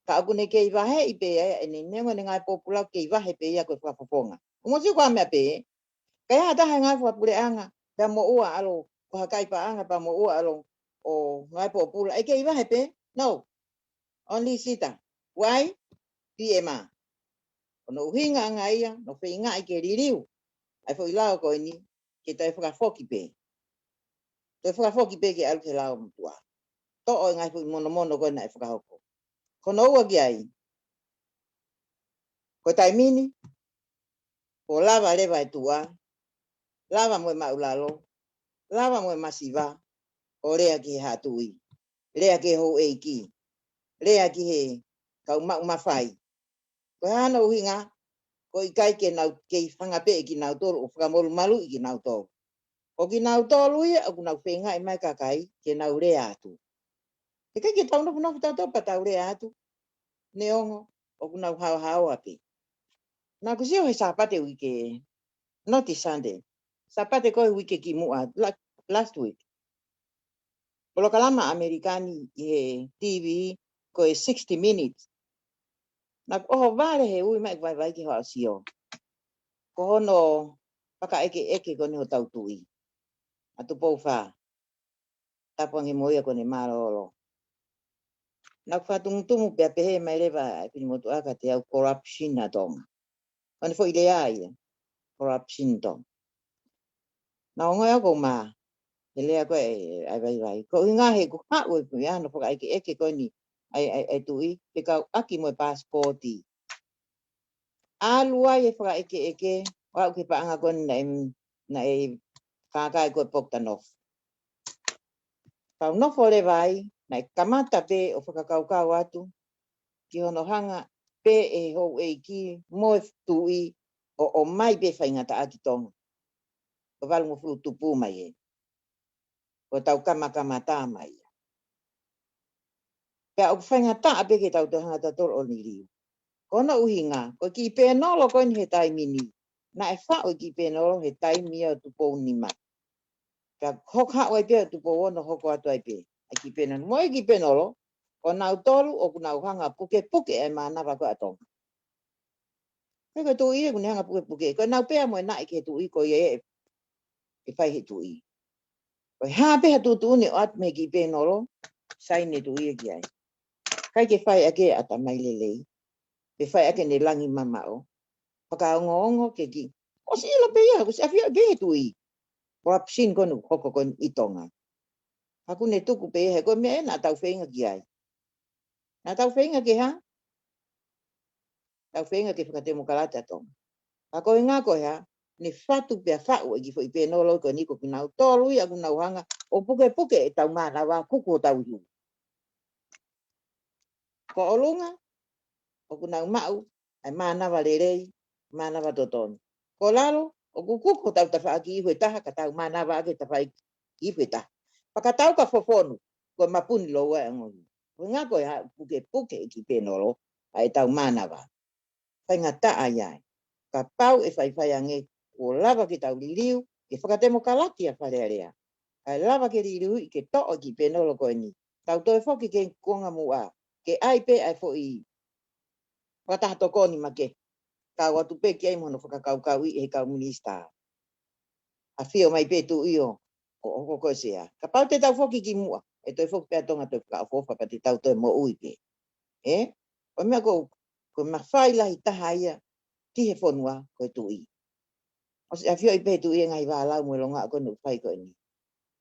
ka ʻoku ne kei vaheʻi pē ʻa ʻene, neongo ʻene ngaahi pōpula kei vahe pē ia ko e fakafofonga. ʻOku mou sio ko e meʻa pē, ka ʻi ai ha taha e ngaahi fakapuleʻanga, pea moʻua ʻalu, ko ha kai paʻanga pea moʻua ʻalu, ʻo ngaahi pōpula, ʻe kei vahe pē, no. Only Sita. Why? P M R. Ko hono ʻuhinga ʻanga ia, hono feingaʻi ke liliu ʻa e foʻi lao ko eni, ke toe fakafoki pē. Toe fakafoki pē ke ʻalu ki he lao motuʻa. Toʻo e ngaahi foʻi monomono ko ē naʻe fakahoko. Ko hono ua ki ai, ko e taimi ni, kuo lava leva e tuʻa, lava mo e māʻulalo, lava mo e masiva, ʻo lea ki he haʻa tuʻi, lea ki he houʻeiki, lea ki he kau maʻu mafai. Ko e hā hono ʻuhinga, ko e ʻikai ke nau kei fanga pē ʻe kinautolu ʻo fakamolumaluʻi kinautolu. Ko kinautolu ia ʻoku nau feingaʻi mai kakai ke nau lea atu. He ʻikai ke tau nofonofo tautolu pea tau lea atu. Neongo ʻoku nau haohaoa pē. Naʻa ku sio he Sāpate uike, not Sunday. Sāpate ko e uike kimuʻa, la-, last week. Polokalama ʻAmelika ni ʻi he T V ko e sixty Minutes. Naʻa ku ʻohovale he ui mai vaivai ki hoʻo sio. Ko hono fakaʻekeʻeke ko eni hotau tuʻi. ʻA Tupou Fā. Tapu ange mo ia ko ʻene mālōlō. Naʻa ku fakatumutumu pea pehē mai leva ʻa e pini motuʻa kiate au corruption ʻa Tonga. Ko ʻene foʻi lea ia, corruption Tonga. Naʻa ku ongoʻi au ʻoku ou mā, he lea ko ē ʻa e vaivai. Ko e ʻuhinga he ʻoku haʻu e pui ano fakaʻekeʻeke ko eni ʻa e, ʻa e, ʻa e tuʻi, fekauʻaki mo e paasipooti. ʻAlu ai e fakaʻekeʻeke, ʻo aʻu ki he paʻanga ko eni naʻe, naʻe kākaaʻi ko e Bogdanov. Kau nofo leva ai, naʻe kamata pē ʻo fakakaukau atu, ki hono hanga pē ʻe he houʻeiki mo e tuʻi ʻo, ʻomai pē faingataʻa ki Tonga. Ko e valungofulu tupu mai ē. Ko ʻetau kamakamata mai ia. Pea ʻoku faingataʻa pē ke tau toe hanga tautolu ʻo liliu. Ko hono ʻuhinga, ko e kiʻi pēnolo ko eni he taimi ni. Naʻe faʻu e kiʻi pēnolo he taimi ia ʻo Tupou Nima. Pea hoko haʻu ai pē ʻo Tupou Ono hoko atu ai pē ʻa e kiʻi pēnolo. Mo e kiʻi pēnolo, ko nautolu ʻoku nau hanga pukepuke e mānava ko ē ʻa Tonga. He ko e tuʻi ʻoku ne hanga pukepuke. Ko e nau pea mo e naʻe ki he tuʻi ko ia ʻe, ʻe fai he tuʻi. Ko e hā pē ha tuʻutuʻuni ʻoatu mei he kiʻi pēnolo, saini e tuʻi ia ki ai. ʻIkai ke fai ʻaki ʻatamai lelei. Pe fai ʻaki ʻene langi mamaʻo. Fakaongoongo ke ki. ʻOsi ʻilo pē ia, ʻosi ʻafioʻi pē he tuʻi. Corruption ko eni ʻoku hoko ko eni ʻi Tonga. Ka ʻoku ne tuku pē ia he ko e meʻa ē naʻa tau feinga ki ai. Naʻa tau feinga ke hā? Tau feinga ke fakatemokalati ʻa Tonga. Ka ko e ʻuhinga ko e hā, ne fatu pea faʻu e kiʻi foʻi pēnolo ko eni ko kinautolu ia ʻoku nau hanga ʻo pukepuke ʻetau mānava kuku hotau ihu. Ko ʻolunga, ʻoku nau maʻu ʻa e mānava lelei, mānava totonu. Ko lalo, ʻoku kuku hotau tafaʻaki ihu ʻe taha, ka tau mānava ʻaki e tafaʻaki ihu ʻe taha. Pea ka tau ka fofonu, ko e mapuni lōua e ongoʻi. Ko e ʻuhinga ko e hā, pukepuke e kiʻi pēnolo ʻa ʻetau mānava. Faingataʻa ia ai. Kapau ʻe faifai ange, kuo lava ke tau liliu, ke fakatemokalati ʻa Fale Alea. Kae lava ke liliu ʻi ke toʻo e kiʻi pēnolo ko eni. Tau toe foki ki he kuonga muʻa, ke ʻai pē ʻa e foʻi fakataha tokoni makehe. Kau atu pē ki ai mo hono fakakaukauʻi ʻe he kau minisitā. ʻAfio mai pē tuʻi ʻo, ʻo, ʻo, ko e sea. Kapau te tau foki ki muʻa, ʻe toe foki pē ʻa Tonga toe fakaʻofoʻofa pea te tau toe moʻui pē. Ē? Ko e meʻa ko, ko e mafai lahi taha ia ki he fonua, ko e tuʻi. ʻOsi ʻafioʻi pē he tuʻi e ngaahi vālau mo e longaʻa ko eni ʻoku fai ko eni.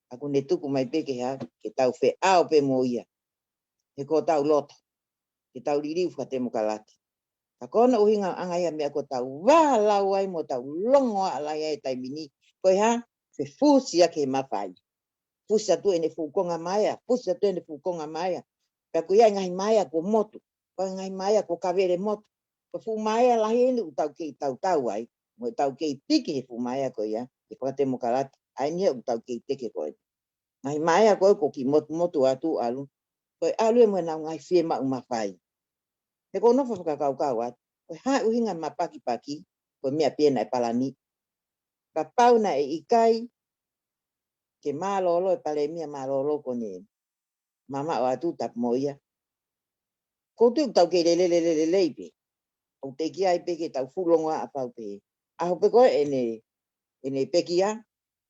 Ka ʻoku ne tuku mai pē ke hā, ke tau feʻao pē mo ia. He ko hotau loto, ke tau liliu fakatemokalati. Ka ko hono ʻuhinga ʻanga ia meʻa ʻoku tau vālau ai mo tau longoaʻa lahi ai he taimi ni. Ko e hā, fefusi ʻaki he mafai. Fusi atu ʻene fuʻu konga maea, fusi atu ʻene fuʻu konga maea. Pea ko ia e ngaahi maea kuo motu, ko e ngaahi maea kuo kavele motu. Ko e fuʻu maea lahi eni ʻoku tau kei tautau ai, mo tau kei piki he fuʻu maea ko ia, he fakatemokalati, ʻa eni ʻoku tau kei teke ko ē. Ngaahi maea ko ē kuo kiʻi motumotu atu ʻalu, ko e ʻalu ia mo ʻenau ngaahi fiemaʻu mafai. He ʻoku ou nofo fakakaukau atu, ko e hā e ʻuhinga mapakipaki, ko e meʻa pē ia naʻe palani. Kapau naʻe ʻikai ke mālōlō e palēmia mālōlō ko eni, mamaʻo atu tapu mo ia. Ko u tui ʻoku tau kei lelelelelei pē. ʻOku teʻeki ai pē ke tau fuʻu longoaʻa pau pē. ʻAho pē ko ē ʻene, ʻene pekia,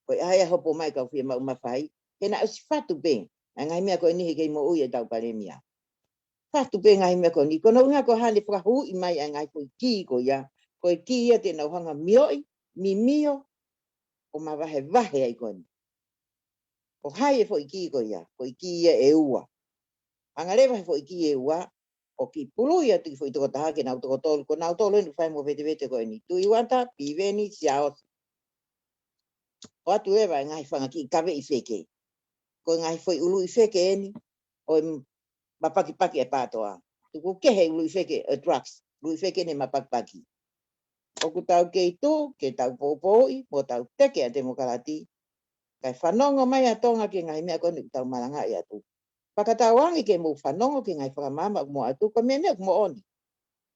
ko e ʻai ʻa hopo mai kau fiemaʻu mafai. He naʻe ʻosi fatu pē. ʻA e ngaahi meʻa ko eni he kei moʻui ʻetau palēmia. Fatu pē ngaahi meʻa ko eni. Ko hono ʻuhinga ko e hā ʻene fakahuʻi mai ʻa e ngaahi foʻi kī ko ia. Ko e kī ia te nau hanga mioʻi, mimio, ʻo mavahevahe ai ko eni. Ko hai e foʻi kī ko ia, foʻi kī ia ʻe ua. Hanga leva he foʻi kī ʻe ua, ʻo kiʻi pului atu ki he foʻi tokotaha ke nau toko tolu, ko nau tolu eni ʻoku fai mo e vetevete ko eni. Tuʻi Uata, Piveni, Siaosi. ʻOatu leva e ngaahi fanga kiʻi kaveʻi feke. Ko e ngaahi foʻi ʻuluʻi feke eni, ʻo e mapakipaki e PATOA. Tuku kehe ʻuluʻi feke e drugs, ʻuluʻi feke eni mapakipaki. ʻOku tau kei tuʻu ke tau poupouʻi, mo tau teke ʻa e temokalati. Kae fanongo mai ʻa Tonga ki he ngaahi meʻa ko eni ʻoku tau malangaʻi atu. Fakatauange ke mou fanongo ki he ngaahi fakamaama ʻoku mou ʻoatu, ko e meʻa eni ʻoku moʻoni.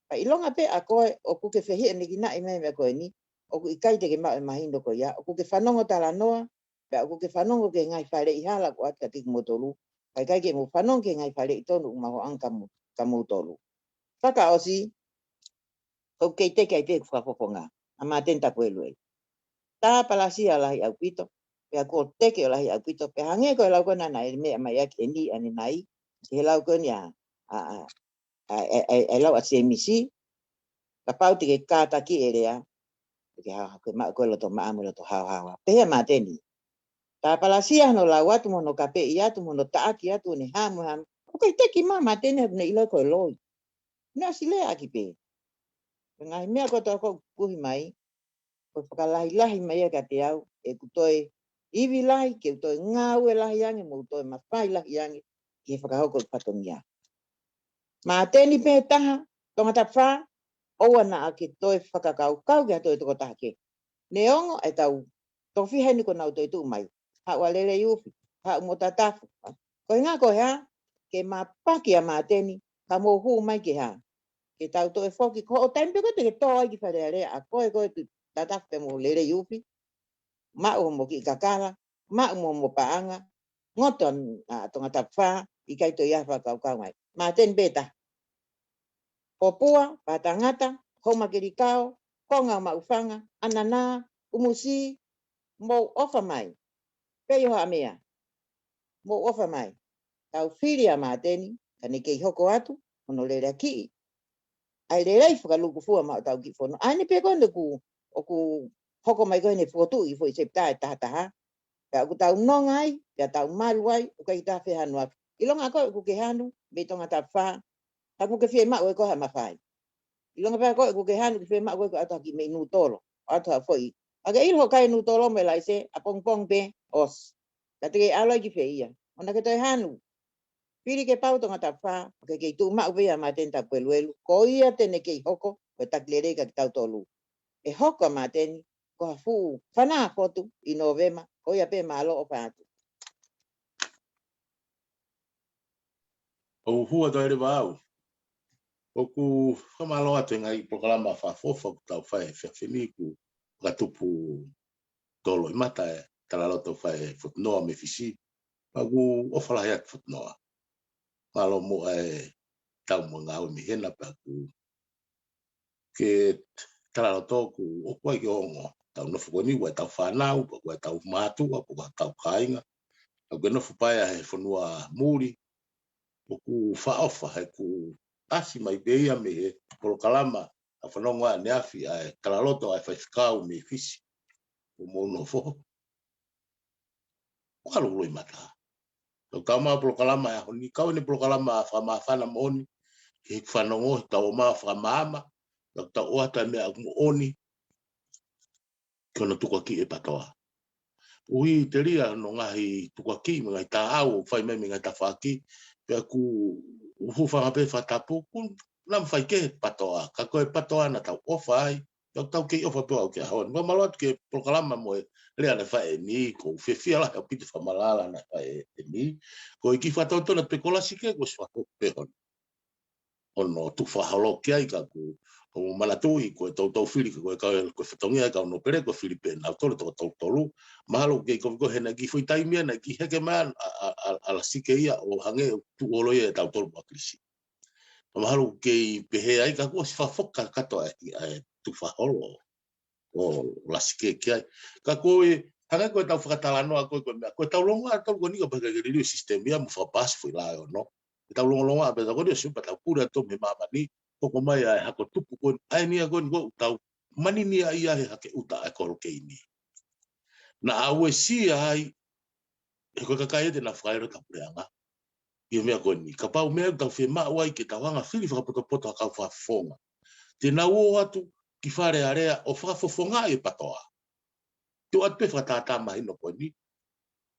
Pea ʻilonga pē ʻa koe ʻoku ke fehiʻanekinaʻi mai meʻa ko eni, ʻoku ʻikai te ke maʻu e mahino ko ia, ʻoku ke fanongo talanoa, pea ʻoku ke fanongo ki he ngaahi faleʻi hala ʻoku ʻoatu kiate kimoutolu, kae ʻikai ke mou fanongo ki he ngaahi faleʻi tonu ʻoku mau hoʻanga ka mo-, ka moutolu. Fakaʻosi, ʻoku kei teke ai pē ʻeku fakafofonga, ʻa Māteni Tapueluelu. Tāpalasia lahi ʻaupito, pea kuo teke ʻo lahi ʻaupito, pea hangē ko e lau ko ena naʻe meʻa mai ʻaki eni ʻanenai, he lau ko eni ʻa, ʻa, ʻa, ʻa, ʻa, ʻa e lau ʻa Sēmisi, kapau te ke kātaki e lea, te ke hao, ke maʻu ko e loto maʻa mo e loto haohaoa. Pehē ʻa Māteni. Tāpalasia hono lau atu mo hono kapeʻi atu mo hono taʻaki atu ʻene hā mo e hā mo e hā. ʻOku kei teke mai ʻa Māteni he ʻoku ne ʻilo ko e loi. Naʻe ʻosi lea ʻaki pē. Ko e ngaahi meʻa ko ē ʻoku ou kuhi mai, ko e fakalahilahi mai ia kiate au, ʻeku toe ivi lahi, ke u toe ngāue lahi ange, mo u toe mafai lahi ange, ki he fakahoko e fatongia. Māteni pē taha, Tongatapu Fā, ʻoua naʻa ke toe fakakaukau ki ha toe tokotaha kehe. Neongo ʻetau tofiha eni kuo nau toe tuʻu mai. Haʻu ʻa Lelei Ufi, haʻu mo Tatafu. Ko e ʻuhinga ko e hā, ke mapaki ʻa Māteni, ka mou hū mai ke hā. Ke tau toe foki, ko hoʻo taimi pē ko ē te ke tō ai ki Fale Alea, ʻa koe ko ē Tatafu pea mo Lelei Ufi. Maʻu mo kiʻi kakala, maʻu mo mo paʻanga, ngoto ʻa Tongatapu Fā, ʻikai toe ʻi ai ha fakakaukau mai. Māteni pē taha. Popua, Pātangata, Houmakelikao, Konga ʻo Maʻufanga, ʻAnana, ʻUmusi, mou ʻofa mai. Pei ʻo Haʻamea. Mou ʻofa mai. Tau fili ʻa Māteni, ka ne kei hoko atu, hono leleakiʻi ʻa e lelei fakalūkufua maʻa hotau kiʻi fonua. ʻA eni pē ko eni ʻoku, ʻoku hoko mai ko eni fokotuʻu ʻi he foʻi sepitā ʻe tahataha. Pea ʻoku tau nonga ai, pea tau malu ai, ʻoku ʻikai ke tau fie hanu atu. ʻIlonga ko ē ʻoku ke hanu, mei Tongatapu Fā, ka ʻoku ke fiemaʻu ʻe koe ha mafai. ʻIlonga pē ko ē ʻoku ke hanu ke fiemaʻu ʻe koe ke ʻoatu ha kiʻi meʻi nūtolo, ʻoatu ha foʻi. ʻA ke ʻilo hoʻo kai e nūtolo mo e laise, ʻapongipongi pē, ʻosi. Ka te ke ʻalu ai ki fē ia. ʻOua naʻa ke toe hanu. Fili ke pau Tongatapu Fā, ʻoku kei tuʻu maʻu pē ʻa Māteni Tapueluelu, ko ia te ne kei hoko, ko e taki lelei kia kitautolu. ʻE hoko ʻa Māteni, ko ha fuʻu fanā fotu ʻi Nōvema, ko ia pē, mālō, ʻofa atu. ʻOku hua toe leva au. ʻOku fakamālō atu he ngaahi polokalama fakaʻofoʻofa ʻoku tau fai he efiafi ni, ʻoku fakatupu tolo ʻi mata e talaloto fai e Fotunoa mei Fisi. Pea ʻoku ʻofa lahi atu Fotunoa. Mālō muʻa e tau mo e ngāue mei hena pea ʻoku ke talaloto ʻoku ʻoku ʻai ke ongo. Tau nofo ko eni ʻoku ʻi ai ʻetau fānau, ʻoku ʻi ai ʻetau mātuʻa, ʻoku ʻi ai ʻetau kāinga. Tau ke nofo pē ia he fonua muli, ʻoku fakaʻofa he ʻoku ʻasi mai pē ia mei he polokalama ʻa e fononga ʻaneafi ʻa e talaloto ʻa e faifekau mei Fisi. ʻOku mou nofo. ʻOku ʻalu ʻo ʻilo ʻi mata. Tau tau maʻu polokalama ʻi he ʻaho ni, kau eni polokalama fakamāfana moʻoni, ke fanongo, tau maʻu fakamaama, tau tau ʻoatu e meʻa moʻoni, ki hono tukuakiʻi e PATOA. ʻUhi telia hono ngaahi tukuakiʻi, mo e ngaahi taʻau ʻoku fai mai mei he ngaahi tafaʻaki, pea ʻoku hūfanga pē he fakatapu, ʻoku nau fai kehe PTOA, ka ko e PTOA naʻa tau ʻofa ai, pea ʻoku tau kei ʻofa pē ʻo aʻu ki he ʻaho ni. Fakamālō atu ki he polokalama mo e lea naʻe fai ʻeni, ʻoku ou fiefia lahi ʻaupito e fakamatala naʻe fai ʻeni. Ko e kiʻi fakatonutonu pē ko Lasike kuo ʻosi fakahoko pē hono, hono tukufakaholo ki ai, ka ʻoku ou manatuʻi ko e toutou fili, ko e kau, ko e fatongia e kau nōpele, ko e fili pē ʻe nautolu toko tolu tolu. Mahalo ʻoku kei kovi ko ē he naʻe kiʻi foʻi taimi ia naʻe kiʻi heke mai ʻa, ʻa, ʻa, ʻa Lasike ia ʻo hangē ʻoku tuʻu holo ia ʻi he tautolu mo ʻAkilisi. Mahalo ʻoku kei pehē ai ka kuo ʻosi fakahoko kātoa ʻa e, ʻa e tukufakaholo ʻo Lasike ki ai. Ka ko e, hangē ko ʻetau fakatalanoa ko ē, ko e meʻa, ko ʻetau longoaʻa ʻatautolu ko eni kapau ʻe ʻikai ke liliu e sisitemi ia mo fakapaasi foʻi lao ʻe ono. ʻEtau longolongoaʻa pē ʻatautolu ko eni ʻo sio pē ʻetau pule atu mei he māmani, hoko mai ʻa e hako tupu ko eni, ʻa eni ia ko eni ʻoku tau manini ai ia he hake ʻuta ʻa e kolo keini. Naʻa uesia ai, he ko e kakai ia te nau fakailo ʻetau puleʻanga. ʻI he meʻa ko eni, kapau meʻa ʻoku tau fiemaʻu ai ke tau hanga fili fakapotopoto ha kau fakafofonga. Te nau ō atu ki Fale Alea ʻo fakafofongaʻi e PTOA. Te u ʻoatu pē fakatātā mahino ko eni.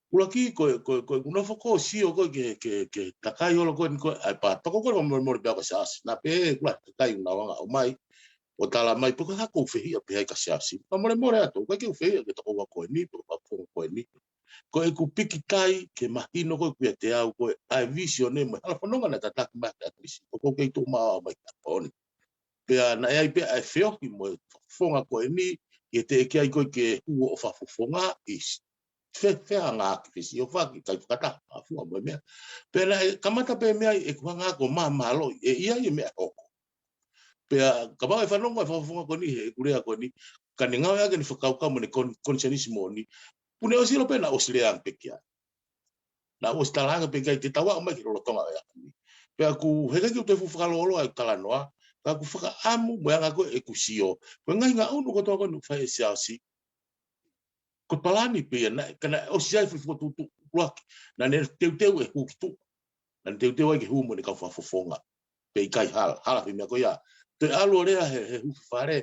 ʻUluaki ko e, ko e, ko e, ʻoku nofo ʻo sio ko ē ki he, ki he, ki he kakai holo ko eni ko ē, ʻa e PTOA, ko e fakamolemole pē ʻa e Siaosi. Naʻa pehē ʻe he kakai ʻoku nau hanga ʻo ʻomai ʻo tala mai, pe ko e hā ʻoku ou fehiʻa pē ai kia Siaosi. Fakamolemole atu, ʻikai ke u fehiʻa ki he tokoua ko eni, pe ko e fakafofonga ko eni. Ko ʻeku pikitai ke mahino ko ē ʻoku ʻiate au ko ē ʻa e vīsone mo e hala fononga naʻe tataki mai ʻe ʻAkilisi. ʻOku ou kei tuʻu maʻu mai he ʻaho ni. Pea naʻe ʻi ai pē ʻa e feohi mo e fakafofonga ko eni, ʻi he teʻeki ai ko ē ke hū ʻo fakafofongaʻi. Fe, feangaaki, fesiofaki, kai fakataha, fakafofonga mo e meʻa. Pea naʻe kamata pē meʻa ʻi heʻeku hanga ʻo māmālohi, ʻe ʻi ai e meʻa ʻe hoko. Pea kapau ʻe fanongo e fakafofonga ko eni he ʻeku lea ko eni, ka ne ngāueʻaki ʻene fakakaukau mo ʻene kon-, konisēnisi moʻoni, kuo ne ʻosi ʻilo pē naʻa ku ʻosi lea ange pē ki ai. Naʻa ku ʻosi talaange pē ki ai te tau aʻu mai ki he lolotonga ʻo e ʻaho ni. Pea ʻoku, heʻikai ke u toe fuʻu fakalōloa ʻeku talanoa, ka ʻoku fakaʻamu mo e anga ko ē ʻeku sio. Ko e ngaahi ngaʻunu kotoa ko eni ʻoku fai ʻe Siaosi, ko e palani pē ia naʻe, ka naʻe ʻosi ʻi ai e foʻi fokotuʻutuʻu ʻuluaki. Naʻa ne teuteu e hū ki tuʻa. Naʻa ne teuteu ai ke hū mo ʻene kau fakafofonga. Pea ʻikai hala, hala foʻi meʻa ko ia. Toe ʻalu ʻo lea he, he huufi fale,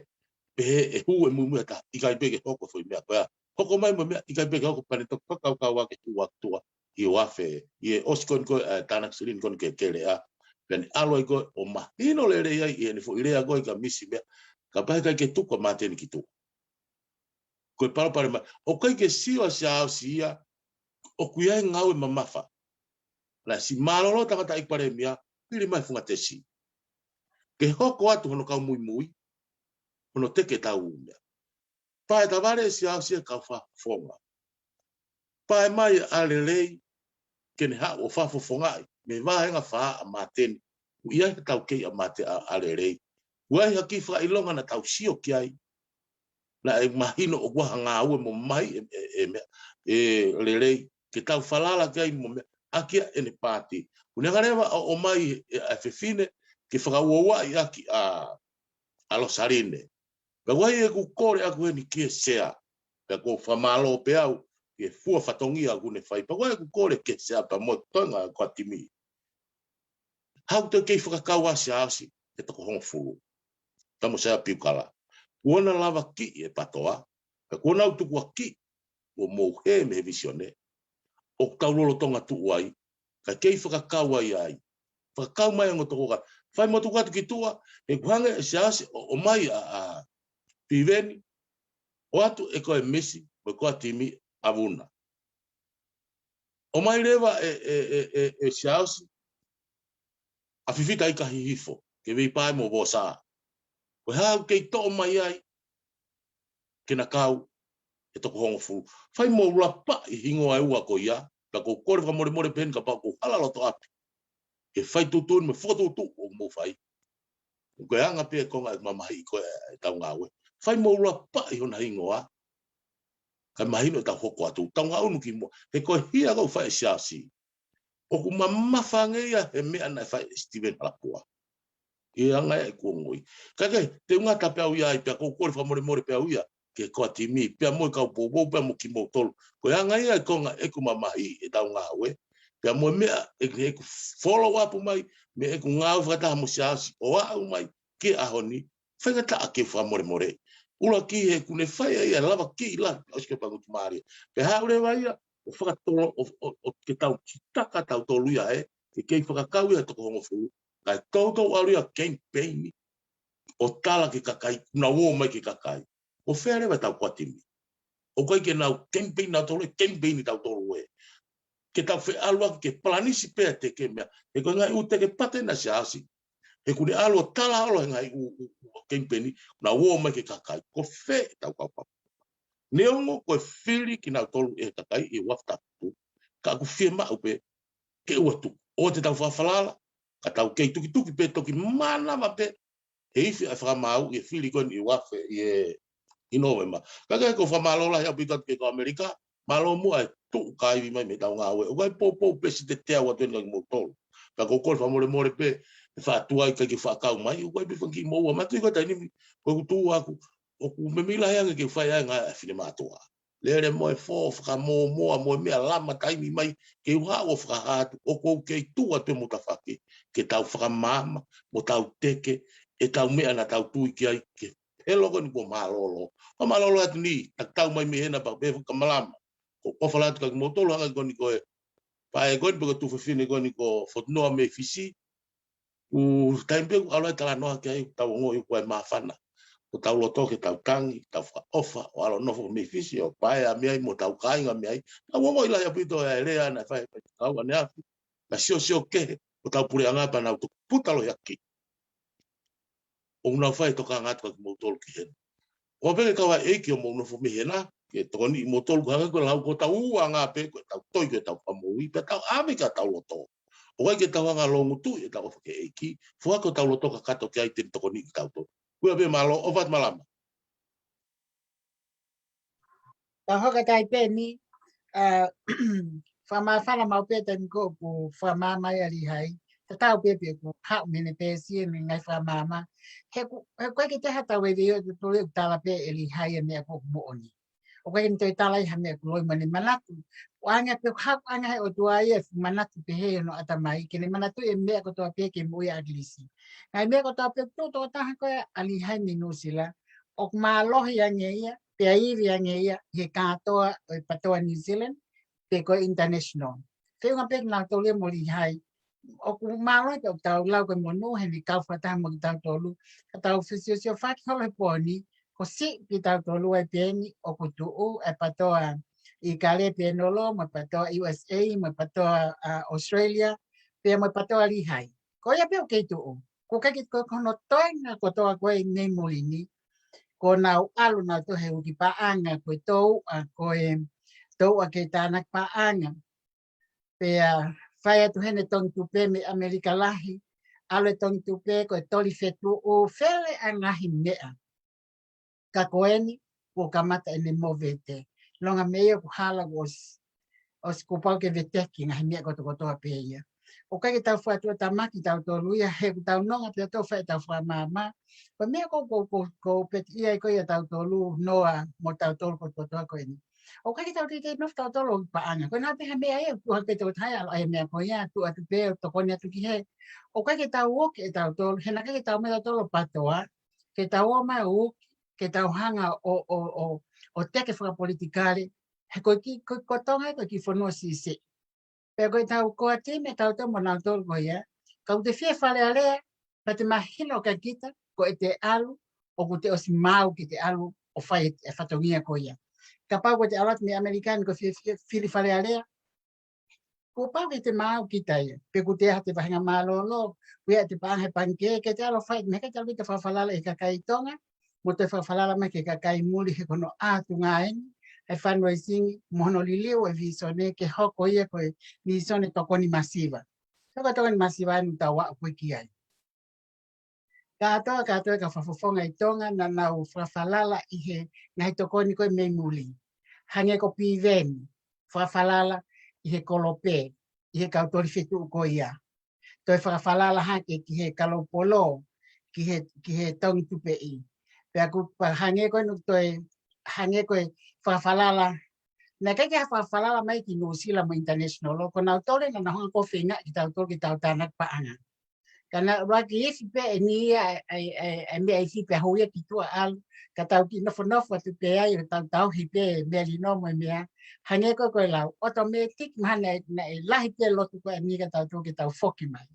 pehē ʻe hū e muimui ʻa e taha, ʻikai pē ke hoko e foʻi meʻa ko ia. Hoko mai mo e meʻa, ʻikai pē ke hoko, pea ne toki fakakaukau ʻaki e hū ʻaki tuʻa, ʻi he uafe, ʻi he ʻosi ko eni ko ē, ʻa e tānaki silini ko eni ke, ke lea. Pea ne ʻalu ai ko ē ʻo mahino lelei ai, ʻi heʻene foʻi lea ko ē ka misi meʻa, kapau heʻikai ke tuku ʻa Māteni ki tuʻa. Ko e palopalema, ʻoku ʻikai ke sio ʻa Siaosi ia, ʻoku ʻi ai e ngāue mamafa. Naʻe siʻi mālōlō tangataʻeiki palēmia, hili mai Fungatesi. Ke hoko atu hono kau muimui, hono teke ʻetau meʻa. Pea ʻe tavale ʻe Siaosi e kau fakafofonga. Pea ʻe mai ʻa Lelei, ke ne haʻu ʻo fakafofongaʻi, mei he vāhenga fā ʻa Māteni, ʻoku ʻi ai ha taukei ʻa Māte ʻa, ʻa Lelei. ʻOku ʻi ai ha kiʻi fakaʻilonga naʻa tau sio ki ai. Naʻe mahino ʻoku ʻi ai ha ngāue mo e mamahi ʻe, ʻe, ʻe meʻa, ʻe Lelei, ke tau falala ki ai mo meʻa, ʻaki ʻa ʻene paati. Kuo ne hanga leva ʻo, ʻomai e, ʻa e fefine, ke fakauouaʻi ʻaki ʻa, ʻa Losaline. Pea ʻoku ʻi ai ʻeku kole ʻaʻaku heni ki he sea. Pea ʻoku ou fakamālō pē au, ki he fua fatongia ʻoku ne fai. Pea ʻoku ʻi ai ʻeku kole ki he sea pea mo e toenga ko ē ʻa e timi. Haʻu toe kei fakakau ʻa Siaosi, he toko hongofulu. Pea mo Sea Piukala. Kuo na lavakiʻi e PTOA, pea kuo nau tukuakiʻi, ʻo mou hē mei he vīsone. ʻOku tau lolotonga tuʻu ai, ka kei fakakau ai ai. Fakakau mai ongo tokoua. Fai mo tuku atu ki tuʻa, he ʻoku hanga ʻe Siaosi ʻo, ʻomai ʻa, ʻa Piveni, ʻoatu ʻe ko e misi, mo e ko e timi ʻa Vuna. ʻOmai leva ʻe, ʻe, ʻe, ʻe, ʻe Siaosi, ʻa Fifita ʻIkahihifo, ke vei pae mo Vosa. Ko e hā ʻoku kei toʻo mai ai, ke na kau, he toko hongofulu. Fai mo ulapaʻi hingoa ʻe ua ko ia, pea ʻoku ou kole fakamolemole pē heni kapau ʻoku ou hala loto ʻapi. Ke fai tuʻutuʻuni mo e fokotuʻutuʻu ʻoku mou fai. Ko e anga pē e konga ʻeku mamahiʻi ko ē ʻetau ngāue. Fai mo ulapaʻi hona hingoa. Kae mahino ʻetau hoko atu. Tau ngaʻunu ki muʻa. He ko e hia ʻoku fai ʻe Siaosi. ʻOku mamafa ange ia he meʻa naʻe fai ʻe Steven Halapua. ʻI he anga ia ʻeku ongoʻi. Ka ke, te u ngata pē au ia ai, pea ʻoku ou kole fakamolemole pē au ia, ki he ko e timi, pea mo e kau poupou, pea mo kimoutolu. Ko e anga ia e konga ʻeku mamahiʻi ʻetau ngāue. Pea mo e meʻa, ʻe, ʻeku follow up mai, mo ʻeku ngāue fakataha mo Siaosi, ʻo aʻu mai, ki he ʻaho ni, faingataʻa ke fakamolemole. ʻUluaki he ʻoku ne fai ai ʻa e lavakiʻi lahi, ʻosi ke pangutu mālie. Pea haʻu leva ia, ʻo fakatolo, ʻo, ʻo, ʻo ke tau kitaka tautolu ia ē, ke kei fakakau ia toko hongofulu, kae toutou ʻalu ia kemipeini, ʻo tala ki he kakai, naʻa nau ō mai ki he kakai. Ko fē leva ʻetau core team? ʻOku ʻikai ke nau kemipeini nautolu, kemipeini tautolu ē. Ke tau feʻaluaki ke palanisi pē ʻa e teke meʻa. He ko e ngaahi ʻū teke pate naʻa Siaosi. He ʻoku ne ʻalu ʻo tala holo he ngaahi ʻū, ʻū, ʻū kemipeini, naʻa nau ō mai ki he kakai. Ko fē ʻetau kaupapa? Neongo ko e fili kinautolu ʻe he kakai ʻi he uafu tapu. Ka ʻoku fiemaʻu pē ke ʻoua tuku. ʻOua te tau fakafalala, ka tau kei tukituki pē toki mānava pē he ifi ʻa e fakamaau ʻi he fili ko eni ʻi uafu ʻi he, ʻi Nōvema. Ka ko e fakamālō lahi ʻaupito atu ki he kau ʻAmelika, mālō muʻa e tuʻu kaivi mai mei heʻetau ngāue. ʻOku ʻikai poupou pē si te te au atu eni kimoutolu. Ka ko e kole fakamolemole pē, ʻe faʻa tuai kae kei fakakau mai, ʻoku ʻikai pē fanga kiʻi moʻua. Matu i ko e taimi ni, ko ʻeku tuʻu ʻaku, ʻoku meimei lahi ange ke fai ai ngaahi ʻa e finemātuʻa. Lele mo e fō, fakamōmoa mo e meʻa lama taimi mai, ke u haʻu ʻo fakahā atu, ʻoku ou kei tuʻu atu he mutafaki, ke tau fakamaama, mo tau teke, ʻetau meʻa naʻa tau tui ki ai, ke helo ko eni kuo mālōlō. Ko mālōlō atu ni, tatau mai mei hena pea pē fakamalama. Ko e ʻofa lahi atu kia kimoutolu hangē ko eni ko e, pae ko eni pe ko e tuofefine ko eni ko Fotunoa mei Fisi, ʻū taimi pē ʻoku ʻalu ai talanoa ki ai, tau ongoʻi ʻoku ʻi ai e māfana. Ko hotau loto ke tau tangi, tau fakaʻofa, ʻo ʻalu ʻo nofo mei Fisi, ʻo paea mei ai mo hotau kāinga mei ai. Tau ongoʻi lahi ʻaupito e lea naʻe fai ʻe he faifekau ʻaneafi. Naʻe siosio kehe hotau puleʻanga pea nau toki puta lohiaki. ʻOku nau fai e tokanga atu kia kimoutolu ki hena. ʻOua pē ke kau ai e ʻEiki ʻo mou nofo mei hena, ke tokoniʻi kimoutolu ko e hangē ko e lau ko hotau uanga pē, ko ʻetau toi, ko ʻetau fakamoʻui, pea tau ʻave ki hotau loto. ʻOku ʻikai ke tau hanga ʻo longotuʻi ʻetau ʻofa ki he ʻEiki, foaki hotau loto kakato ki ai te ne tokoniʻi kitautolu. Ko ia pē, mālō, ʻofa atu, malama. Ka hoka tai pē ni, ʻa, fakamāfana maʻu pē taimi ko ē ʻoku fakamaama ai ʻa Lihai. Tatau pē pe ʻoku haʻu mei heʻene peesi ʻene ngaahi fakamaama. He ʻoku, he ʻoku ʻikai ke toe ha tau e veo te tole ʻoku tala pē ʻe Lihai e meʻa ko ē ʻoku moʻoni. ʻOku ʻikai ke ne toe tala ai ha meʻa ʻoku loi mo ʻene manatu. ʻOku ʻange pē ʻoku haʻu ange he ʻOtua ia e fuʻu manatu pehē ʻi hono ʻatamai, ke ne manatuʻi e meʻa kotoa pē ke moʻui ʻa ʻAkilisi. Ngaahi meʻa kotoa pē ʻoku tuʻu tokotaha ko ē ʻa Lihai mei Nuʻusila, ʻoku mālohi ange ia, pea ivi ange ia, ʻi he kātoa ʻo e PTOA New Zealand, pe ko e international. Feʻunga pē kinautolu ia mo Lihai. ʻOku mālohi pē ʻoku tau lau ko e monū heʻene kau fakataha mo kitautolu. Ka tau fesiosiofaki holo he pō ni, ko e siʻi kitautolu ai pē eni ʻoku tuʻu e PTOA ʻIkale pē nolo, mo e PTOA U S A, mo e PTOA, ʻa, Australia, pea mo e PTOA Lihai. Ko ia pē ʻoku kei tuʻu. Ko e kei ko hono toenga kotoa ko ē mei muli ni. Ko ʻenau ʻalu nautolu he uki paʻanga, ko e touʻa, ko e touʻa ke tānaki paʻanga. Pea fai atu heni e tongi tupe mei ʻAmelika lahi, ʻalu e tongi tupe ko e toli fetuʻu, fele ʻa e ngaahi meʻa. Ka ko eni, kuo kamata ʻene movete. Longa mei ai ʻoku hala kuo ʻosi, ʻosi kuo pau ke veteki ngaahi meʻa kotokotoa pē ia. ʻOku ʻikai ke tau fuatua tamaki tautolu ia, he ʻoku tau nonga pē ʻo tau fai ʻetau fakamaama. Ko e meʻa ko, ko, ko, ko peti ia ko ia tautolu, noa mo tautolu kotokotoa ko eni. ʻOku ʻikai ke tau teitei nofo tautolu ʻo paʻanga. Ko e hā pē ha meʻa ia, ʻoku ʻikai ke tau tai ʻalu ai meʻa ko ia, tuʻu atu pē ʻo tokoni atu ki hē. ʻOku ʻikai ke tau uki ʻe tautolu, he naʻe ʻikai ke tau meʻa tautolu ʻo PTOA, ke tau ō mai ʻo uki, ke tau hanga ʻo, ʻo, ʻo, ʻo teke fakapolitikale, he ko e kiʻi, ko, ko Tonga ko e kiʻi fonua siʻisiʻi. Pea ko ʻetau core team ʻe tautolu mo nautolu ko ia, ka ʻoku te fie Fale Alea, pea te mahino kia kita, ko ʻete ʻalu, ʻoku te ʻosi maau ke te ʻalu ʻo fai e fatongia ko ia. Kapau ko ʻete ʻalu atu mei ʻAmelika ni ko e fie, fie, fili Fale Alea, kuo pau ke te maau kita ia, pe ʻoku te ʻi ai haʻate vahenga mālōlō, ʻoku ʻi ai haʻate paʻanga he pangikē, ke te ʻalu ʻo fai, meʻa ke te ʻalu ke te fakafalala ki he kakai Tonga, mo te fakafalala mai ki he kakai muli he ko hono ʻatunga eni, e fundraising, mo hono liliu e vīsone ke hoko ia ko e vīsone tokoni masiva. Ko e tokoni masiva eni ʻoku tau aʻu ko ē ki ai. Kātoa, kātoa e kau fakafofonga ʻi Tonga naʻa nau fakafalala ʻi he ngaahi tokoni ko ē mei muli. Hangē ko Piveni, fakafalala ʻi he kolope, ʻi he kau toli fetuʻu ko ia. Toe fakafalala hake ki he kalaupolo, ki he, ki he tongi tupeʻi. Pea ʻoku pau hangē ko ē ʻoku toe, hangē ko e fakafalala. Naʻe ʻikai ke fakafalala mai ki Nuʻusila mo international, ko nautolu naʻa nau hanga ko ē ʻo feinga ke tau tolu ke tau tānaki paʻanga. Ka naʻe ʻuluaki ifi pē eni ia ʻa e, ʻa e, ʻa e, ʻa e meʻa ifi pē ʻa hou ia ki tuʻa ʻalu. Ka tau kiʻi nofonofo atu pē ai, ʻo tau tauhi pē melino mo e meʻa. Hangē ko e ko e lau, automatic, mahalo naʻe, naʻe lahi pē lotu ko eni ka tau tō ke tau foki mai.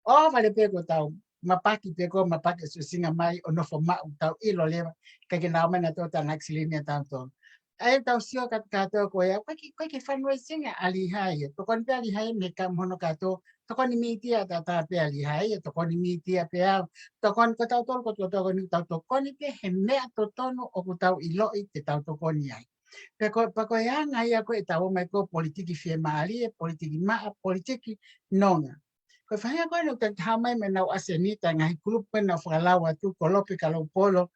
ʻO vale pē ko tau, mapaki pē ko mapaki ʻo susinga mai, ʻo nofo maʻu tau ʻilo leva, ka ke nau mai nautolu tau ngaahi silini ʻa tautolu. ʻA ia tau sio ka, kātoa ko ia, ko e kiʻi, ko e kiʻi fundraising ʻa Lihai ia. Tokoni pē ʻa Lihai mei he kamu hono kātoa, tokoni mītia ʻataʻatā pē ʻa Lihai ia, tokoni mītia pē au, tokoni ko tautolu, ko tau tokoni, tau tokoni pē he meʻa totonu ʻoku tau ʻiloʻi te tau tokoni ai. Pea ko, pea ko e anga ia ko e tau ō mai ko e politiki fiemālie, politiki maʻa, politiki nonga. Ko e faʻahinga ko ē naʻa tau hā mai mo e ngaahi ʻasenita, ngaahi kulupu ko ē naʻa fakalao atu, Kolope, Kalaupolu,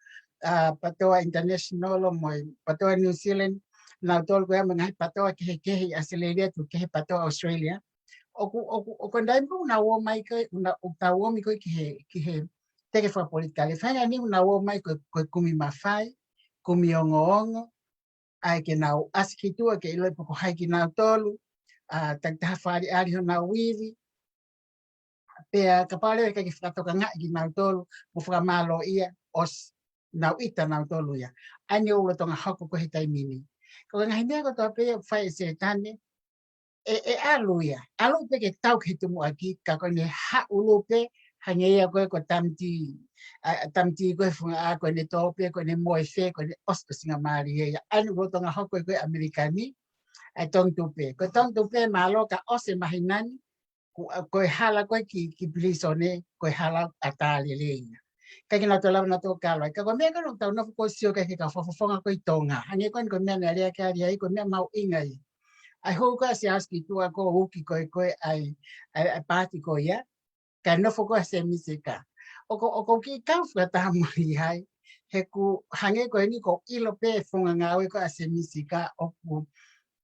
ʻa, PATOA International, mo e PATOA New Zealand, nautolu ko ia mo e ngaahi PATOA kehekehe ʻi ʻAositelēlia, tuku kehe PATOA Australia. ʻOku, ʻoku, ʻoku ʻi ai e taimi ʻoku nau ō mai ko ē, ʻoku nau, ʻoku tau ō mai ko ē ki he, ki he teke fakapolitikale. Faʻahinga ni ʻoku nau ō mai ko e, ko e kumi mafai, kumi ongoongo, ʻa ia ke nau ʻasi ki tuʻa ke ʻiloʻi pe ko hai kinautolu, ʻa, takitaha fakaʻaliʻali honau ivi, pea kapau leva ʻe ʻikai ke fakatokangaʻi kinautolu, mo fakamālōʻia, ʻosi, nau ʻita nautolu ia. ʻA ia ʻoku lolotonga hoko ko ē he taimi ni. Ko e ngaahi meʻa kotoa pē ia ʻoku fai ʻe Sētane, ʻe, ʻe ʻalu ia. ʻAlu pē ke tau ki he tumuʻaki, ka ko ʻene haʻulu pē, hangē ia ko ē ko Tamiti, ʻa, ʻa Tamiti ko e funga ʻa ko ʻene tō pē, ko ʻene moe fē, ko ʻene ʻosi ʻosingamālie ia. ʻA ia ʻoku lolotonga hoko ko ē ʻAmelika ni, ʻa e Tongutupe. Ko Tongutupe mālō ka ʻosi e māhina ni, ko, ko e hala ko ē ki, ki pilīsone, ko e hala ʻatā lelei ia. ʻIkai ke nau toe lava nautolu kalo ai. Ka ko e meʻa ko ē naʻa tau nofo ko ē ʻo sio ki ai ke kau fakafofonga ko ē ʻi Tonga. Hangē ko eni ko e meʻa naʻe lea ki ai Lihai ko e meʻa mahuʻinga ia. ʻA e hū ko ē ʻa Siaosi ki tuʻa ko e uki ko ē ko ē ʻa e, ʻa e, ʻa e paati ko ia. Ka e nofo ko ē ʻa Sēmisi Sika. ʻOku, ʻoku ou kiʻi kau fakataha mo Lihai. He ʻoku hangē ko eni ʻoku ou ʻilo pē e founga ngāue ko ē ʻa Sēmisi Sika ʻoku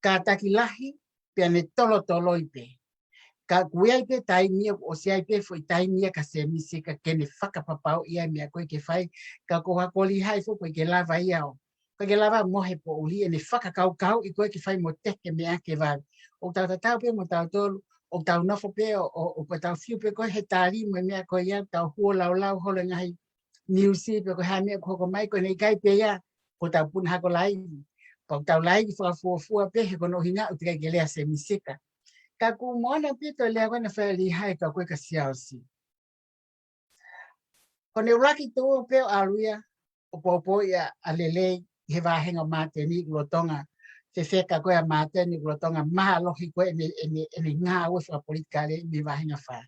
kātaki lahi, pea ne tolotoloi pē. Ka ʻoku ʻi ai pē taimi ia, ʻoku ʻosi ʻi ai pē foʻi taimi ia kia Sēmisi Sika ke ne fakapapauʻi ʻa e meʻa ko ē ke fai, ka ko ha ko Lihai foki ʻoku ʻikai ke lava ia ʻo, ʻoku ʻikai ke lava mo e poʻuli ʻene fakakaukauʻi ko ē ke fai mo teke meʻa ke vave. ʻOku tau tatau pē mo tautolu, ʻoku tau nofo pē ʻo, ʻo, ʻo ko tau fiu pē ko ē he tali mo e meʻa ko ia, tau huo laulau holo e ngaahi niusi pe ko e hā e meʻa ʻoku hoko mai, ko ʻene ʻikai pē ia, ko tau puna hako laivi. Pea ʻoku tau laivi fakafuofua pē he ko hono ʻuhinga ʻoku teʻeki ke lea Sēmisi Sika. Ka ʻoku moʻoni ʻaupito e lea ko ē naʻe fai ʻe Lihai ka ko ē kia Siaosi. Ko ʻene ʻuluaki tuʻu pē ʻo ʻalu ia, ʻo poupouʻi ʻa, ʻa Lelei, ʻi he vāhenga ʻo Māteni ʻoku lolotonga, fefeka ko ē ʻa Māteni ʻoku lolotonga mālohi ko ē ʻene, ʻene, ʻene ngāue fakapolitikale mei he vāhenga fā.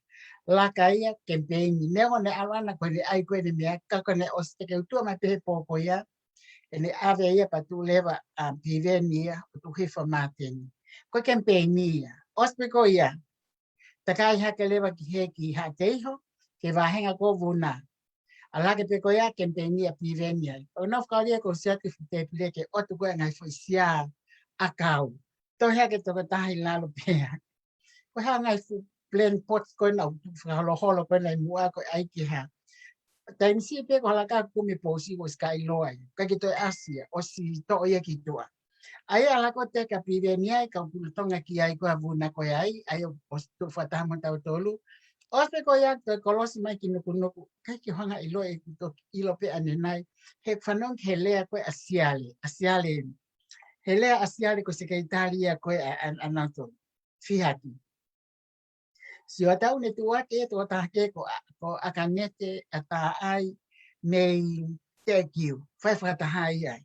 Laka ia, kemipeini, neongo naʻe ʻalu ʻana ko ʻene ʻai ko ē ʻene meʻa, ka ko ʻene ʻosi teke utua mai pē he pō ko ia, ʻene ʻave ia pea tuʻu leva ʻa Piveni ia, ʻo tuʻu hifo ʻa Māteni. Ko e kemipeini ia, ʻosi pē ko ia, takai hake leva ki he ki Haʻateiho, ki he vāhenga ko Vuna. ʻAlu hake pē ko ia kemipeini ʻa Piveni ai. ʻO nau fakaʻolia ko sia ki fuʻu tēpile ke ʻoatu ko ē ngaahi foʻi sia ʻakau. Toe hake tokotaha ʻi lalo pē. Ko e hā ngaahi fuʻu plan pots ko ē naʻa nau tuʻu fakaholoholo ko ē naʻe muʻa ko e ʻai ke hā. Taimi siʻi pē ko e hala ka kumi pousi ʻosi ka ʻiloa ia. ʻIkai ke toe ʻasi ia, ʻosi toʻo ia ki tuʻa. ʻA ia ʻalu hake ʻo teke ʻa Piveni ai, ka ʻoku lolotonga ki ai ko ē ʻa Vuna ko ē ai, ʻa ia ʻoku ʻosi tuʻu fakataha mo tautolu. ʻOsi pē ko ia toe kolosi mai ki Nukunuku, ʻikai ke u hanga ʻo ʻilo ʻeku toki ʻilo pē ʻanenai, he fanongo ki he lea ko ē ʻa Siale, ʻa Siale eni. He lea ʻa Siale ko e sekelitali ia ko ē ʻa, ʻa, ʻa nautolu. Fihaki. Sio atu ʻene tuʻu hake, tuʻu hake ko ʻa, ko ʻAkanete ʻAtaʻai mei Teʻekiu. Fai fakataha ai.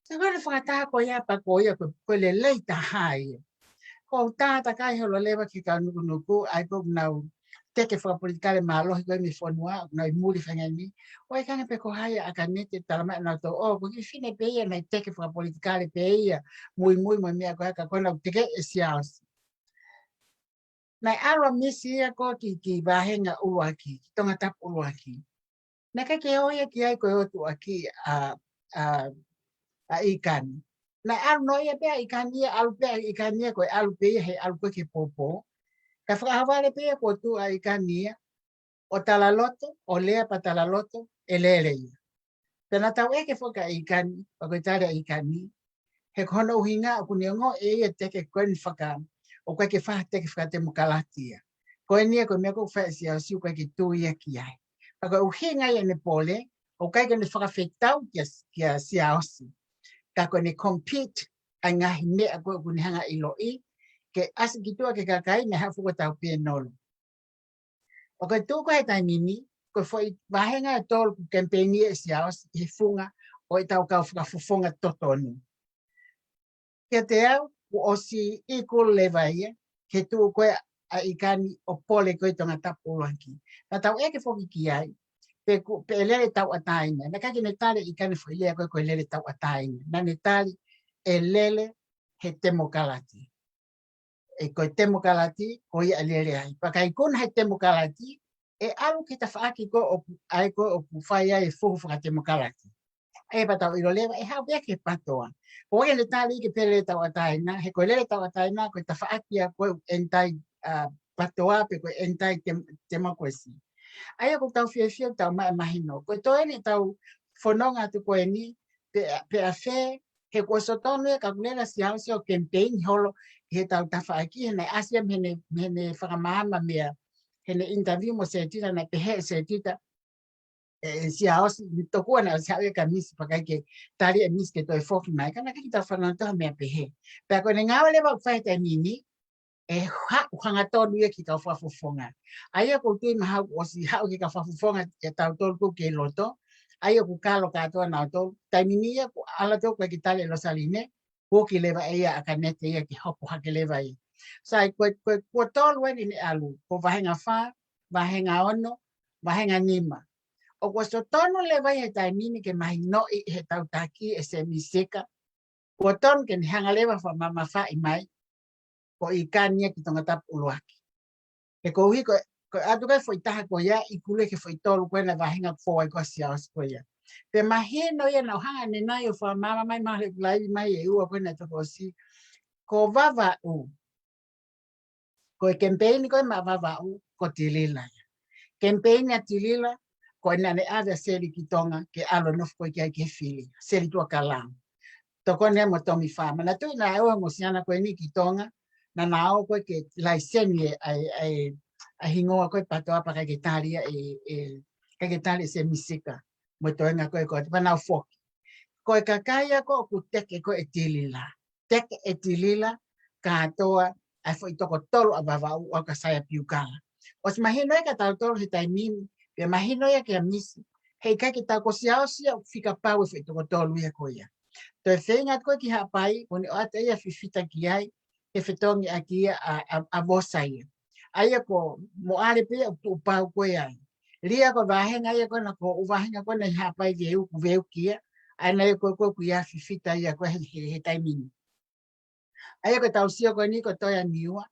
Ka ko ʻene fakataha ko ia pea ko ia ko, ko e lelei taha ia. Ko u tā takai holo leva ki he kau Nukunuku, ʻa ia ko ʻenau teke fakapolitikale mālohi ko ē mei fonua, ʻenau ʻi muli fanga ni. ʻOku ʻikai ke ngata pē ko hai ʻa ʻAkanete, talamai ʻe nautolu, ʻo, ko e kiʻi fefine pē ia naʻe teke fakapolitikale pē ia, muimui mo e meʻa ko ia ka ko ʻenau teke ʻe Siaosi. Naʻe ʻalu ʻa Misi ia ko ē ki, ki vāhenga ʻuluaki, ki Tongatapu ʻuluaki. Naʻe ʻikai ke ō ia ki ai ko e ʻotu ʻaki ʻa, ʻa, ʻa ʻIkani. Naʻe ʻalu noa ia pē ʻa ʻIkani ia, ʻalu pē ʻa ʻIkani ia ko e ʻalu pē ia he ʻalu ko ē ki he poupou. Ka fakaʻaho vale pē ia ko e tuʻu ʻa ʻIkani ia, ʻo talaloto, ʻo lea pea talaloto, ʻe lele ia. Pea naʻa tau ʻeke foki kia ʻIkani, pea ko e tali ʻa ʻIkani, he ko hono ʻuhinga ʻoku ne ongoʻi ʻe ia e teke ko eni faka, ʻoku ʻikai ke fai ha teke fakatemokalati ia. Ko eni ia ko e meʻa ʻoku fai ʻe Siaosi ʻoku ʻikai ke tui ia ki ai. Pea ko e ʻuhinga ia ʻene pole, ʻoku ʻikai ke ne fakafetau kia, kia Siaosi. Ka ko ʻene compete ʻa e ngaahi meʻa ko ē ʻoku ne hanga ʻo ʻiloʻi, ke ʻasi ki tuʻa ki he kakai naʻe haʻu ʻo fuʻu tau pē nolo. ʻOku tuʻu ko ē he taimi ni, ko e foʻi vāhenga ʻe tolu ʻoku kemipeini ʻe Siaosi he funga ʻo ʻetau kau fakafofonga totonu. Kiate au, kuo ʻosi ʻi kulu leva ia, ke tuʻu ko ē ʻa ʻIkani ʻo pole ko ē Tongatapu ʻUluaki. Naʻa tau ʻeke foki ki ai, pe ku, pe ʻe lele tauʻatāina. Naʻe ʻikai ke ne tali ʻe ʻIkani foʻi lea ko ē ko e lele tauʻatāina. Naʻa ne tali ʻe lele he temokalati. ʻE ko e temokalati, ko ia ʻe lele ai. Pea ka ikuna he temokalati, ʻe ʻalu ki he tafaʻaki ko ē ʻoku, ʻa ē ko ē ʻoku fai ai e fuhu fakatemokalati. ʻE pea tau ʻilo leva, ʻe haʻu pē ia ki he patoa. ʻOku ʻikai ke ne tali ke pē lele tauʻatāina, he ko e lele tauʻatāina, ko e tafaʻaki ia ko e anti, ʻa, patoa pe ko e anti-dem-, democracy. ʻA ia ʻoku tau fiefia ʻoku tau maʻu e mahino. Ko e toe eni ʻetau fononga atu ko eni, pe, pe ʻafē, he kuo ʻosi totonu ia ka kuo lele ʻa Siaosi ʻo kemipeini holo ʻi heʻetau tafaʻaki, he naʻe ʻasi ia mei heʻene, mei heʻene fakamaama meʻa, heʻene interview mo Setita, naʻe pehē ʻe Setita, ʻe, ʻe Siaosi, ʻi he tokua naʻe ʻosi haʻu ia kia Misi pea ʻikai ke tali ʻe Misi ke toe foki mai, ka naʻe ʻikai ke tau fanongo ki ha meʻa pehē. Pea ko ʻene ngāue leva ʻoku fai he taimi ni, ʻe haʻu hangatonu ia ki he kau fakafofonga. ʻA ia ʻoku ou tui mahalo kuo ʻosi haʻu ki he kau fakafofonga ʻia tautolu ʻoku kei loto. ʻA ia ʻoku kalo kātoa nautolu. Taimi ni ia kuo ala tau ko ē ki tali ʻe Losaline. Kuo ki leva ʻe ia ʻa Kanete ia ke hopo hake leva ia. Sai, ko e, ko e, kuo tolu eni ne ʻalu. Ko e vāhenga fā, vāhenga ono, vāhenga nima. ʻOku ʻosi totonu leva ia he taimi ni ke mahinoʻi ʻe heʻetau taki ʻe Sēmisi Sika. Kuo tonu ke ne hanga leva ʻo fakamamafaʻi mai, ko ʻIkani ia ki Tongatapu ʻUluaki. He koeʻuhi ko, ko e ʻatu ko ē foʻi taha ko ia, ʻi kulu ki he foʻi tolu ko ē naʻe vāhenga fō ai ko ē ʻa Siaosi ko ia. Pea mahino ia naʻa ku hanga ʻanenai ʻo fakamaama mai mahalo ʻeku laivi mai ʻe ua ko ē naʻe toki ʻosi. Ko Vavaʻu. Ko e kemipeini ko ē maʻa Vavaʻu, ko Tilila ia. Kemipeini ʻa Tilila, ko ʻene ʻave ʻa Seli ki Tonga, ke ʻalu ʻo nofo ko ē ki ai ki he fili, Seli Tuʻakalau. Tokoni ia mo Tomi Fā. Manatuʻi naʻe ʻosi ʻa e ongo siana ko eni ki Tonga, naʻa na ō ko ē ke laiseni ʻa e, ʻa e, ʻa e, ʻa e hingoa ko ē patoa pea ʻikai ke tali ia ʻe, ʻe, ʻikai ke tali ʻe Sēmisi Sika. Mo e toenga ko ē ko ē, pea nau foki. Ko e kakai ia ko ē ʻoku teke ko ē ʻe Tilila. Teke ʻe Tilila, kātoa, ʻa e foʻi toko tolu ʻa Vavaʻu ʻo aʻu kia Saia Piukala. ʻOsi mahino ia kia tautolu he taimi ni, pea mahino ia kia Misi. He ʻikai ke tau ko Siaosi ia ʻoku fika pau e foʻi toko tolu ia ko ia. Toe feinga atu ko ē ki Haʻapai, ʻo ne ʻoatu ia fifita ki ai, ke fetongi ʻaki ia ʻa, ʻa, ʻa Vosa ia. ʻA ia ko Moʻale pē ia ʻoku tuʻu pau ko ē ai. Lia ko e vāhenga ia ko ē naʻe ko ē ʻū vāhenga ko ē naʻe ʻi Haʻapai veuku, veuki ia. ʻA ia naʻe ko ē ko ē ʻoku ʻi ai fifita ia ko ē he, he, he taimi ni. ʻA ia ko ʻetau sio ko eni ko e toe ʻa Niua.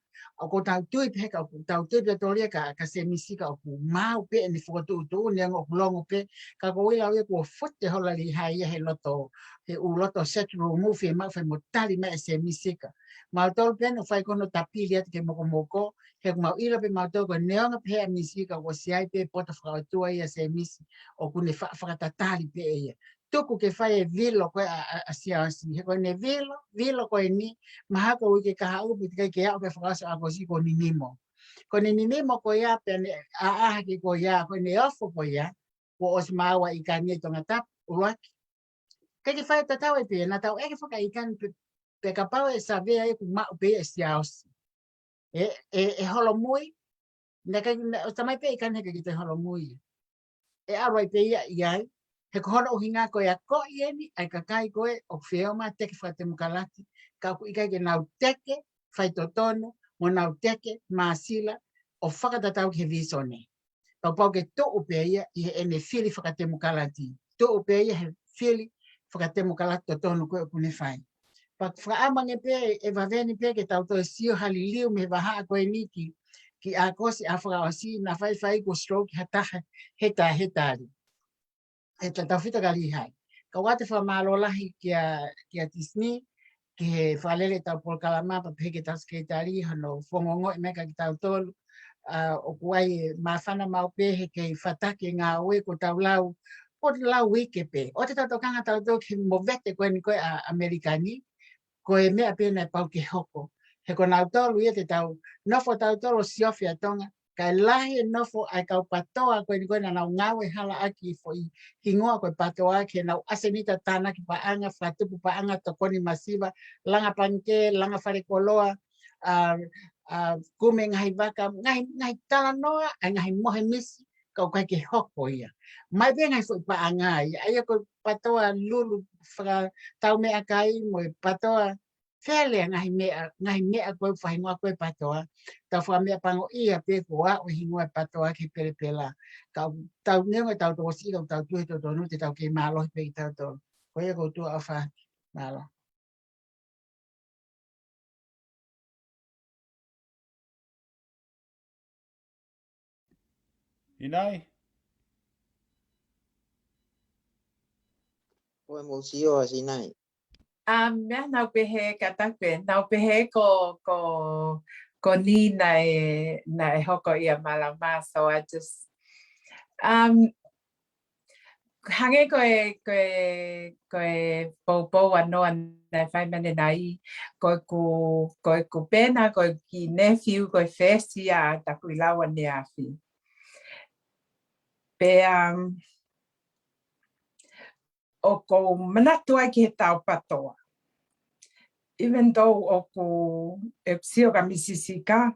ʻOku tau tui pē ka, ʻoku tau tui pē tōlia ka, kia Sēmisi Sika ʻoku maʻu pē ʻene fokotuʻutuʻu neongo ʻoku longo pē. Ka ko e ʻuhinga ia kuo fute hola lihai ia he loto, he ʻū loto set room ʻoku fiemaʻu fai mo tali mai ʻe Sēmisi Sika. Mautolu pē naʻa nau fai ko hono tapili atu ke mokomoko, he ʻoku mau ʻilo pē mautolu ko e neongo pē ʻa Misi Sika ʻoku ʻosi ʻi ai pē poto fakaʻotua ia ʻa Sēmisi, ʻoku ne fa-, fakatatali pē ia. Tuku ke fai e vilo ko ē ʻa, ʻa, ʻa Siaosi. He ko ʻene vilo, vilo ko eni, mahalo ko e uike kahaʻu, pea teʻeki ai ke aʻu ki he fakaʻosi ʻo ʻAokosi ko Ninimo. Ko Ninimo ko ia, pea ne ʻaʻaha ki ko ia, ko ʻene ofo ko ia, kuo ʻosi maʻu ʻa ʻIkani ʻi Tongatapu ʻUluaki. Ke ke fai tatau ai pē, naʻa tau ʻeke foki ʻa ʻIkani pe, pe kapau ʻe savea ʻoku maʻu pē ʻe Siaosi. ʻE, ʻe, ʻe holomui, naʻe ʻikai, naʻe, ʻosi talamai pē ʻe ʻIkani he ʻikai ke toe holomui. ʻE ʻalu ai pē ia ʻi ai, he ko hono ʻuhinga ko e akoʻi eni ʻa e kakai ko ē ʻoku feʻunga teke fakatemokalati, ka ʻoku ʻikai ke nau teke faitotonu, mo nau teke māsila, ʻo fakatatau ki he vīsone. Pau pau ke tuʻu pē ia ʻi heʻene fili fakatemokalati. Tuʻu pē ia he fili fakatemokalati totonu ko ē ʻoku ne fai. Pea fakaʻamu ange pē ʻe vave ni pē ke tau toe sio ha liliu mei he vahaʻa ko eni ki, ki ʻAokosi ʻaho fakaʻosi naʻa faifai kuo stroke ha taha he ta-, he tali. He ta-, tautefito kia Lihai. Ka ʻoatu e fakamālō lahi kia, kia Tisini, ki he fakalele ʻetau polokalama pea pehē ki heʻetau sekelitali, hono fanongo mai kia kitautolu, ʻa, ʻoku ʻi ai e māfana maʻu pē he kei fataki e ngāue kuo tau lau, kuo tau lau uike pē. ʻOatu ʻetau tokanga tautolu ki he movete ko eni ko ē ʻa ʻAmelika ni, ko e meʻa pē naʻe pau ke hoko. He ko nautolu ia te tau nofo tautolu ʻo siofi ʻa Tonga, Kae lahi e nofo ʻa e kau PATOA ko eni ko ē naʻa nau ngāue hala ʻaki foʻi hingoa ko e PATOA ke nau ʻasenita tānaki paʻanga, fakatupu paʻanga, tokoni masiva, langa pangikē, langa falekoloa, ʻa, ʻa, kumi ngaahi vaka, ngaahi, ngaahi talanoa ʻa e ngaahi mohe misi, ka ʻoku ʻikai ke hoko ia. Mai pē ngaahi foʻi paʻanga ia, ʻa ia ko e PATOA lulu fakatau meʻakai mo e PATOA fele ʻa e ngaahi meʻa, ngaahi meʻa ko e faʻahinga ko e PATOA. Tau fakameʻapangoʻia pē ko e aʻu e hingoa e PATOA ki he pelepela. Ka tau neongo ʻetau tokosiʻi, ka tau tui totonu te tau kei mālohi pē kitautolu. Ko ia ʻoku ou tuʻu ʻofa. Mālō. Sinai? Ko e mou sio ʻa Sinai. Um, meʻa naʻá ku pehē ka taku pē, naʻá ku pehē ko, ko, ko eni naʻe, naʻe hoko ia malama, so I just, um, hangē ko e, ko e, ko e poupou ʻa Noa naʻe fai mai ʻanenai, ko ʻeku, ko ʻeku pena, ko e kiʻi nephew, ko e fesi ʻa Takuilau ʻaneafi. Pea, um, ʻoku ou manatu ai ki he tau PATOA. Even though ʻoku, ʻeku sio kia Misi Sika,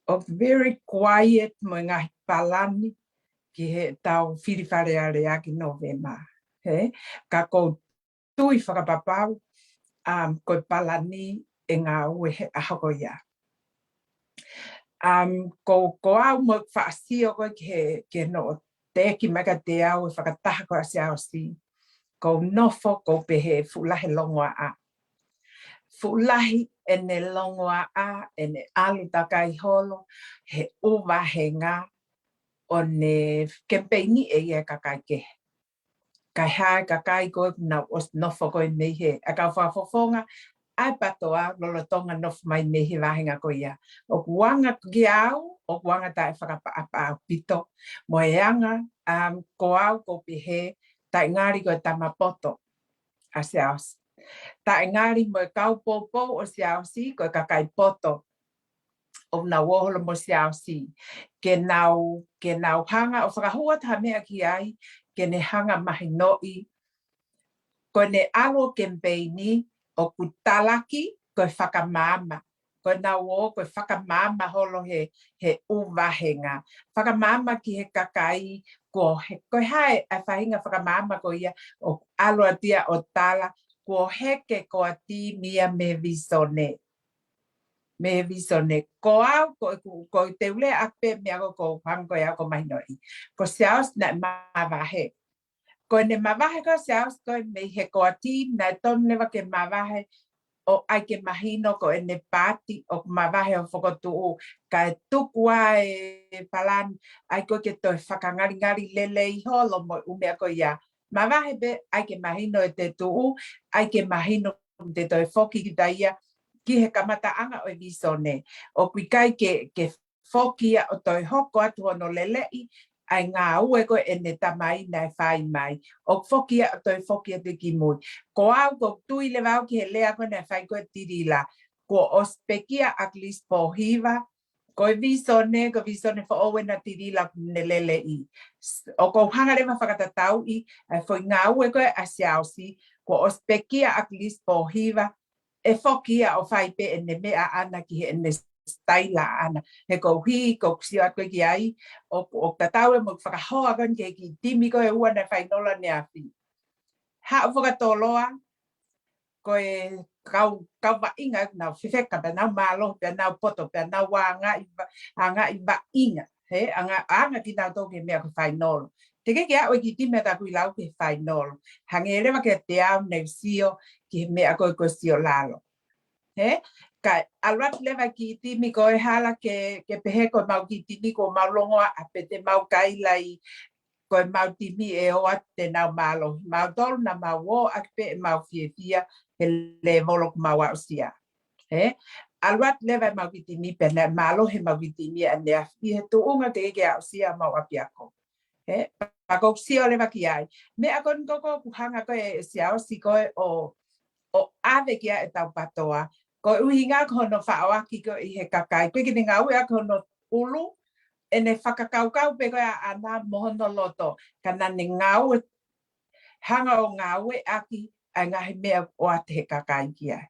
ʻoku very quiet mo e ngaahi palani ki he tau fili Fale Alea ki Nōvema. He, ka ʻoku ou tui fakapapau, um, ko e palani ʻe ngāue he ʻaho ko ia. Um, ko, ko au mo e faʻa sio ko ē ki he, ki he noʻo teʻeki mai kiate au e fakataha ko ē ʻa Siaosi. Ko u nofo, ko u pehē fuʻu lahi e longoaʻa. Fuʻu lahi ʻene longoaʻa, ʻene ʻalu takai holo, he ʻū vāhenga ʻo ne kemipeini ʻe ia e kakai kehe. Kae hā e kakai ko ē naʻa nau ʻosi nofo ko ē mei he ʻakau fakafofonga ʻa e PATOA lolotonga nofo mai mei he vāhenga ko ia. ʻOku anga kia au, ʻoku anga taʻefakapaʻapaʻa ʻaupito. Mo e anga, um, ko au ʻoku ou pehē taʻengali ko e tama poto ʻa Siaosi. Taʻengali mo e kau poupou ʻo Siaosi ko e kakai poto ʻoku nau ō holo mo Siaosi. Ke nau, ke nau hanga ʻo fakahū atu ha meʻa ki ai, ke ne hanga mahinoʻi. Ko ʻene ʻalu ʻo kemipeini ʻoku talaki ko e fakamaama. Ko ʻenau ō ko e fakamaama holo he, he ʻū vāhenga. Fakamaama ki he kakai ko e, ko e hā e faʻahinga fakamaama ko ia ʻoku ʻalu atu ia ʻo tala kuo heke koa timi ia mei he visone. Mei he visone. Ko au, ko, ko, ko e teu lea ʻaku pē meʻa ko, ko hanga ko ia ʻo mahinoʻi. Ko Siaosi naʻe mavahe. Ko ʻene mavahe ko Siaosi ko e mei he koa timi naʻe tonu leva ke mavahe ʻo ʻai ke mahino ko ʻene paati ʻoku mavahe ʻo fokotuʻu kae tuku ʻa e palani ʻai ko ē ke toe fakangalingali lelei holo mo e ʻū meʻa ko ia. Mavahe pē ʻai ke mahino ʻe te tuʻu, ʻai ke mahino te toe foki kita ia ki he kamataʻanga ʻo e visone. ʻOku ʻikai ke, ke foki ia ʻo toe hoko atu hono leleʻi ʻa e ngāue ko ē ʻene tamai naʻe fai mai. ʻOku foki ia ʻo toe foki atu ki mui. Ko au ʻoku ou tui leva au ki he lea ko ē naʻe fai ko ē Tilila. Kuo ʻosi pekia ʻa Kilisi Pōhiva, ko e visone, ko e visone foʻou ena Tilila kuo ne leleʻi. ʻOku ou hanga leva ʻo fakatatauʻi ʻa e foʻi ngāue ko ē ʻa Siaosi, kuo ʻosi pekia ʻa Kilisi Pōhiva, ʻe foki ia ʻo fai pē ʻene meʻa ʻaʻana ki heʻene sitaila ʻaʻana. He koeʻuhi, ko ʻeku sio atu ki ai, ʻoku, ʻoku tatau ē mo e fakahoa ko eni ki he kiʻi timi ko ē ʻe ua naʻe fainolo ʻaneafi. Haʻu fakatoloa, ko e kau, kau vaʻinga ʻoku nau fefeka, pea nau mālohi, pea nau poto, pea nau anga ʻi va-, anga ʻi vaʻinga. He, anga, anga kinautolu ki he meʻa ko e fainolo. Teʻeki ke aʻu e kiʻi timi ʻa Takuilau ki he fainolo. Hangē leva kiate au naʻá ku sio ki he meʻa ko ē ko e sio lalo. He, kae ʻalu atu leva e kiʻi timi ko e hala ke, ke pehē ko ʻemau kiʻi timi ko ʻemau longoaʻa pe te mau kaila ʻi ko ʻemau timi ʻe ō atu te nau mālohi. Mautolu naʻa mau ō ʻaki pē ʻemau fiefia he lēvolo ʻoku mau aʻusia. He, ʻalu atu leva ʻemau kiʻi timi pea naʻe mālohi ʻemau kiʻi timi ʻaneafi he tuʻunga teʻeki ke aʻusia ʻemau ʻapiako. He, pea ʻoku ou sio leva ki ai. Meʻa ko eni ko ē ʻoku hanga ko ē ʻe Siaosi ko ē ʻo, ʻo ʻave ki ai e tau PATOA. Ko e ʻuhinga ko hono faʻoaki ko ē ʻi he kakai. Ko e kiʻi ngāue ʻa ko hono ʻulu, ʻene fakakaukau pē ko ē ʻaʻana mo hono loto, ka naʻa ne ngāue, hanga ʻo ngāueʻaki ʻa e ngaahi meʻa ʻoku ʻoatu he kakai ki ai.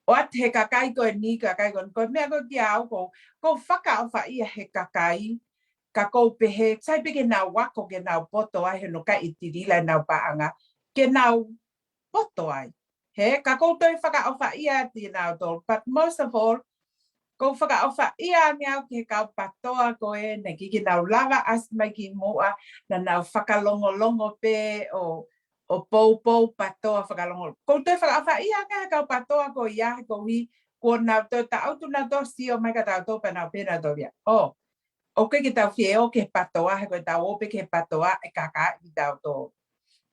ʻOatu he kakai ko eni, kakai ko eni, ko e meʻa ko ē kiate au ʻoku, ʻoku ou fakaʻofaʻia he kakai, ka ʻoku ou pehē, sai pē ke nau ako, ke nau poto ai, he ʻoku ʻikai tilila ʻenau paʻanga, ke nau poto ai. He, ka ʻoku ou toe fakaʻofaʻia atu kinautolu, but most of all, ʻoku ou fakaʻofaʻia ange au ki he kau patoa ko ē, naʻe ʻikai ke nau lava ʻasi mai ki muʻa, naʻa nau fakalongolongo pē ʻo, ʻo poupou patoa fakalongolongo. ʻOku ou toe fakaʻofaʻia ange he kau patoa ko ia he koeʻuhi, kuo nau toe taʻutu nautolu ʻo sio mai kia tautolu pea nau pehē nautolu ia. ʻŌ, ʻoku ʻikai ke tau fie ō ki he patoa, he ko ʻetau ō pē ki he patoa ʻe kākaaʻi kitautolu.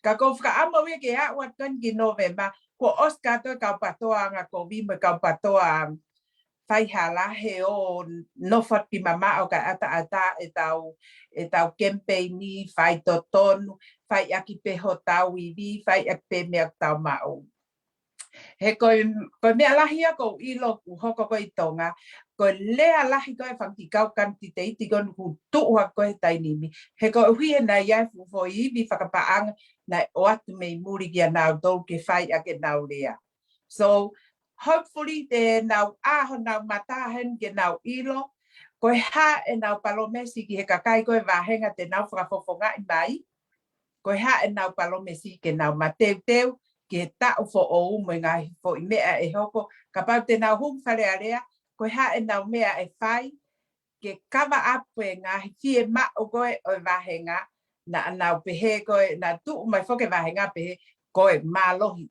Ka ʻoku ou fakaʻamu au ia ke aʻu atu ko eni ki Nōvema, kuo ʻosi kātoa e kau patoa angakovi mo e kau patoa faihala he ʻoku nofo atu ki mamaʻo kae ʻataʻatā ʻetau, ʻetau kemipeini, fai totonu, fai ʻaki pē hotau ivi, fai ʻaki pē meʻa ʻoku tau maʻu. He ko e, ko e meʻa lahi ia ʻoku ou ʻilo ʻoku hoko ko ē ʻi Tonga, ko e lea lahi ko ē ʻa e fanga kiʻi kau kanititeiti ko ē ʻoku tuʻu hake ko ē he taimi ni. He koeʻuhi he naʻe ʻi ai e fuʻu foʻi ivi fakapaʻanga naʻe ʻoatu mei muli kia nautolu ke fai ʻaki ʻenau lea. So, hopefully te nau ʻā honau mata heni ke nau ʻilo ko e hā ʻenau palōmesi ki he kakai ko ē vāhenga te nau fakafofongaʻi mai. Ko e hā ʻenau palōmesi ke nau mateuteu ki he taʻu foʻou mo e ngaahi foʻi meʻa ʻe hoko. Kapau te nau hū ki Fale Alea, ko e hā ʻenau meʻa ʻe fai ke cover up e ngaahi fiemaʻu ko ē ʻo e vāhenga, naʻa nau pehē ko ē, naʻa tuʻu mai foki e vāhenga pehē ko e mālohi.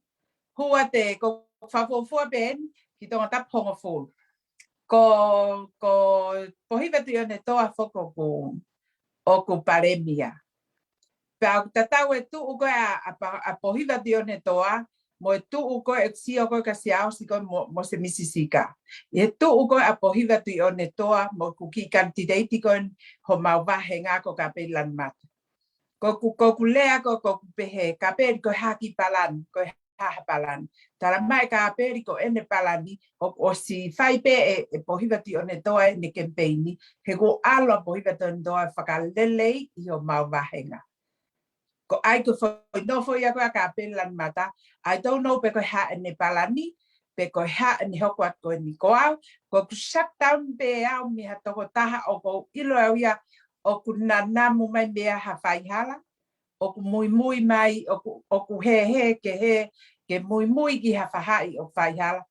Hua te ko fakafuofua pē eni ki Tongatapu hongofulu. Ko, ko Pōhiva Tuʻiʻonetoa foki ʻoku, ʻoku palēmia. Pea ʻoku tatau e tuʻu ko ē ʻa, ʻa Pa-, ʻa Pōhiva Tuʻiʻonetoa, mo e tuʻu ko ē ʻeku sio ko ē kia Siaosi ko ē mo, mo Semisi Sika. ʻI he tuʻu ko ē ʻa Pōhiva Tuʻiʻonetoa, mo ʻeku kiʻi kanititeiti ko ē homau vāhenga ko Kāpeli Lanumata. Ko ʻeku, ko ʻeku lea ko ē ʻoku ou pehē, Kāpeli ko e hā e kiʻi palani, ko e hā ha palani. Talamai ʻe Kāpeli ko ʻene palani, ʻoku ʻosi fai pē ʻe, ʻe Pōhiva Tuʻiʻonetoa ʻene kemipeini, he kuo ʻalu ʻa Pōhiva Tuʻiʻonetoa ʻo fakaleleiʻi homau vāhenga. Ko e ʻai ko e foʻi nofo ia ko ē ʻa Kāpeli Lanumata, I don't know pe ko e hā ʻene palani, pe ko e hā ʻene hoko atu ko eni. Ko au, ko ʻeku shutdown pē au mei ha tokotaha ʻoku ou ʻilo au ia ʻoku nanamu mai mei ha faihala, ʻoku muimui mai, ʻoku, ʻoku hē, hē, ke hē, ke muimui ki ha faʻahi ʻoku faihala,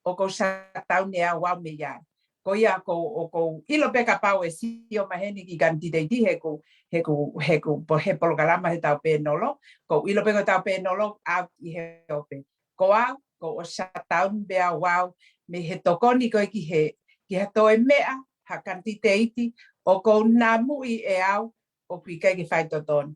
ʻoku ou shutdown ʻe au au mei ai. Ko ia ʻoku, ʻoku ou ʻilo pē kapau ʻe sio mai heni e kiʻi kanititeiti he ʻoku, he ʻoku, he ʻoku, po he polokalama he ʻetau pēnolo, ʻoku ou ʻilo pē ko ʻetau pēnolo ʻoku ʻi he ope. Ko au, ʻoku ou shutdown pē au au mei he tokoni ko ē ki he, ki ha toe meʻa, ha kanititeiti, ʻoku ou namuʻi ʻe au, ʻoku ʻikai ke faitotonu.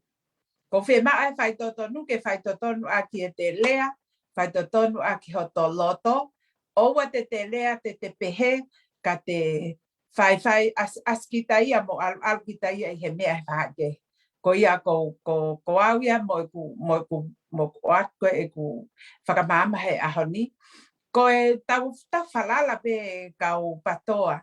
ʻOku ou fiemaʻu e faitotonu, ke faitotonu ʻaki ʻete lea, faitotonu ʻaki hoto loto, ʻoua te te lea, te te pehē, ka te faifai ʻas-, ʻasi kita ia mo ʻalu, ʻalu kita ia ʻi he meʻa he faʻahi kehe. Ko ia ko, ko, ko au ia mo ʻeku, mo ʻeku, mo ʻeku ʻoatu ko ē ʻeku fakamaama he ʻaho ni. Ko e tau, tau falala pē kau patoa.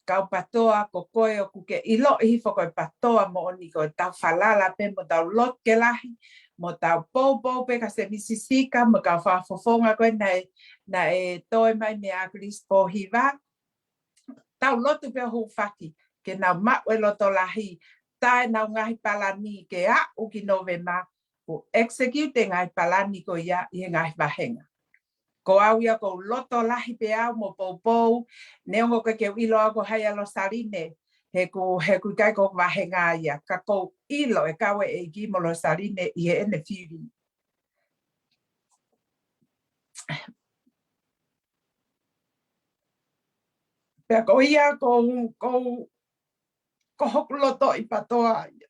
Kau patoa ko koe ʻoku ke ʻiloʻi hifo ko e patoa moʻoni ko e tau falala pē mo tau lotu ke lahi, mo tau poupou pē kia Semisi Sika, mo e kau fakafofonga ko ē naʻe, naʻe toe mai mei ʻAkilisi Pōhiva. Tau lotu pē ʻo hūfaki, ke nau maʻu e loto lahi, tā ʻenau ngaahi palani ke aʻu ki Nōvema, ʻo execute e ngaahi palani ko ia ʻi he ngaahi vāhenga. Ko au ia ʻoku ou loto lahi pē au mo poupou, neongo ʻoku ʻikai ke u ʻilo au ko hai ʻa Losaline, he ʻoku, he ʻoku ʻikai ko hoku vāhenga ia, ka ʻoku ou ʻilo e kau e ʻEiki mo Losaline ʻi heʻene fili. Pea ko ia ʻoku ou, ʻoku ou, ko hoku lotoʻi patoa ia.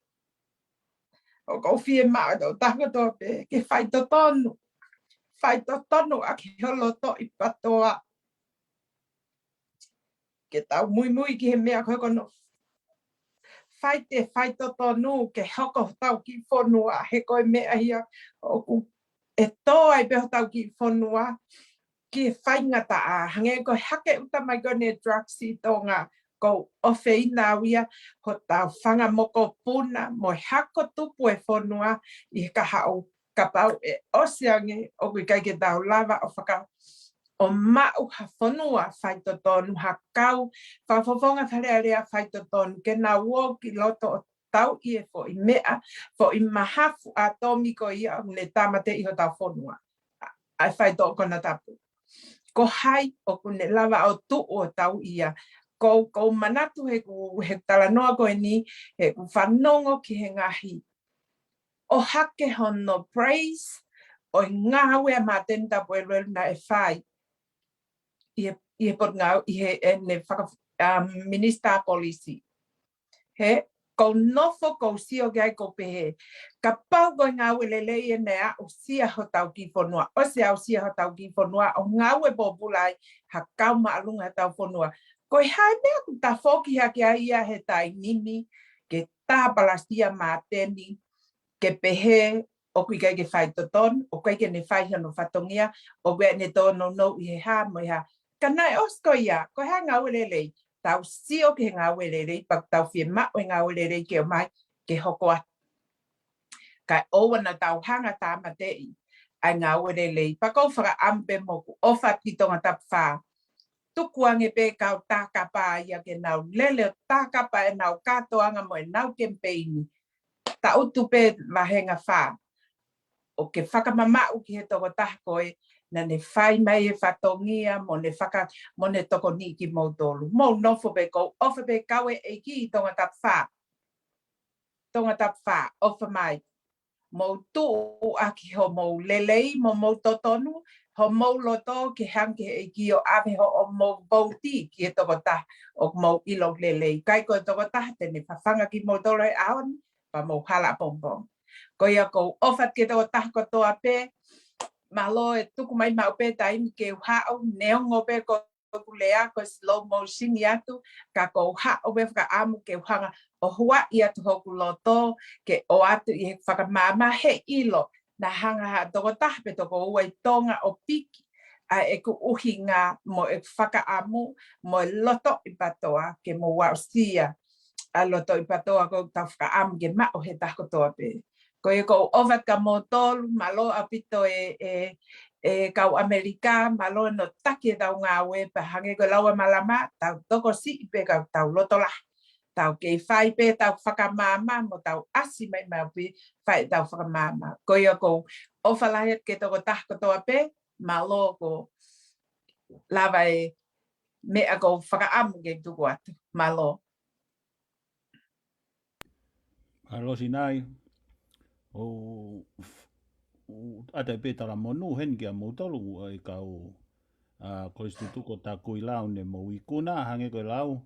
ʻOku ou fiemaʻu ʻe taha kotoa pē ke faitotonu. Faitotonu ʻaki ho lotoʻi patoa. Ke tau muimui ki he meʻa ko ē ʻoku nau fai, te faitotonu ke hoko hotau kiʻi fonua, he ko e meʻa ia ʻoku ʻe tō ai pē hotau kiʻi fonua ki he faingataʻa, hangē ko e hake ʻuta mai ko eni e drugs ʻi Tonga, ʻoku ʻofeina au ia, hotau fanga mokopuna, mo e hako tupu e fonua ʻi he kahaʻu, kapau ʻe ʻosi ange ʻoku ʻikai ke tau lava ʻo faka-, ʻo maʻu ha fonua faitotonu, ha kau fakafofonga Fale Alea faitotonu, ke nau ō ki loto ʻo tauʻi e foʻi meʻa, foʻi mahafu ʻatomiko ia ʻoku ne tāmateʻi hotau fonua. ʻA, ʻa e faitoʻo konatapu. Ko hai ʻoku ne lava ʻo tuʻu ʻo tauʻi ia? Ko, ko u manatu he ʻeku, he talanoa ko eni, he ʻeku fanongo ki he ngaahi ʻohake hono praise ʻo e ngāue ʻa Māteni Tapueluelu naʻe fai ʻi he, ʻi he potungāue, ʻi he ʻene faka-, um, minisitā polisi. He, ko u nofo, ko u sio ki ai, ko u pehē, kapau ko e ngāue lelei eni ʻa e aʻusia hotau kiʻi fonua, ʻosi aʻusia hotau kiʻi fonua, ʻo ngāue pōpula ai ha kau māʻolunga hotau fonua, ko e hā e meʻa ʻoku tafoki hake ai ia he taimi ni, ke tāpalasia Māteni, ke pehē ʻoku ʻikai ke faitotonu, ʻoku ʻikai ke ne fai hono fatongia, ʻoku ʻikai ke ne tōnounou ʻi he hā mo e hā. Ka naʻe ʻosi ko ia, ko e hā e ngāue lelei? Tau sio ki he ngāue lelei, pea tau fiemaʻu e ngāue lelei ke ʻomai ke hoko atu. Kae ʻoua naʻa tau hanga tāmateʻi ʻa e ngāue lelei. Pea ko u fakaʻamu pē mo ʻeku ʻofa ki Tongatapu fā. Tukuange pē kau tākapa ia ke nau lele ʻo tākapa ʻenau kātoanga mo ʻenau kemipeini. Taʻutu pē vāhenga fā. ʻO ke fakamamaʻu ki he tokotaha ko ē naʻa ne fai mai e fatongia mo ne faka-, mo ne tokoniʻi kimoutolu. Mou nofo pē, ko u ʻofa pē, kau e ʻEiki ʻi Tongatapu fā. Tongatapu fā, ʻofa mai. Mou tuʻu ʻaki hoʻomou lelei mo mou totonu, hoʻomou loto ke hanga ki he ʻEiki ʻo ʻave hoʻomou vouti ki he tokotaha ʻoku mou ʻilo lelei. ʻIkai ko e tokotaha te ne fafanga kimoutolu he ʻaho ni, pea mou hala pongipongi. Ko ia ko u ʻofa ki he tokotaha kotoa pē, mālō e tuku mai maʻu pē taimi ke u haʻu, neongo pē ko ʻeku lea ko e slow motion atu, ka ko u haʻu pē fakaʻamu ke u hanga ʻo huaʻi atu hoku loto, ke ʻoatu ʻi he fakamaama he ʻilo, naʻa hanga ha tokotaha pe toko ua ʻi Tonga ʻo piki ʻa ʻeku ʻuhinga mo ʻeku fakaʻamu, mo e loto ʻIpatoa ke mou aʻusia ʻa e loto ʻIpatoa ko ʻetau fakaʻamu ke maʻu he taha kotoa pē. Ko ia ko u ʻofa atu kia moutolu, mālō ʻaupito e, e, e kau ʻAmelika, mālō hono taki ʻetau ngāue, pea hangē ko e lau ʻa Malama, tau tokosiʻi pē ka tau loto lahi. Tau kei fai pē ʻetau fakamaama, mo tau ʻasi mai maʻu pē, fai ʻetau fakamaama. Ko ia ko u ʻofa lahi atu ki he tokotaha kotoa pē, mālō ko e lava e meʻa ko u fakaʻamu ke tuku atu. Mālō. Mālō Sinai, ʻo, ʻo ʻoatu pē talamonū heni kia moutolu ʻa e kau, ʻa, Kolisi Tutuku ʻo Takuilau ne mou ikuna, hangē ko e lau,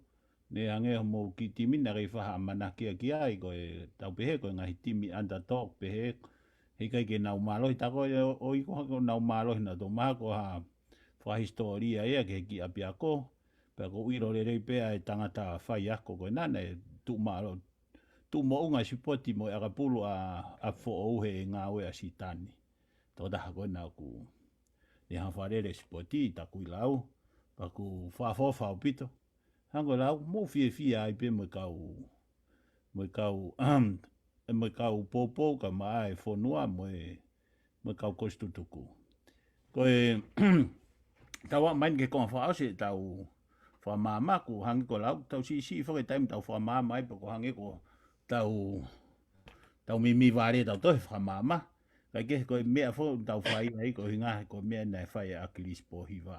ne hangē hoʻomou kiʻi timi naʻe kei fai ha ʻamanaki ki ai, ko e tau pehē ko e ngaahi timi underdog pehē, heʻikai ke nau mālohi, tā ko e ʻo, ʻo ʻikai ko ha ko nau mālohi naʻa tau maha ko ha fakahisitōlia ia ki he kiʻi ʻapiako, pea ko u ʻilo lelei pē ʻa e tangata faiako ko ena naʻe tuʻu mālohi, tuʻu moʻunga sipoti mo e ʻakapulu ʻa, ʻa Foʻou he ngāue ʻa Sitani. Tokotaha ko ena ʻoku ne hanga ʻo fakalele sipoti ʻi Takuilau, pea ʻoku fakaʻofoʻofa ʻaupito. Hangē ko e lau, mou fiefia ai pē mo e kau, mo e kau, mo e kau poupou kae ʻumaʻā e fonua mo e, mo e kau Kolisi Tutuku. Ko e, tau aʻu mai eni ki he konga fakaʻosi ʻetau fakamaama, ʻoku hangē ko e lau, tau siʻisiʻi foki e taimi ʻetau fakamaama ai, pea ʻoku hangē ko ʻetau, tau mimi vale ʻetau toe fakamaama. Kae kehe ko e meʻa foki ʻoku tau fai ai, ko e ʻuhinga he ko e meʻa naʻe fai ʻe ʻAkilisi Pōhiva.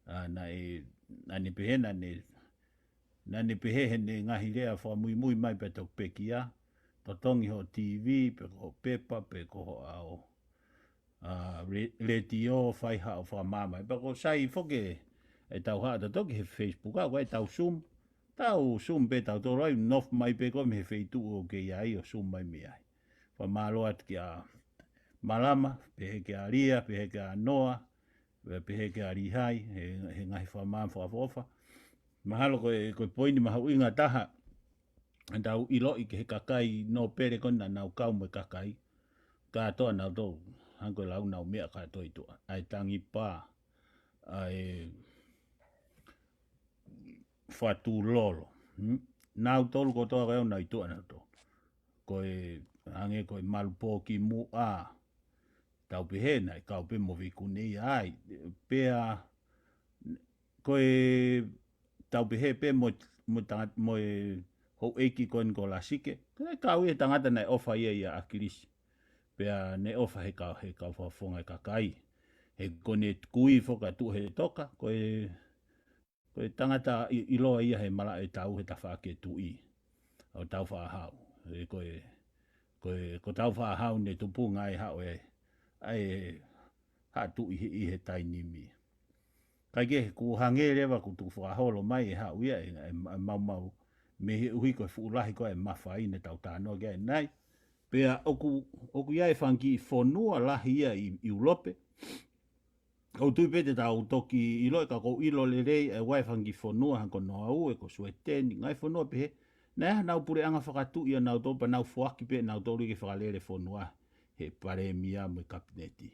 ʻA, naʻe, naʻa ne pehē, naʻa ne, naʻa ne pehē heʻene ngaahi lea fakamuimui mai pea toki pekia, totongi hoʻo TV, pe ko hoʻo pepa, pe ko hoʻo ʻao, ʻa, le-, letiō, fai haʻo fakamaama. Pea ʻoku sai foki ʻetau haʻu ʻatautolu ki he Facebook, ʻa, ko ʻetau Zoom, tau Zoom pē tautolu ai, nofo mai pē koe mei he feituʻu ʻoku ke ʻi ai ʻo Zoom mai mei ai. Fakamālō atu kia Malama, pehē kia Lia, pehē kia Noa, pehē kia Lihai, he, he ngaahi fakamaama fakaʻofoʻofa. Mahalo ko e, ko e poini mahuʻinga taha, ʻetau ʻiloʻi ki he kakai nōpele ko ena naʻa nau kau mo e kakai. Kātoa nautolu, hangē ko e lau, nau meʻa kātoa ʻi tuʻa. ʻA e tangi pā, ʻa e fakatūlolo. Hmm? Nautolu kotoa ko ē ʻoku nau ʻi tuʻa nautolu. Ko e hangē ko e malu pō ki muʻa. Tau pehē naʻe kau pē mo Vikuni ai. Pea ko e tau pehē pē mo, mo, tanga- mo e houʻeiki ko eni ko Lasike. Ko e kau ia tangata naʻe ʻofa ia ʻia ʻAkilisi. Pea ne ʻofa he kau, he kau fakafofonga e kakai. He ko ne kui foki ʻa Tuʻu he Toka, ko e, ko e tangata ʻi, ʻiloa ia he malaʻe tau he tafaʻaki e tuʻi. ʻO Tāufaʻāhau. He ko e, ko e, ko Tāufaʻāhau ne tupunga ai haʻu e, ʻa e haʻa tuʻi ʻi, ʻi he taimi ni. Kaikehe, kuo hangē leva kuo tuku fakaholo mai e haʻu ia e, e, e maumau mei he ʻuhi ko e fuʻu lahi ko e mafai ne tau talanoa ki ai ʻanenai. Pea ʻoku, ʻoku ʻi ai e fanga kiʻi fonua lahi ia ʻi, ʻi ʻIulope. ʻOku ou tui pē te tau toki ʻilo, ka ʻoku ou ʻilo lelei e ʻoku ʻi ai e fanga kiʻi fonua hangē ko Noaue, ko Sueteni, ngaahi fonua pehē. Naʻe ʻi ai haʻanau puleʻanga fakatuʻi ʻanautolu pea nau foaki pē ʻanautolu ke fakalele fonua he palēmia mo e kapineti.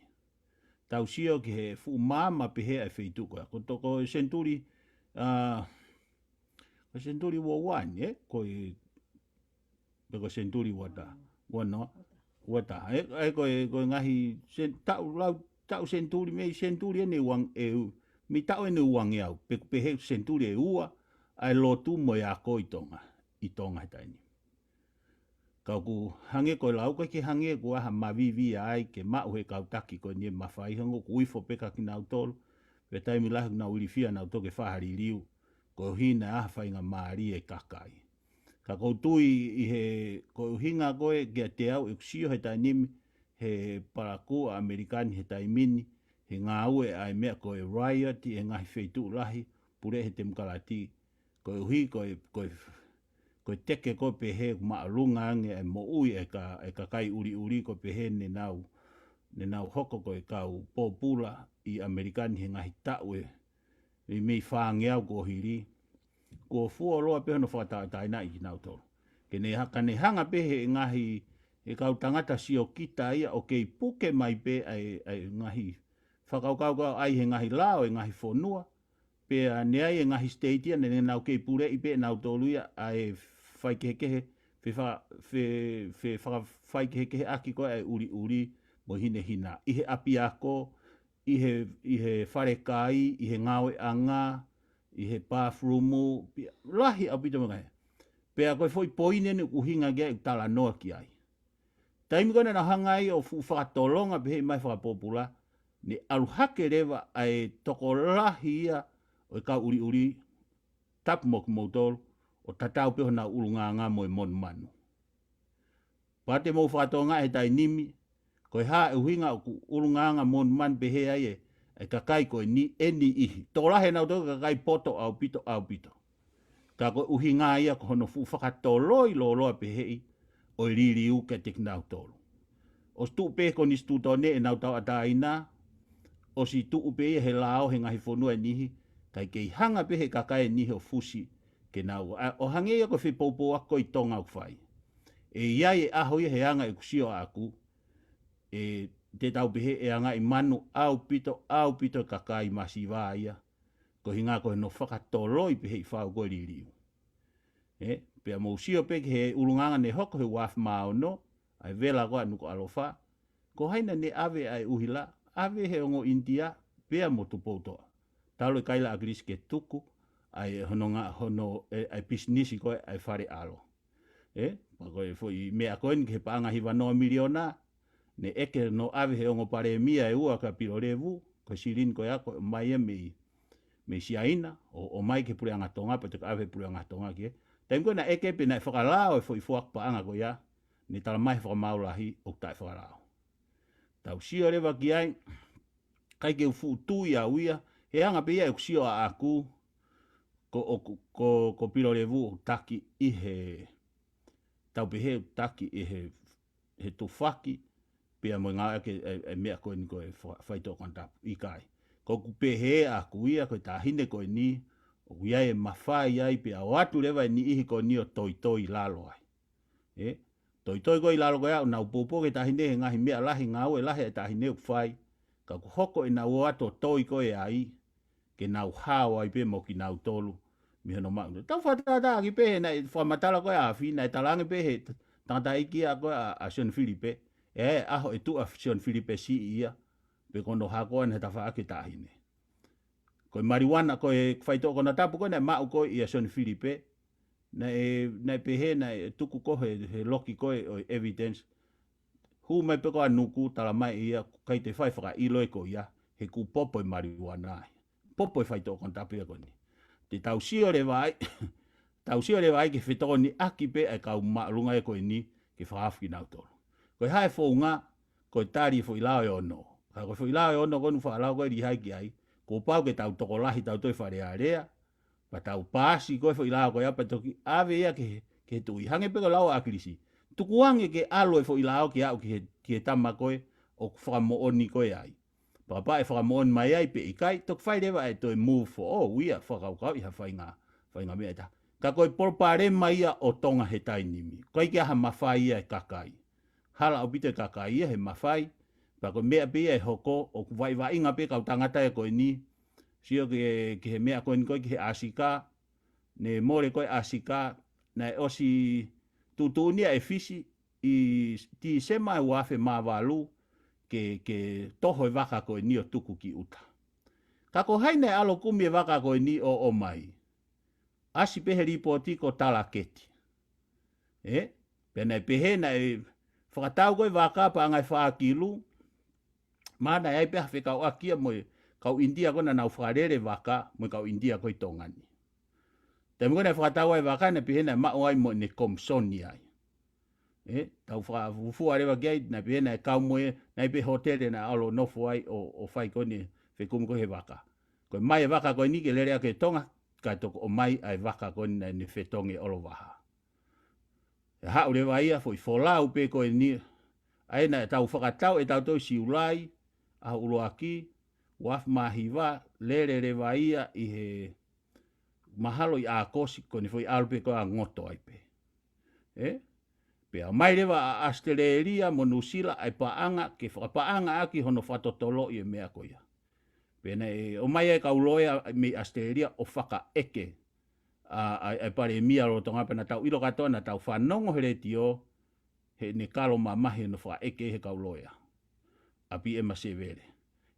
Tau sio ki he fuʻu maama pehē ʻa e feituʻu ko ia. Ko e toko senituli, ā, ko e senituli ua ua ni, ē? Ko e, pe ko e senituli ua taha. Ua noa. Ua taha. Ē, ē, ko e, ko e ngaahi sen-, taʻu lau, taʻu senituli mei senituli eni uang e u, mei taʻu eni uangeau. Pe, pehē senituli e ua, ʻa e lotu mo e ako ʻi Tonga. ʻI Tonga he taimi ni. Ka ʻoku hangē ko e lau ko ē ke hangē kuo ʻi ai ha mavivi ai ke maʻu he kau taki ko eni e mafai hangē ʻoku ifo pē kia kinautolu. Pea taimi lahi ʻoku nau ilifia nautolu ke fai ha liliu. Koeʻuhi naʻe ʻi ai ha faingamālie e kakai. Ka ʻoku ou tui ʻi he, ko e ʻuhinga ko ē kiate au ʻeku sio he taimi ni, he palakū ʻa ʻAmelika ni he taimi ni, he ngāue ʻa e meʻa ko e riot ʻi he ngaahi feituʻu lahi, pule he temokalati, koeʻuhi ko e, ko e, ko e teke ko ē pehē ʻoku māʻolunga ange e moʻui e ka, e kakai ʻuliʻuli ko ē pehē ne nau, ne nau hoko ko e kau pōpula ʻi ʻAmelika ni he ngaahi taʻu ʻe, ʻi mei fāngeau kuo hili, kuo fuoloa pē hono fakatātāina ʻi kinautolu. Ke ne ha-, ka ne hanga pē he ngaahi, he kau tangata siokita ia ʻo kei puke mai pē ʻa e, ʻa e ngaahi fakakaukau ko ia ʻa e ngaahi lao e ngaahi fonua, pea ne ʻi ai e ngaahi state ia ne, ne nau kei puleʻi pē nautolu ia ʻa e faikehekehe, fe fa-, fe, fe fa-, faikehekeheʻaki ko ē ʻa e ʻuliʻuli mo e hinehina. ʻI he ʻapiako, ʻi he, ʻi he falekai, ʻi he ngāueʻanga, ʻi he bathroom, pea lahi ʻaupito mo e ngaahi. Pea ko e foʻi poini eni ʻoku ʻuhinga ki ai ʻeku talanoa ki ai. Taimi ko ē naʻa nau hanga ai ʻo fuʻu fakatolonga pehē mai fakapōpula, ne ʻalu hake leva ʻa e tokolahi ia ʻo e kau ʻuliʻuli tapu mo kimoutolu, ʻo tatau pē honau ʻulungaanga mo e monumanu. Pea te mou fakatokangaʻi he taimi ni, ko e hā e ʻuhinga ʻoku ʻulungaanga monumanu pehē ai e, e kakai ko eni, ʻe niʻihi. Tokolahi ʻenautolu kakai poto ʻaupito, ʻaupito. Ka ko e ʻuhinga ia ko hono fuʻu fakatoloi lōloa pehē ʻi, ʻo e liliu kiate kinautolu. ʻOsi tuʻu pē konisitūtone ʻenau tauʻatāina, ʻosi tuʻu pē ia he lao he ngaahi fonua ʻe niʻihi, kae kei hanga pē he kakai ʻe niʻihi ʻo fusi, ke nau, ʻa, ʻo hangē ia ko e fepoupouaki ko ē ʻi Tonga ʻoku fai. ʻE ʻi ai e ʻaho ia he anga ʻeku sio ʻaʻaku, ʻe te tau pehē ʻe angaʻi manu ʻaupito, ʻaupito e kakai masiva ia, ko e ʻuhinga ko hono fakatoloi pehē ʻi fau ko e liliu. Ē, pea mou sio pē ki he ʻulungaanga ne hoko he ua afe mā ono, ʻa e vela ko ē ʻa Nukuʻalofa, ko hai naʻa ne ʻave ʻa e ʻuhila, ʻave he ongo ʻInitia, pea mo Tupoutoʻa. Talu e kaila ʻa ʻAkilisi ke tuku, ʻa e hono nga-, hono, e, ʻa e pisinisi ko ē, ʻa e fale ʻalo. Ē, pea ko e foʻi meʻa ko eni ki he paʻanga hiva noa miliona, ne ʻeke hono ʻave he ongo palēmia ʻe ua kia Pilolevu, ko e silini ko ia ko ē ʻomai ia mei, mei Siaina, ʻo, ʻomai ki he puleʻanga Tonga, pea toki ʻave he puleʻanga Tonga ki ai. Taimi ko ē naʻe ʻeke pe naʻe fakalao e foʻi foaki paʻanga ko ia, ne talamai he fakamaau lahi ʻoku taʻefakalao. Tau sio leva ki ai, ʻikai ke u fuʻu tui au ia, he anga pē ia ʻeku sio ʻaʻaku, ko, ko, ko, ko Pilolevu ʻoku taki ʻi he, tau pehē ʻoku taki ʻi he, he tufaki, pea mo e ngāueʻaki e, e meʻa ko eni ko e fa-, faitoʻo konatapu, ʻikai. Ko ʻeku pehē ʻaʻaku ia ko e taʻahine ko eni, ʻoku ʻi ai e mafai ai pea ʻoatu leva e niʻihi ko eni ʻo toitoi ʻi lalo ai. Ē, toitoi ko ē ʻi lalo ko ia ʻoku nau poupou ki he taʻahine he ngaahi meʻa lahi ngāue lahi e taʻahine ʻoku fai. Ka ʻoku hoko ʻenau ō atu ʻo toi ko ē ai, ke nau hao ai pē mo kinautolu, mei hono maʻu. Tau fakatātāʻaki pē he naʻe fakamatala ko ē ʻa Afi, naʻe talaange pē he tangataʻeiki ia ko ē ʻa, ʻa Sione Filipe. ʻE ʻaho ʻe tuʻu ʻa Sione Filipe siʻi ia, pe ko hono hako ʻa e tafaʻaki taʻahine. Ko e maliuana, ko e faitoʻo konatapu ko ē naʻe maʻu ko ē ʻia Sione Filipe, naʻe, naʻe pehē naʻe tuku ko ē he, he loki ko ē ʻo e evidence, hū mai pē ko ē ʻa Nuku, tala mai ia, ʻikai te fai fakaʻilo ʻe ko ia, he kuo popo e maliuana ai. Popo e faitoʻo konatapu ia ko eni. Te tau sio leva ai, tau sio leva ai ke fetokoniʻaki pē ʻa e kau māʻolunga ia ko eni, ke fakahaofi kinautolu. Ko e hā e founga, ko e tali e foʻi lao ʻe ono. Ka ko e foʻi lao ʻe ono ko eni faʻa lao ko ē lihai ki ai, kuo pau ke tau tokolahi tau toe Fale Alea, pea tau paasi ko ē foʻi lao ko ia pea toki ʻave ia ki he, ki he tuʻi. Hangē pē ko e lau ʻa ʻAkilisi. Tukuange ke ʻalu e foʻi lao ke aʻu ki he, ki he tama ko ē ʻoku fakamoʻoni ko ē ai. Pea kapau ʻe fakamoʻoni mai ai pe ʻikai, toki fai leva e toe move foʻou ia, fakakaukauʻi ha faʻahinga, faʻahinga meʻa ʻe taha. Ka ko e palopalema ia ʻo Tonga he taimi ni. ʻIkai ke ʻi ai ha mafai ia ʻa e kakai. Hala ʻaupito e kakai ia he mafai, pea ko e meʻa pē ia ʻe hoko, ʻoku vaʻivaʻinga pē kau tangata ia ko eni, sio ki he, ki he meʻa ko eni ko ē ki he ʻAsika, ne mole ko ē ʻAsika, naʻe ʻosi tuʻutuʻuni ia ʻe Fisi ʻi Tīsema ʻe ua afe mā valu ke, ke toho e vaka ko eni ʻo tuku ki ʻuta. Ka ko hai naʻe ʻalu ʻo kumi e vaka ko eni ʻo ʻomai? ʻAsi pē he lipooti ko Talaketi. ʻE? Pea naʻe pehē naʻe fakatau ko ē vaka paʻanga ʻe fā kilu, mahalo naʻe ʻi ai pē ha fekauʻaki ia mo e kau ʻInitia ko ē naʻa nau fakalele vaka mo e kau ʻInitia ko ē ʻi Tonga ni. Taimi ko ē naʻe fakatau ai e vaka naʻe pehē naʻe maʻu ai mo ʻene komisoni ai. ʻE, tau fakafufua leva ki ai, naʻe pehē naʻe kau mo e, naʻe ʻi ai pē hōtele naʻe ʻalu ʻo nofo ai ʻo, ʻo fai ko eni e fekumi ko ē he vaka. Ko e ʻomai e vaka ko eni ke lele ʻaki ʻe Tonga, kae toki ʻomai ʻa e vaka ko eni naʻe ne fetongi ʻe ʻOlovaha. ʻE haʻu leva ia foʻi folau pē ko eni, ʻa ia naʻa tau fakatau ʻe tautolu ʻi Siulai, ʻaho ʻuluaki, ua afe mā hiva, lele leva ia ʻi he mahalo ʻi ʻAokosi, ko eni foʻi ʻalu pē ko ē ʻa ngoto ai pē. ʻE? Pea ʻomai leva ʻa ʻAositelēlia mo Nuʻusila ʻa e paʻanga, ke fakapaʻanga ʻaki hono fakatotoloʻi e meʻa ko ia. Pea naʻe ʻomai ʻa e kau loea mei ʻAositelēlia ʻo fakaʻeke ʻa, ʻa, ʻa e palēmia lolotonga pea naʻa tau ʻilo kātoa naʻa tau fanongo he letiō, heʻene kalo mamahi hono fakaʻeke he kau loea ʻa Piema Sevele.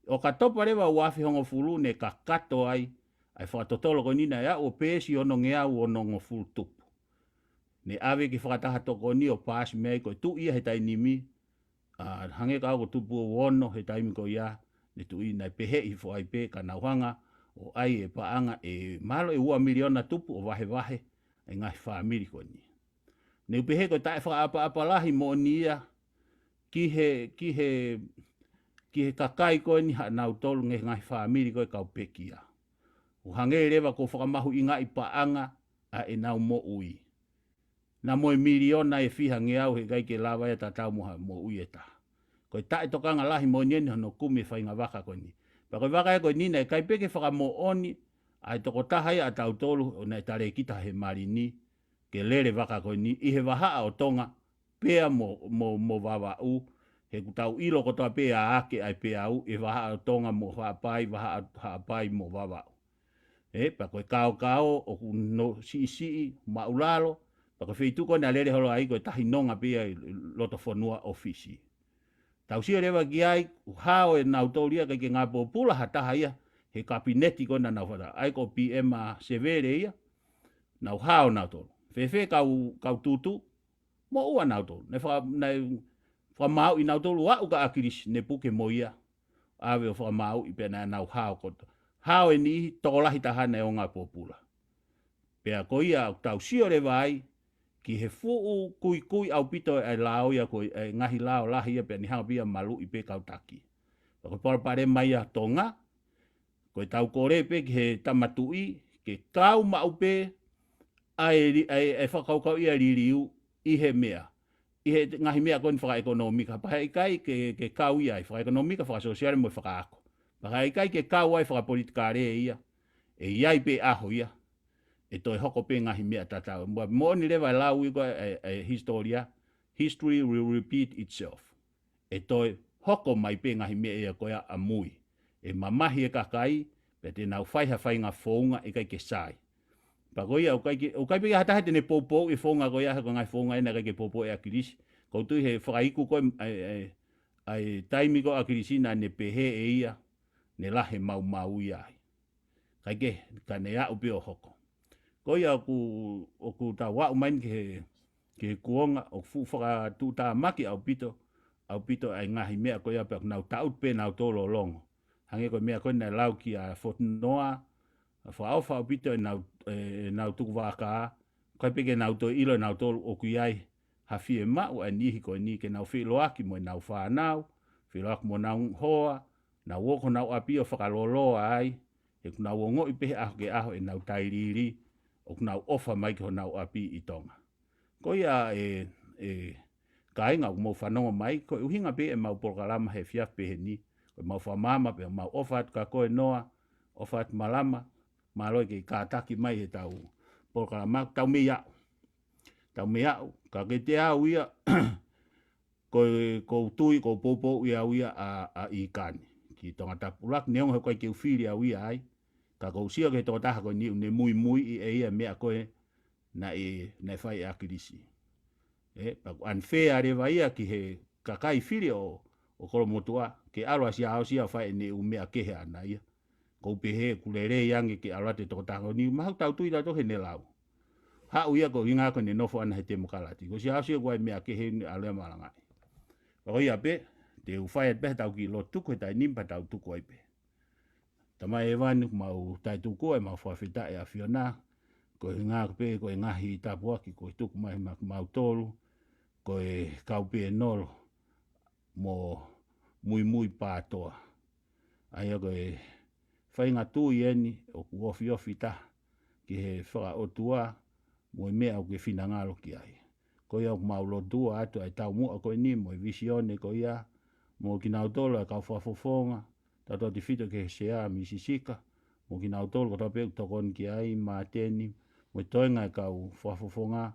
ʻOkatopa leva ua afe hongofulu ne kakato ai ʻa e fakatotolo ko eni naʻe aʻu ʻo peesi onongeau onongofulu tupu. Ne ʻave ki he fakataha tokoni ʻo paasi mei ai ko e tuʻi ia he taimi ni, ʻa, hangē ka ko Tupou Ono he taimi ko ia, ne tuʻi naʻe pehē ʻi he foʻi pē ka nau hanga ʻo ʻai e paʻanga ʻe mahalo ʻe ua miliona tupu ʻo vahevahe e ngaahi fāmili ko eni. Ne u pehē ko e taʻefakaʻapaʻapa lahi moʻoni ia ki he, ki he, ki he kakai ko eni haʻanautolu ngaahi fāmili ko ē kau pekia. ʻO hangē leva ko e fakamahuʻingaʻi paʻanga ʻa ʻenau moʻui. Naʻa mo e miliona ʻe fiha ngeau heʻikai ke lava ia tatau mo ha moʻui ʻe taha. Ko e taʻetokanga lahi moʻoni eni hono kumi e faʻahinga vaka ko eni. Pea ko e vaka ia ko eni naʻe ʻikai pē ke fakamoʻoni ʻa e tokotaha ia ʻa tautolu ʻo naʻe talēkita he mali ni ke lele vaka ko eni ʻi he vahaʻa ʻo Tonga pea mo, mo, mo Vavaʻu, he ʻoku tau ʻilo kotoa pē ʻa ake ʻa e peau ʻi he vahaʻa ʻo Tonga mo Haʻapai, vahaʻa Haʻapai mo Vavaʻu. ʻE, pea ko e kaokao ʻoku nau siʻisiʻi, māʻulalo, pea ko e feituʻu ko ē naʻe lele holo ai ko e tahi nonga pē ia ʻi loto fonua ʻo Fisi. Tau sio leva ki ai, ʻoku hao ʻe nautolu ia ʻikai ke ngāue pōpula ha taha ia he kapineti ko ē naʻa nau fata. ʻA ia ko Piema Sevele ia, nau hao nautolu. Fēfē kau, kau tutu, moʻua nautolu. Naʻe faka-, naʻe fakamāuʻi nautolu ʻo aʻu kia ʻAkilisi ne puke mo ia. ʻAve ʻo fakamāuʻi pea naʻa nau hao kotoa. Hao e niʻihi tokolahi taha naʻe ʻikai ngāue pōpula. Pea ko ia ʻoku tau sio leva ai, ki he fuʻu kuikui ʻaupito ʻa e lao ia ko e ngaahi lao lahi ia pea ne hanga pē ia ʻo maluʻi pē kau taki. Pea ko e palopalema ia ʻa Tonga, ko e tau kole pē ki he tama tuʻi, ke kau maʻu pē ʻa e li-, ʻa e, ʻa e fakakaukau ia liliu ʻi he meʻa. ʻI he ngaahi meʻa ko eni fakaʻekonōmika, pea heʻikai ke, ke kau ia ʻi he fakaʻekonōmika, fakasōsiale mo e fakaako. Pea heʻikai ke kau ai fakapolitikale ia, ʻe ʻi ai pē ʻaho ia, ʻe toe hoko pē ngaahi meʻa tatau. Mo-, moʻoni leva e lau ia ko e, e, e hisitōlia, history will repeat itself. ʻE toe hoko mai pē ngaahi meʻa ia ko ia ʻamui. ʻE mamahi e kakai, pea te nau fai ha faʻahinga founga ʻikai ke sai. Pea ko ia, ʻoku ʻikai ke, ʻoku ʻikai pē ke ʻi ai ha taha te ne poupouʻi e founga ko ia, he ko e ngaahi founga ena ʻikai ke poupouʻi ʻe ʻAkilisi. Ko u tui he fakaiku ko ē, ʻa e, ʻa e, ʻa e taimi ko ē ʻa ʻAkilisi naʻa ne pehē ʻe ia, ne lahi e maumau ia ai. Kae kehe, ka ne aʻu pē ʻo hoko. Ko ia ʻoku, ʻoku tau aʻu mai ki he, ki he kuonga, ʻoku fuʻu fakatuʻutāmaki ʻaupito, ʻaupito ʻa e ngaahi meʻa ko ia pea ʻoku nau taʻutu pē nautolu ʻo longo. Hangē ko e meʻa ko ē naʻe lau kia Fotunoa, fakaʻofa ʻaupito ʻenau, ʻenau tukuvakā, ʻikai pē ke nau toe ʻilo ʻe nautolu ʻoku ʻi ai ha fiemaʻu ʻa e niʻihi ko eni ke nau feʻiloaki mo ʻenau fānau, feʻiloaki mo honau hoa, nau ō ki honau ʻapi ʻo fakalōloa ai, he ʻoku nau ongoʻi pē he ʻaho ki he ʻaho ʻenau tailiili, ʻoku nau ʻofa mai ki honau ʻapi ʻi Tonga. Ko ia ʻe, ʻe kāinga ʻoku mou fanongo mai, ko e ʻuhinga pē ʻemau polokalama he efiafi pehē ni, ko ʻemau fakamaama pē, mau ʻofa atu kia koe Noa, ʻofa atu Malama, mālō e kei kātaki mai heʻetau polokalama, tau mei aʻu. Tau mei aʻu, ka kiate au ia, ko e, ʻoku ou tui, ʻoku ou poupouʻi au ia ʻa, ʻa ʻIkani. Ki Tongatapu ʻUluaki, neongo he ʻoku ʻikai ke u fili au ia ai, ka ʻoku ou sio ki he tokotaha ko eni ʻoku ne muimuiʻi ʻe ia e meʻa ko ē naʻe, naʻe fai ʻe ʻAkilisi. ʻE, pea ʻoku unfair leva ia ki he kakai fili ʻo, ʻo Kolomotuʻa, ke ʻalu ʻa Siaosi ʻo fai ʻene ʻū meʻa kehe ʻaʻana ia. ʻOku ou pehē ʻoku lelei ange ke ʻalu atu e tokotaha ko eni, mahalo ʻoku tau tui tautolu heʻene lau. Haʻu ia ko e ʻuhinga ko ʻene nofo ʻaʻana he temokalati. Ko Siaosi ʻoku ʻi ai e meʻa kehe ʻoku ne ʻalu ia ʻo malangaʻi. Pea ko ia pē, te u fai atu pē haʻatau kiʻi lotu tuku he taimi ni pea tau tuku ai pē. Tamai hēvani, ʻoku mau talitali ʻemau fakafetaʻi ʻa e ʻAfiona, ko e ʻuhinga pē ko e ngaahi tāpuaki kuo ke tuku mai maʻa kimautolu, ko e kau pēnolo mo Muimui Pātoa. ʻA ia ko e faʻahinga tui eni ʻoku ofiofi taha ki he fakaʻotua mo e meʻa ʻoku ke finangalo ki ai. Ko ia ʻoku mau lotua atu ʻa e taumuʻa ko eni mo e vīsone ko ia, mo kinautolu ʻa e kau fakafofonga, tautautefito ki he Sea, Misi Sika, mo kinautolu kotoa pē ʻoku tokoni ki ai, Māteni, mo e toenga e kau fakafofonga,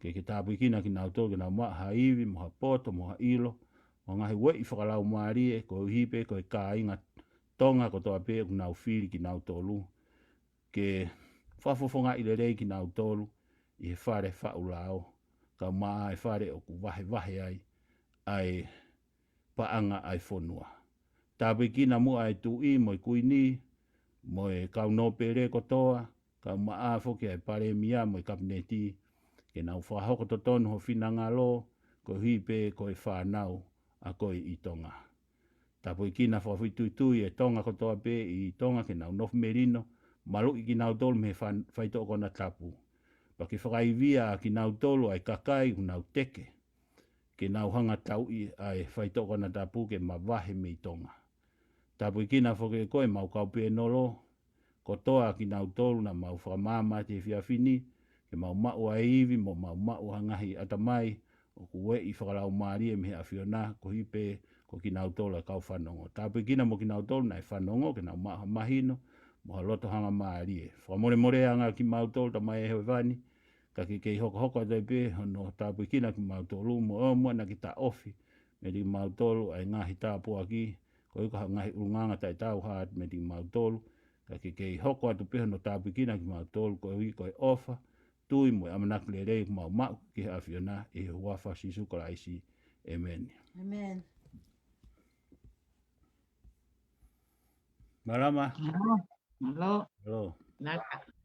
ke ke tāpuekina kinautolu ke nau maʻu ha ivi, mo ha poto, mo ha ʻilo, mo e ngaahi ueʻi fakalaumālie, koeʻuhi pē ko e kāinga Tonga kotoa pē ʻoku nau fili kinautolu ke fakafofongaʻi lelei kinautolu ʻi he fale faʻu lao, kae ʻumaʻā e fale ʻoku vahevahe ai ʻa e paʻanga ʻa e fonua. Tāpuekina muʻa e Tuʻi mo e Kuini, mo e kau nōpele kotoa, kae ʻumaʻā foki ʻa e Palēmia mo e Kapineti, ke nau fakahoko totonu ho finangalo, koeʻuhi pē ko e fānau ʻa koe ʻi Tonga. Tāpuekina fakafetuitui e Tonga kotoa pē ʻi Tonga ke nau nofo melino, maluʻi kinautolu mei he fan-, faitoʻo konatapu. Pea ke fakaivia kinautolu ʻa e kakai ʻoku nau teke, ke nau hanga tauʻi ʻa e faitoʻo konatapu ke mavahe mei Tonga. Tāpuekina foki ʻe koe ʻemau kau pēnolo, kotoa kinautolu naʻa mau fakamaama he efiafi ni, ke mau maʻu ʻa e ivi mo mau maʻu ha ngaahi ʻatamai ʻoku ueʻi fakalaumālie mei he ʻAfiona, koeʻuhi pē ko kinautolu ʻa e kau fanongo. Tāpuekina mo kinautolu naʻe fanongo, ke nau maʻu ha mahino mo ha loto hangamālie. Fakamolemole ange kimautolu, Tamai hēvani, ka ke kei hokohoko atu ai pē hono tāpuekina kimautolu, mo ʻoua muʻa naʻa ke taʻofi meiate kimautolu ʻa e ngaahi tāpuaki, koeʻuhi ko ha ngaahi ʻulungaanga taʻetaau atu meiate kimautolu, ka ke kei hoko atu pē hono tāpuekina kimautolu, koeʻuhi ko e ʻofa, tui mo e ʻamanaki lelei ʻoku mau maʻu ki he ʻAfiona, ʻi he huafa ʻo Sīsū Kalaisi. ʻĒmeni. ʻĒmeni. Malama. Mālō. Mālō. Mālō. Naka.